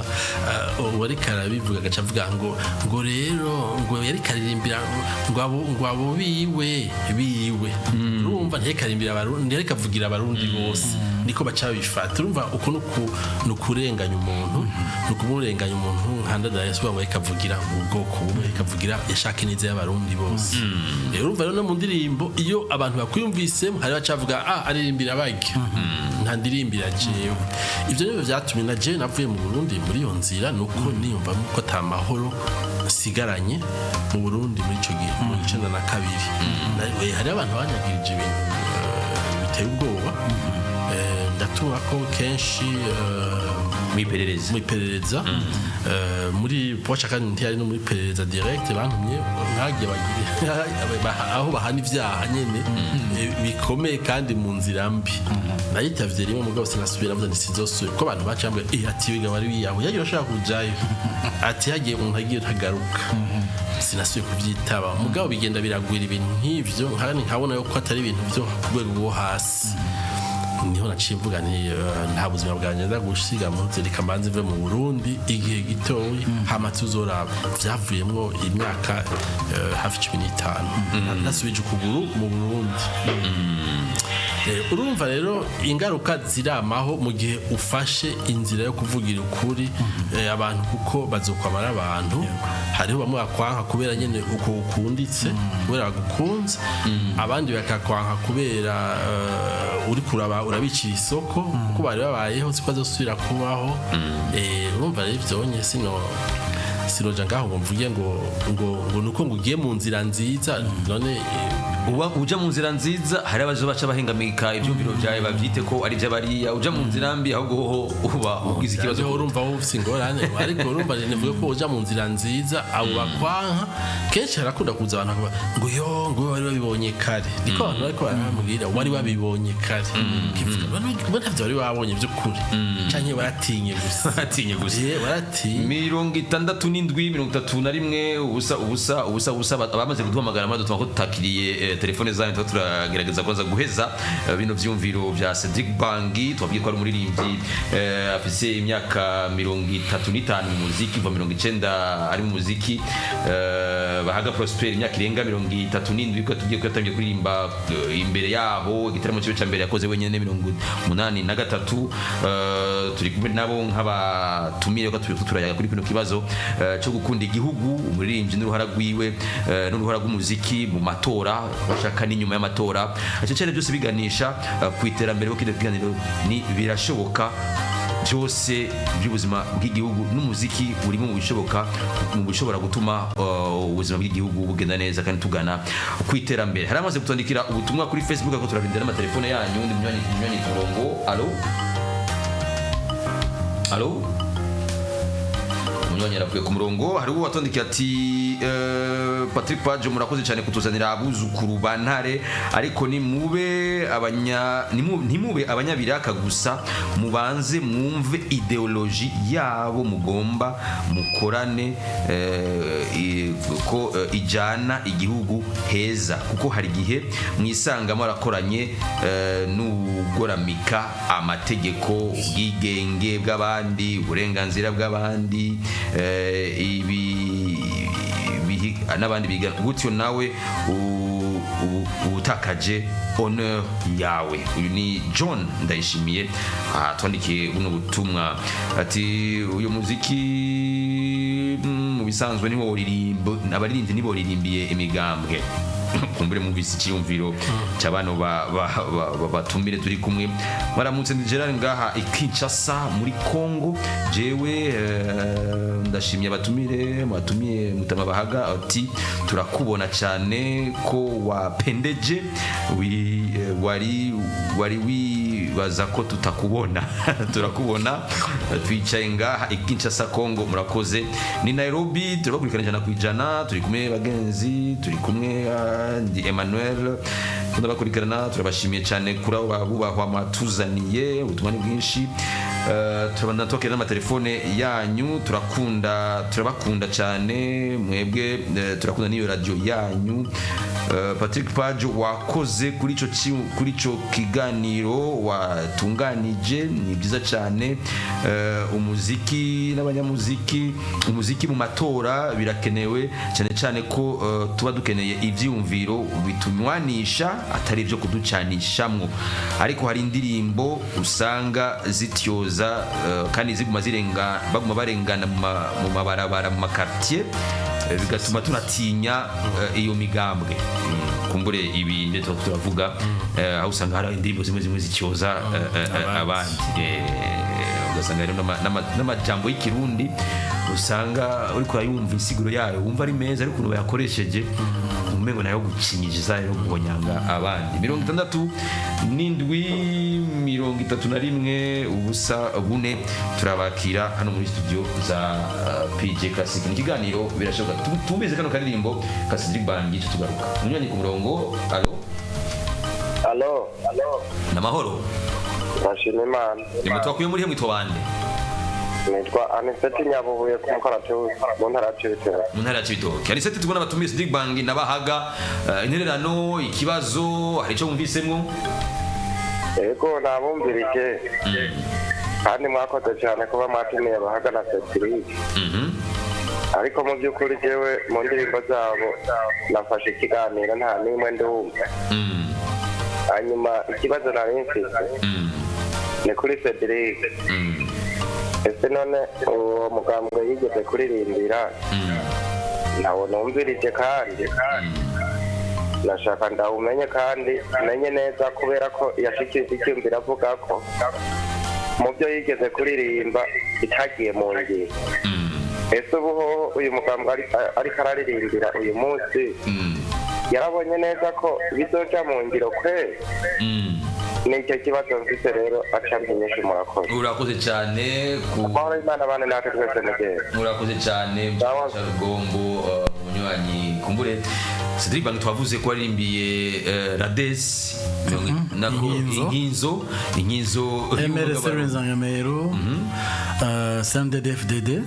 Speaker 7: uwo ariko arabivuga agaca avuga ngo rero ngo yariko aririmbira ngo abo biwe, urumva ntiyariko aririmbira Abarundi, ntiyariko avugira Abarundi bose, niko baca babifata. Urumva uko ni ukurenganya umuntu, ni ukumurenganya umuntu nka Ndadaye. Si ngo yariko avugira mu bwoko bumwe, yariko avugira, yashaka ineza y'Abarundi bose. Rero urumva rero no mu ndirimbo, iyo abantu bakwiyumvisemo, hari bacavuga: "Ah, aririmbira barya, nta ndirimbira jewe." Ivyo nivyo vyatumye na jewe navuye mu Burundi muri iyo nzira, nuko niyumvamo ko ata mahoro nsigaranye mu Burundi muri ico gihe, mu 92. Hariho abantu banyagirije ibintu biteye ubwoba. Ndatumwa ko kenshi
Speaker 5: Mwiperereza.
Speaker 7: Mu iperereza, muri poche, kandi ntiyari no muri perereza direct. Bantumye nkagiye bagire aho bahana ibyaha nyene bikomeye kandi mu nzira mbi. Nayitavye rimwe, mugabo sinasubira. Navuze nti sinzosubira, kuko abantu bacambwe ati wiga wari wiyahuye, yagiye urashaka kujayo, ati hagiye umuntu agiye ntagaruka. Sinasubiye kuvyitaba, mugabo bigenda biragwira ibintu nk'ivyo, nkandi nkabona yuko atari ibintu vyo ku rwego rwo hasi. Niho naciye mvuga nti nta buzima bwanjye nza gusiga mu nzira, reka mbanze mve mu Burundi igihe gitoyi, hama tuzoraba. Vyavuyemwo imyaka hafi 15 nasubije ukuguru mu Burundi. Urumva rero ingaruka ziramaho mu gihe ufashe inzira yo kuvugira ukuri abantu, kuko bazokwamara abantu. Hariho bamwe bakwanka kubera nyene uko ukunditse, kubera bagukunze, abandi bakakwanka kubera uri kuraba urabicira isoko, kuko bari babayeho siko azosubira kubaho. Urumva rero ivyonye sinoja ngaho ngo mvuge ngo nuko ngo ugiye mu nzira nziza none
Speaker 5: Uba uja mu nzira nziza, hari abazo baca bahengamika ivyumviro vyawe, bavyite ko ari ivy'abariya. Uja mu nzira mbi, ahubwo hoho uba ugize ikibazo.
Speaker 7: Ariho urumva wowe ufise ingorane, ariko urumva nivuge ko uja mu nzira nziza, abo bakwanka kenshi harakunda kuza abantu bakavuga ngo yo ngo wari wabibonye kare. Niko abantu bariko barambwira: "Wari wabibonye kare." Kivuga bo ntavyo wari wabonye vy'ukuri, canke waratinye gusa.
Speaker 5: Atinye gusa.
Speaker 7: Waratinye.
Speaker 5: 67 31 0 0 0 0. Abamaze kuduhamagara maze ko tutakiriye telefone zanyu, tuba turagerageza kubanza guheza bino vyumviro vya Cedric Bangi. Twabwiye ko ari umuririmbyi afise imyaka 35 mu muziki, kuva 90 ari mu muziki. Bahaga Prosper, imyaka irenga 37, ko tugiye ko yatangiye kuririmba imbere yaho, igitaramo cyiwe ca mbere yakoze wenyene 83. Turi kumwe nabo nk'abatumire ko turi turayaga kuri kino kibazo cyo gukunda igihugu, umuririmbyi n'uruhara rwiwe, n'uruhara rw'umuziki mu matora bashaka n'inyuma y'amatora, cyane byose biganisha ku iterambere, kuko kino kiganiro ni Birashoboka. Byose by'ubuzima bw'igihugu n'umuziki urimo mu bishoboka, mu bishobora gutuma ubuzima bw'igihugu bugenda neza kandi tugana ku iterambere. Hari amaze kutwandikira ubutumwa kuri Facebook, ariko turarindira n'amatelefone yanyu. Undi munywanyi ku murongo. Allo, allo? Umunywanyi aravuye ku murongo. Hari uwo watondikiye ati "Patrick Pajo, murakoze cyane kutuzanira abuzukuru ba Ntare, ariko nimube abanya ntimube abanyabiraka gusa, mubanze mwumve idéologie yabo mugomba mukorane, ko ijana igihugu heza, kuko hari igihe mwisangamo arakoranye n'ugoramika amategeko, ubwigenge bw'abandi, uburenganzira bw'abandi, ibi n'abandi biga gutyo, nawe utakaje honneur yawe." Uyu ni John Ndayishimiye atwandikiye buno butumwa, ati uyu muziki. Bisanzwe niwo uririmbo, abaririmbyi nibo ririmbiye imigambwe. Kumbure mumvise icyiyumviro cy'abantu batumire turi kumwe. Baramutse, ndi Gerard ngaha i Kinshasa muri Congo. Jewe ndashimye abatumire batumiye. Mutama Bahaga ati turakubona cyane ko wapendeje, wari wibaza ko tutakubona. Turakubona, twicaye ngaha i Kinshasa, Congo. Murakoze. Ni Nairobi, turabakurikirana 100%. Turi kumwe bagenzi, turi kumwe. Ndi Emmanuel, tunabakurikirana. Turabashimiye cyane kuri abo bubahwa mwatuzaniye. Ubutumwa ni bwinshi. Turabandana tubakira n'amatelefone yanyu. Turakunda, turabakunda cyane mwebwe, turakunda n'iyo radio yanyu. Patrick Pajo, wakoze kuri ico kiganiro watunganije, ni byiza cyane. Umuziki n'abanyamuziki, umuziki mu matora birakenewe cyane cyane ko tuba dukeneye ivyiyumviro bitunywanisha, atari ibyo kuducanishamwo. Ariko hari indirimbo usanga zityoza, kandi ziguma zirenga, baguma barengana mu mabarabara, mu makartier, bigatuma tunatinya iyo migambwe. Kumbure ibi nibyo tuba turavuga, aho usanga hari indirimbo zimwe zimwe zityoza abandi. Ugasanga rero n'amajambo y'ikirundi usanga uriko urayumva insiguro yayo, wumva ari meza, ariko ukuntu bayakoresheje umengo nayo gucinyiriza yo guhonyanga abandi. 67 31 0 4, turabakira hano muri studio za PJ Classic. Ni ikiganiro birashoboka. Tumbize kano karirimbo ka Cedric Bangi, tugaruka. Munywanyi ku murongo, allo?
Speaker 8: Alo,
Speaker 5: Namahoro.
Speaker 8: Ndashima Imana.
Speaker 5: Ni twakuye muri he, mwitwa bande?
Speaker 8: Nitwa Aniseti Nyabubuye ku Mukaratusi, mu ntara ya Cibitoke.
Speaker 5: Mu ntara ya Cibitoke. Aniseti, tubona abatumiye Cedric Bangi na Bahaga. Intererano, ikibazo, hari icyo wumvisemwo?
Speaker 8: Yego, nabumvirije. Kandi mwakoze cyane kuba mwatumiye Bahaga na Cedric. Ariko mu by'ukuri jewe mu ndirimbo zabo nafashe ikiganiro nta n'imwe ndumva. Hanyuma ikibazo nari mfise ni kuri Cedric. Ese none uwo mugambwe yigeze kuririmbira ntawo numvirije, kandi nashaka ndawumenye kandi menye neza, kubera ko yashikirije icyumviro avuga ko mu byo yigeze kuririmba bitagiye mu ngiro. Ese ubu hoho uyu mugambwe ariko araririmbira uyu munsi yarabonye neza ko bizoja mu ngiro kweri? Nicyo kibazo mfise rero, aca mpinyisha. Murakoze.
Speaker 5: Urakoze cyane ku
Speaker 8: Amahoro y'Imana bane natwe twese mugende.
Speaker 5: Murakoze cyane.
Speaker 8: Sawa.
Speaker 5: Rugombo, umunywanyi. Kumbure Cedric Bangi twavuze ko aririmbiye Rades nako
Speaker 6: Inkinzo.
Speaker 5: Inkinzo
Speaker 6: MRC Rwenzangamero, CNDD-FDD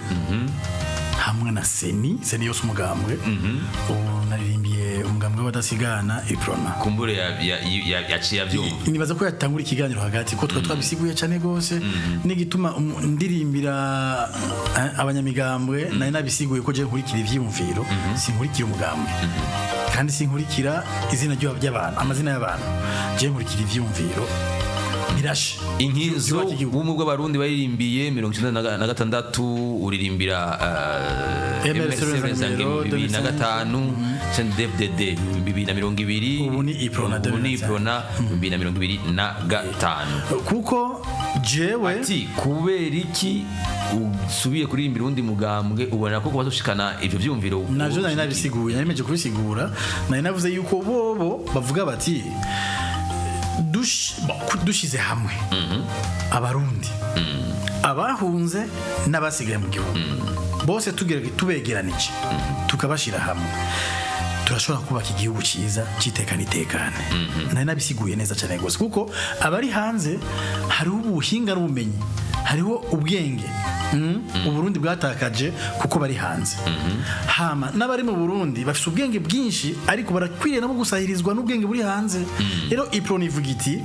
Speaker 6: hamwe na Seni yose umugambwe. Ubu naririmbiye umugambwe w'abadasigana Iprona.
Speaker 5: Kumbure yaciye abyumva.
Speaker 6: Nibaza ko yatangura ikiganiro hagati, ko twa twabisiguye cyane gose n'igituma ndirimbira abanyamigambwe. Nari nabisiguye ko je nkurikira ivyiyumviro, sinkurikira umugambwe kandi sinkurikira izina ry'abantu, amazina y'abantu. Je nkurikira ivyiyumviro birashe
Speaker 5: Inkinzo
Speaker 6: byubaka igihugu.
Speaker 5: Ubumwe bw'abarundi baririmbiye 96, uririmbira
Speaker 6: MRC
Speaker 5: MRC
Speaker 6: Rwenzangero,
Speaker 5: 2005, CNDD-FDD 2020.
Speaker 6: Ubu ni Iprona.
Speaker 5: Ubu ni
Speaker 6: 2025.
Speaker 5: Iprona 2025.
Speaker 6: Kuko jewe
Speaker 5: Ati kubera iki usubiye kuririmba urundi mugambwe, ubona ko kuba dushikana ivyo vyumviro?
Speaker 6: Navyo nari nabisiguye, nari meje kubisigura. Nari navuze yuko bobo bavuga bati dushize hamwe abarundi, abahunze n'abasigaye mu gihugu bose, tubegeranije tukabashira hamwe, turashobora kubaka igihugu cyiza cyitekana itekane. Nari nabisiguye neza cyane rwose, kuko abari hanze hariho ubuhinga n'ubumenyi, hariho ubwenge Uburundi bwatakaje kuko bari hanze. Hama n'abari mu Burundi bafite ubwenge bwinshi, ariko barakwiriye nabo gusahirizwa n'ubwenge buri hanze. Rero Iprona ivuga iti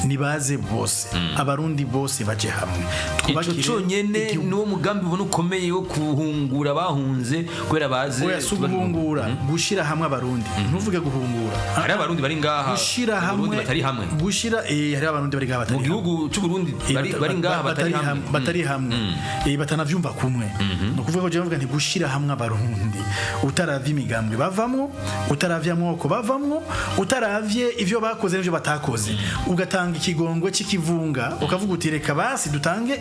Speaker 6: Nibaze bose, Abarundi bose baje hamwe,
Speaker 5: Ico
Speaker 6: twubakire
Speaker 5: conyene
Speaker 6: igihugu.
Speaker 5: niwo mugambi ubona ukomeye wo kuhungura abahunze, kubera baze
Speaker 6: Oya, si uguhungura, gushira hamwe Abarundi. Ntuvuge guhungura.
Speaker 5: Hari Abarundi bari ngaha
Speaker 6: Gushira
Speaker 5: mu Burundi
Speaker 6: hamwe
Speaker 5: batari hamwe.
Speaker 6: Gushira, hari Abarundi bari ngaha
Speaker 5: Mu
Speaker 6: batari hamwe.
Speaker 5: gihugu c'u Burundi bari ngaha batari hamwe.
Speaker 6: Batari hamwe, batanavyumva kumwe. Ni ukuvuga ko jewe mvuga nti gushira hamwe Abarundi, utaravye imigambwe bavamwo, utaravye amoko bavamwo, utaravye ivyo bakoze n'ivyo batakoze, ugatanga ikigongwe c'ikivunga, ukavuga uti reka basi dutange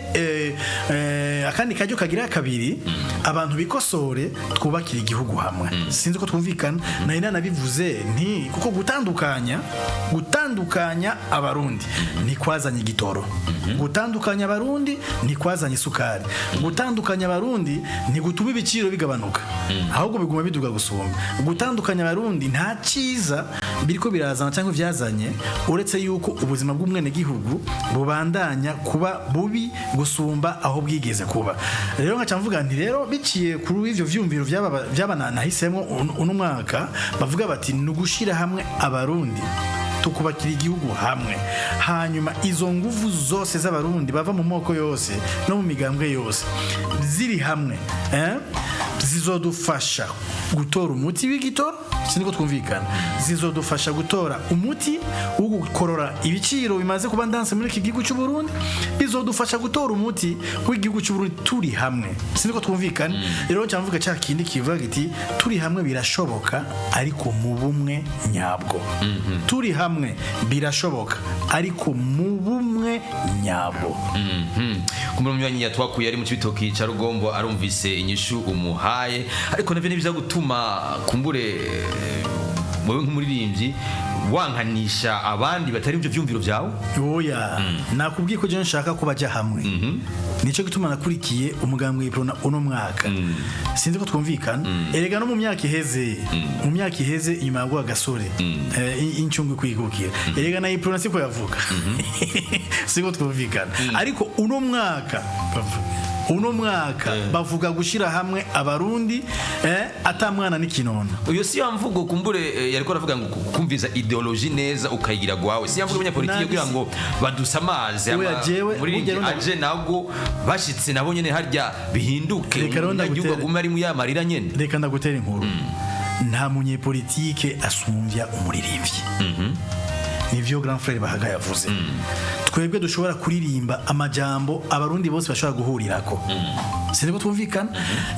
Speaker 6: akandi karyo kagira kabiri, abantu bikosore, twubakire igihugu hamwe. Sinzi ko twumvikana. Nari nanabivuze nti kuko gutandukanya Abarundi ntikwazanye igitoro, gutandukanya Abarundi ntikwazanye isukari, gutandukanya Abarundi ntigutuma ibiciro bigabanuka, ahubwo biguma biduga gusumba. Gutandukanya Abarundi nta cyiza biriko birazana cyangwa ivyazanye, uretse yuko ubuzima bw'umwenegihugu bubandanya kuba bubi gusumba aho bwigeze kuba. Rero nkaca mvuga nti rero biciye kuri ivyo vyumviro vy'aba nahisemo uno mwaka, bavuga bati ni ugushira hamwe Abarundi, tukubakira igihugu hamwe. Hanyuma izo nguvu zose z'Abarundi bava mu moko yose no mu migambwe yose ziri hamwe, zizodufasha gutora umuti w'igitoro. Siniko twumvikana? Zizodufasha gutora umuti wo gukorora ibiciro bimaze kuba ndanse muri iki gihugu cy'u Burundi. Bizodufasha gutora umuti w'igihugu cy'u Burundi turi hamwe. Siniko twumvikana? Rero cyamvuga cya kindi kivuga giti turi hamwe birashoboka, ariko mu bumwe nyabwo. Turi hamwe birashoboka, ariko mu bumwe nyabwo.
Speaker 5: Kumbe munywanyi yatwakuye ari mu Cibitoki ca Rugombo arumvise inyishu umuhaye, ariko navyo nivyo gutuma kumbure wewe nk'umuririmbyi wankanisha abandi batari ivyo vyumviro vyawe.
Speaker 6: Oya, nakubwiye ko je nshaka ko bajya hamwe. Nico gituma nakurikiye umugambwe w'Iprona uno mwaka. Sinzi ko twumvikana. Erega no mu myaka iheze, mu myaka iheze inyuma ya Gasore, incungu kwigukira, erega na Iprona siko yavuga. Siko twumvikana? Ariko uno mwaka bavuga gushira hamwe Abarundi, atamwana n'ikinono.
Speaker 5: Iyo si ya mvugo kumbure yariko aravuga ngo kumviza idéologie neza ukayigira gwawe, si ya mvugo y'abanyapolitike kugira ngo badusamaze.
Speaker 6: Oya, jewe,
Speaker 5: Umuririmbyi
Speaker 6: burya rero
Speaker 5: aje nabwo bashitse nabo nyene harya bihinduke,
Speaker 6: Reka rero
Speaker 5: umunyagihugu agume ari mu ya marira nyene.
Speaker 6: Reka ndagutera inkuru. Nta munyepolitike asumbya umuririmbyi. Nivyo grand frère Bahaga yavuze. Twebwe dushobora kuririmba amajambo Abarundi bose bashobora guhurirako. Sinzi ko twumvikana.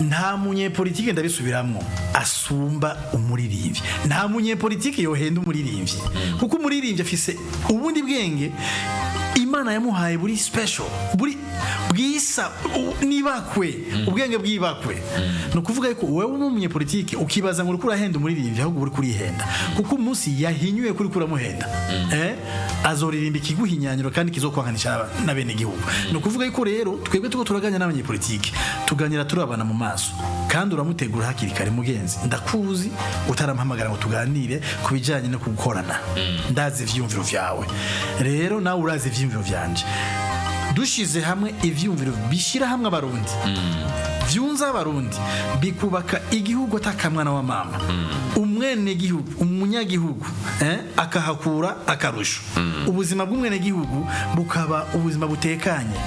Speaker 6: Nta munyepolitike, ndabisubiramwo, asumba umuririmbyi. Nta munyepolitike yohenda umuririmbyi, kuko umuririmbyi afise ubundi bwenge Imana yamuhaye buri special, buri bwisa nibakwe, ubwenge bwibakwe. Ni ukuvuga yuko wowe umunyepolitike ukibaza ngo uriko urahenda umuririmbyi, ahubwo uri kurihenda, kuko umunsi yahinyuye kuri kuramuhenda, azoririmba ikiguhinyanyiro kandi kizokwankanisha n'abenegihugu. Ni ukuvuga yuko rero twebwe tuko turaganira n'abanyepolitike, tuganira turabana mu maso, kandi uramutegura hakiri kare: mugenzi, ndakuzi, utarampamagara ngo tuganire ku bijyanye no gukorana, ndazi ivyiyumviro vyawe, rero nawe urazi ivyiyumviro vyanje. Dushize hamwe ivyiyumviro bishyira hamwe Abarundi, vyunze Abarundi, bikubaka igihugu atakamwana wa mama, umwenegihugu, umunyagihugu, akahakura akarusho, ubuzima bw'umwenegihugu bukaba ubuzima butekanye,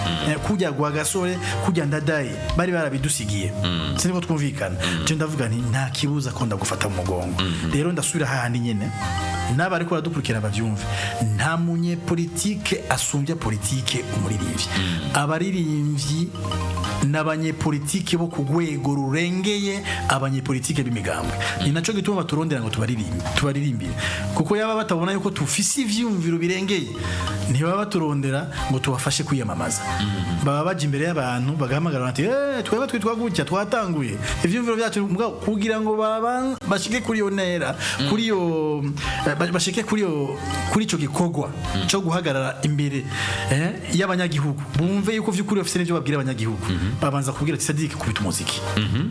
Speaker 6: kujya gwa Gasore, kujya Ndadaye bari barabidusigiye. Sinzi ko twumvikana. Je ndavuga nti nta kibuza ko ndagufata mu mugongo. Rero ndasubira hahandi nyene, n'aba ariko baradukurikira bavyumve: nta munyepolitike asumbya politike umuririmbyi. Abaririmbyi n'abanyepolitike bo ku rwego rurengeye abanyepolitike b'imigambwe. Ni naco gituma baturondera ngo tubaririmbire, kuko yaba batabona yuko tufise ivyiyumviro birengeye, ntibaba baturondera ngo tubafashe kwiyamamaza. Baba baja imbere y'abantu bagahamagara bati twebwe twitwa gutya, twatanguye ivyiyumviro byacu." Mugabo kugira ngo baba bashike kuri iyo ntera, kuri iyo bashike kuri ico gikorwa cyo guhagarara imbere y'abanyagihugu, bumve yuko vy'ukuri bafise n'ivyo babwira abanyagihugu, babanza kubwira ati Sadiki kubita umuziki,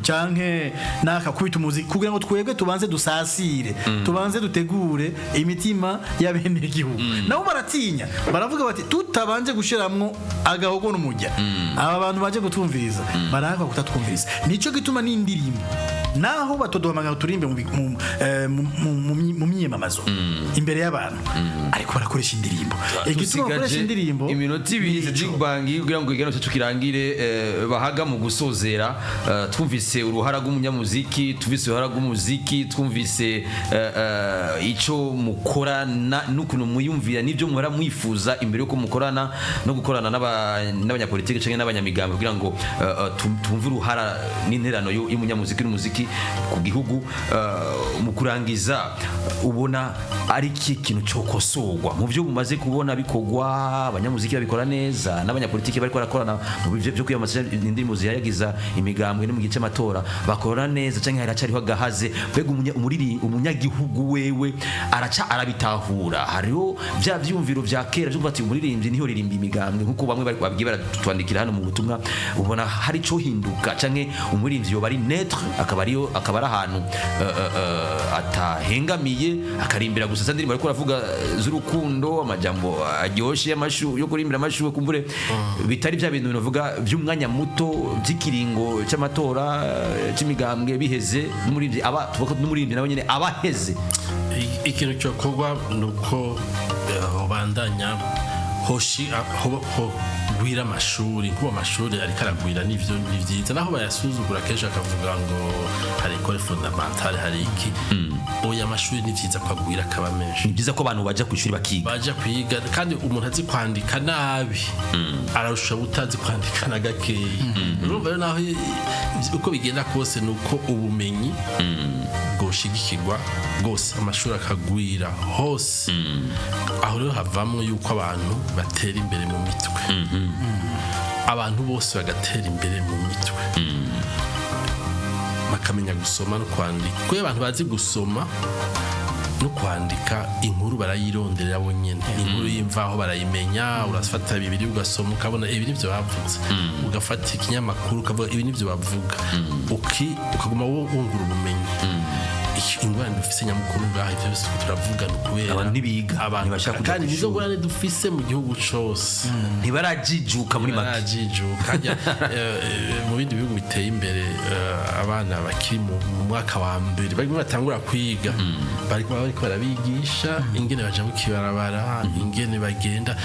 Speaker 6: canke naka kubita umuziki, kugira ngo twebwe tubanze dusasire, tubanze dutegure imitima y'abenegihugu. Nabo baratinya, baravuga bati tutabanje gushiramwo agahogo n'umujya, aba bantu baje kutumviriza barakwa kutatwumviriza. Nico gituma n'indirimbo Naho batoduhamagara turimbe mu bi- mu- eh, mu- mu- mu- mu myiyamamazo imbere y'abantu, ariko barakoresha indirimbo. Igituma bakoresha indirimbo
Speaker 5: iminota 2, Cedric Bangi, kugira ngo ikiganiro cyacu kirangire. Bahaga mu gusozera, twumvise uruhara rw'umunyamuziki, twumvise uruhara rw'umuziki, twumvise ico mukora n'ukuntu mwiyumvira n'ibyo muhora mwifuza imbere yuko mukorana no gukorana n'abanyapolitiki canke n'abanyamigambi, kugira ngo tumve uruhara n'interano y'umunyamuziki n'umuziki ku gihugu. Mu kurangiza, ubona ari iki kintu cokosorwa mu byo mumaze kubona bikorwa? Abanyamuziki babikora neza n'abanyapolitiki bariko barakorana mu byo byo kwiyamamaza indirimbo zihayagiza imigambwe no mu gihe cy'amatora, bakora neza canke haracariho agahaze? Mbega umunyagihugu wewe araca arabitahura? Hariho bya vyumviro vya kera vyo kuvuga ati umuririmbyi niho ririmba imigambwe, nkuko bamwe bari babwiye baratwandikira hano mu butumwa. Ubona hari ico hinduka, canke umuririmbyi yoba ari neutre, akaba ariyo, akaba ari ahantu atahengamiye, akarimbira gusa za ndirimbo ariko aravuga z'urukundo, amajambo aryoshe y'amashu yo kurimbira amashu, kumbure bitari bya bintu binavuga by'umwanya muto by'ikiringo cy'amatora, cy'imigambwe, biheze n'umuririmbyi aba, tuvuga ko n'umuririmbyi nawe nyene aba aheze?
Speaker 7: Ikintu cyokorwa ni uko hobandanya hoshi hogwira amashuri, nkuba amashuri ariko aragwira, nivyo ni vyiza, naho bayasuzugura kenshi akavuga ngo hari école fondamentale, hari iki. Oya, amashuri ni vyiza ko agwira akaba menshi.
Speaker 5: Ni byiza ko abantu baja ku ishuri bakiga.
Speaker 7: Baja kwiga, kandi umuntu azi kwandika nabi ararusha utazi kwandika na gakeya. Urumva rero, naho uko bigenda kose, ni uko ubumenyi bwoshigikirwa bwose, amashuri akagwira hose. Aho rero havamwo yuko abantu batera imbere mu mitwe, abantu bose bagatera imbere mu mitwe, bakamenya gusoma no kwandika, kuko iyo abantu bazi gusoma no kwandika, inkuru barayironderera bo nyene, inkuru y'imvaho barayimenya. Urafata bibiri ugasoma, ukabona ibi nivyo bavuze, ugafata ikinyamakuru ukavuga ibi nivyo bavuga, ukaguma wungura ubumenyi. Ingorane dufise nyamukuru ngaha, ivyo byose turiko turavuga, ni ukubera
Speaker 5: Abantu ntibiga,
Speaker 7: abantu
Speaker 5: ntibashaka kuja
Speaker 7: kandi nizo
Speaker 5: kw'ishuri.
Speaker 7: ngorane dufise mu gihugu cose.
Speaker 5: Ntibarajijuka muri make.
Speaker 7: Barajijuka. Harya, mu bindi bihugu biteye imbere, abana bakiri mu mwaka wa mbere barimo batangura kwiga, bariko bariko barabigisha ingene baja mu kibarabara, ingene bagenda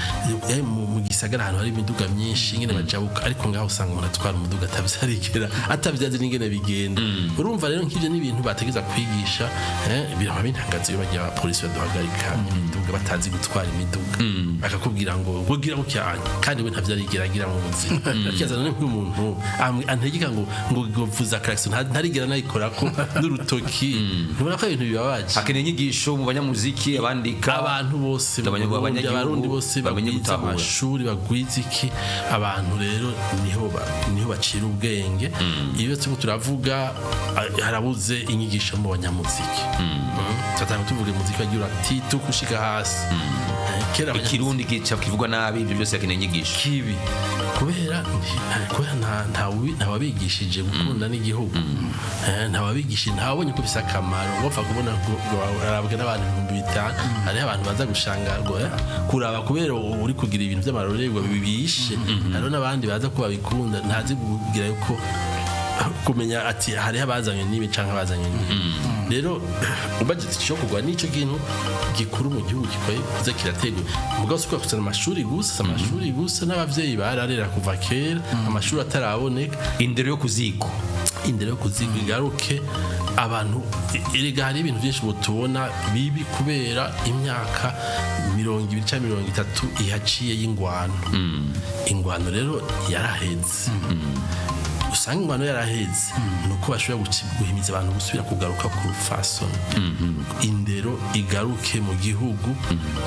Speaker 7: mu gisagara ahantu hari imiduga myinshi, ingene bajabuka. Ariko ngaho usanga umuntu atwara umuduga atavyarigera, atavyazi n'ingene bigenda. Urumva rero nk'ivyo ni ibintu bategeza kwigisha. Biraba bintangaza iyo bagiye abapolisi baduhagarika imiduga batazi gutwara imiduga, bakakubwira ngo ngo gutya, kandi we ntavyarigera agira mu buzima. Akibaza none nk'umuntu antegeka ngo vuza klaxon, ntarigera nayikorako n'urutoki. Ntubona ko ibintu bibabaje?
Speaker 5: Hakeneye inyigisho mu banyamuziki, abandika,
Speaker 7: abantu bose mu Burundi,
Speaker 5: abanyagihugu
Speaker 7: abarundi bose
Speaker 5: bamenye
Speaker 7: bagwiza
Speaker 5: gutahura.
Speaker 7: amashuri, bagwiza iki. Abantu rero niho bacira ubwenge. Iyo turiko turavuga, harabuze inyigisho mu banyamuziki. Turatanga tuvuga umuziki wagira ati gushika hasi. Kera
Speaker 5: Ikirundi gica kivugwa nabi, ibyo byose hakeneye inyigisho.
Speaker 7: Kibi kubera kubera ntawabigishije gukunda n'igihugu. Ntawabigishije, ntawabonye ko bifise akamaro. Wapfa kubona ngo arabwe n'abantu 5000, hariho abantu baza gushanga ngo kuraba kubera uri kugira ibintu by'amarorerwa bibishe. Hariho n'abandi baza ko babikunda, ntazi kugira yuko kumenya ati hariho abazanye n'ibi canke abazanye n'ibi. Rero ubajije icyo kugwa nico kintu gikuru mu gihugu gikwiye kuza kirategwa, mugabo si kuzana amashuri gusa, si amashuri gusa. N'abavyeyi bararera kuva kera amashuri ataraboneka.
Speaker 5: Indero yo kuziko.
Speaker 7: Indero yo kuziga igaruke. Abantu erega hari ibintu byinshi ubu tubona bibi kubera imyaka 20 cyangwa 30 ihaciye y'ingwano. Ingwano rero yaraheze. Usanga ingwano yaraheze, ni uko bashobora guhimiza abantu gusubira kugaruka ku rufasoni, indero igaruke mu gihugu,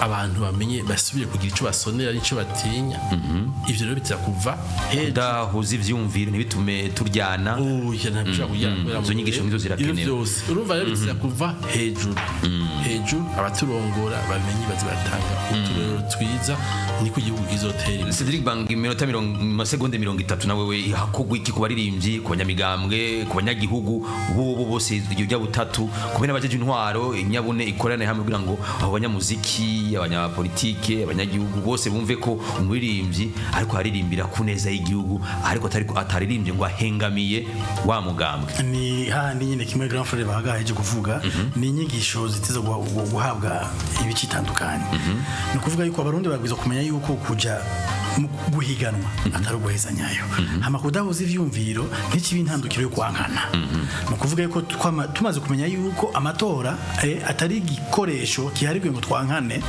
Speaker 7: abantu bamenye, basubire kugira icyo basonera n'icyo batinya. Ivyo rero bitira kuva hejuru.
Speaker 5: Kudahuza ivyumviro ntibitume turyana.
Speaker 7: Oya, ntabwo kugira kubera
Speaker 5: Izo
Speaker 7: mu
Speaker 5: nyigisho nizo zirakenewe.
Speaker 7: Ibyo byose urumva rero biza kuva hejuru. Hejuru abaturongora bamenye, baze batanga uturero twiza, niko igihugu kizotera imbere.
Speaker 5: Cedric Bang, iminota mirongo, amasegonde 30, nawe we, hakogwa iki ku baririmbyi? baririmbyi, ku banyamigambwe, ku banyagihugu bobo bose, iryo rya butatu kumwe n'abajeje intwaro, inyabune ikorane hamwe kugira ngo abo banyamuziki, abanyapolitike, abanyagihugu bose bumve ko umuririmbyi ariko aririmbira ku neza y'igihugu, ariko atari ataririmbye ngo ahengamiye wa mugambwe.
Speaker 6: Ni hahandi nyine kimwe grand frère bahagaheje kuvuga, ni inyigisho ziteza guhabwa ibice itandukanye. Ni ukuvuga yuko Abarundi babwirizwa kumenya yuko kuja mu guhiganwa atari uguhezanyayo, hama kudahuza ivyumviro ntikibe intandukiro yo kwankana. Ni ukuvuga yuko tumaze kumenya yuko amatora atari igikoresho gihari kugira ngo twankane,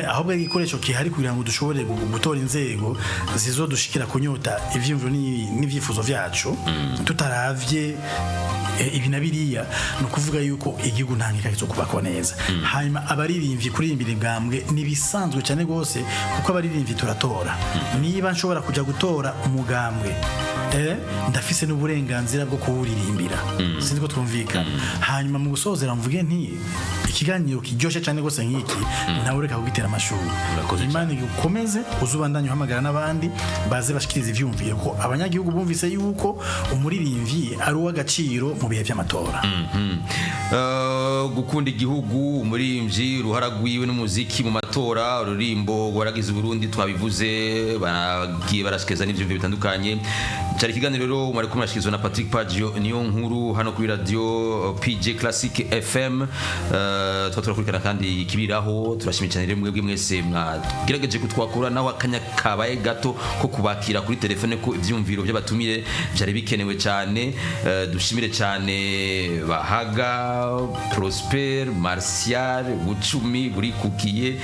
Speaker 6: ahubwo ari igikoresho gihari kugira ngo dushobore gutora inzego zizodushikira kunyota ivyumviro n'ivyifuzo vyacu, tutaravye ibi na biriya. Ni ukuvuga yuko igihugu nta nkeka kizokubakwa neza. Hanyuma abaririmbyi, kuririmbira ibwambwe ni ibisanzwe cyane rwose, kuko abaririmbyi turatora. Niba nshobora kujya gutora umugambwe, ndafise n'uburenganzira bwo kuwuririmbira. Sinzi ko twumvikana. Hanyuma mu gusozera mvuge nti ikiganiro kiryoshye cyane rwose nk'iki, nawe reka kugitera amashuri.
Speaker 5: Urakoze.
Speaker 6: Imana igukomeze, uzubandanye uhamagara n'abandi baze bashikiriza ivyumviro, ko abanyagihugu bumvise yuko umuririmbyi ari uw'agaciro mu bihe by'amatora.
Speaker 5: Gukunda igihugu, umuririmbyi, uruhara rwiwe n'umuziki mu matora, ururimbo waragize Uburundi, twabivuze, baragiye barashikiriza n'ivyumviro bitandukanye. Cyari ikiganiro rero mwari kumwe na Patrick Paggio niyo nkuru hano kuri radio PJ Classic FM. Tuba turakurikirana kandi ikibiraho. Turashimiye cyane rero mwebwe mwese mwagerageje kutwakura, naho akanya kabaye gato ko kubakira kuri telefone, ko ivyumviro by'abatumire byari bikenewe cyane. Dushimire cyane Bahaga Prosper Martial Bucumi burikukiye,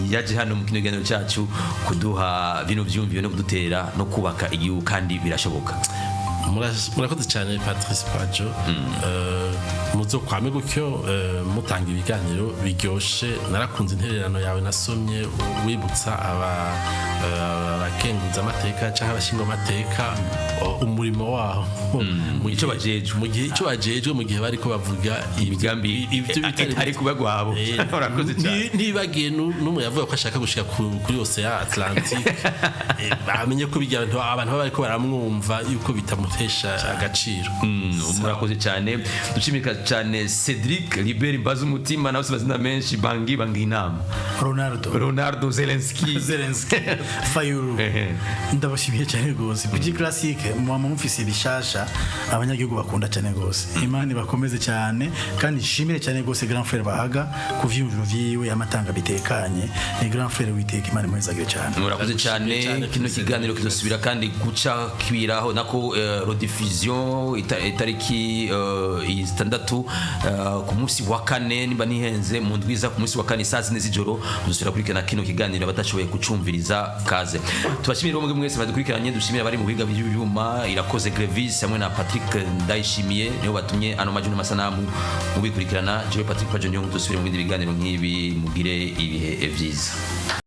Speaker 5: yaje hano mu kino kiganiro cyacu kuduha bino vyumviro no kudutera no kubaka igihugu, kandi birashoboka.
Speaker 7: Murakoze cyane Patrice Pajo. Muzokwame gutyo mutanga ibiganiro biryoshe. Narakunze intererano yawe nasomye wibutsa abakenguza amateka cyangwa abashinga amateka umurimo waho mu
Speaker 5: Ico bajejwe.
Speaker 7: Mu gihe icyo bajejwe, mu gihe bariko bavuga
Speaker 5: imigambi
Speaker 7: ibyo bitari
Speaker 5: itari kuba gwabo. Urakoze cyane.
Speaker 7: Ntibagiye n'umwe yavuga ko ashaka gushika kuri Océan Atlantique. Bamenye ko bijya abantu baba bariko baramwumva yuko bitamutesha agaciro.
Speaker 5: Murakoze cyane. Dushimika cyane Cedric Libert Mbaza umutima, nawe amazina menshi, Bangi Bangi inama,
Speaker 6: Ronaldo.
Speaker 5: Ronaldo Zelensky.
Speaker 6: Zelensky Fayulu. Ndabashimiye cyane rwose. PG Classic, muba mufise ibishasha abanyagihugu bakunda cyane rwose. Imana ibakomeze cyane, kandi nshimire cyane rwose grand frère Bahaga ku vyumviro vyiwe amatanga bitekanye. Ni grand frère witeka, Imana imuhezagire cyane.
Speaker 5: Murakoze cyane.
Speaker 7: Cyane.
Speaker 5: Kino kiganiro kizosubira kandi guca kibiraho nako rediffusion itariki 6, ku munsi wa kane, nimba nihenze, mu ndwiza ku munsi wa kane saa 4 z'ijoro muzosubira kurikirana kino kiganiro, abatashoboye kucumviriza kaze. Tubashimire mwebwe mwese badukurikiranye, dushimire abari mu biga by'ibyuma, Irakoze Grevis hamwe na Patrick Ndayishimiye, nibo batumye ano majwi n'amasanamu mubikurikirana. Jewe Patrick Pajo niyo, dusubire mu bindi biganiro nk'ibi. Mugire ibihe vyiza.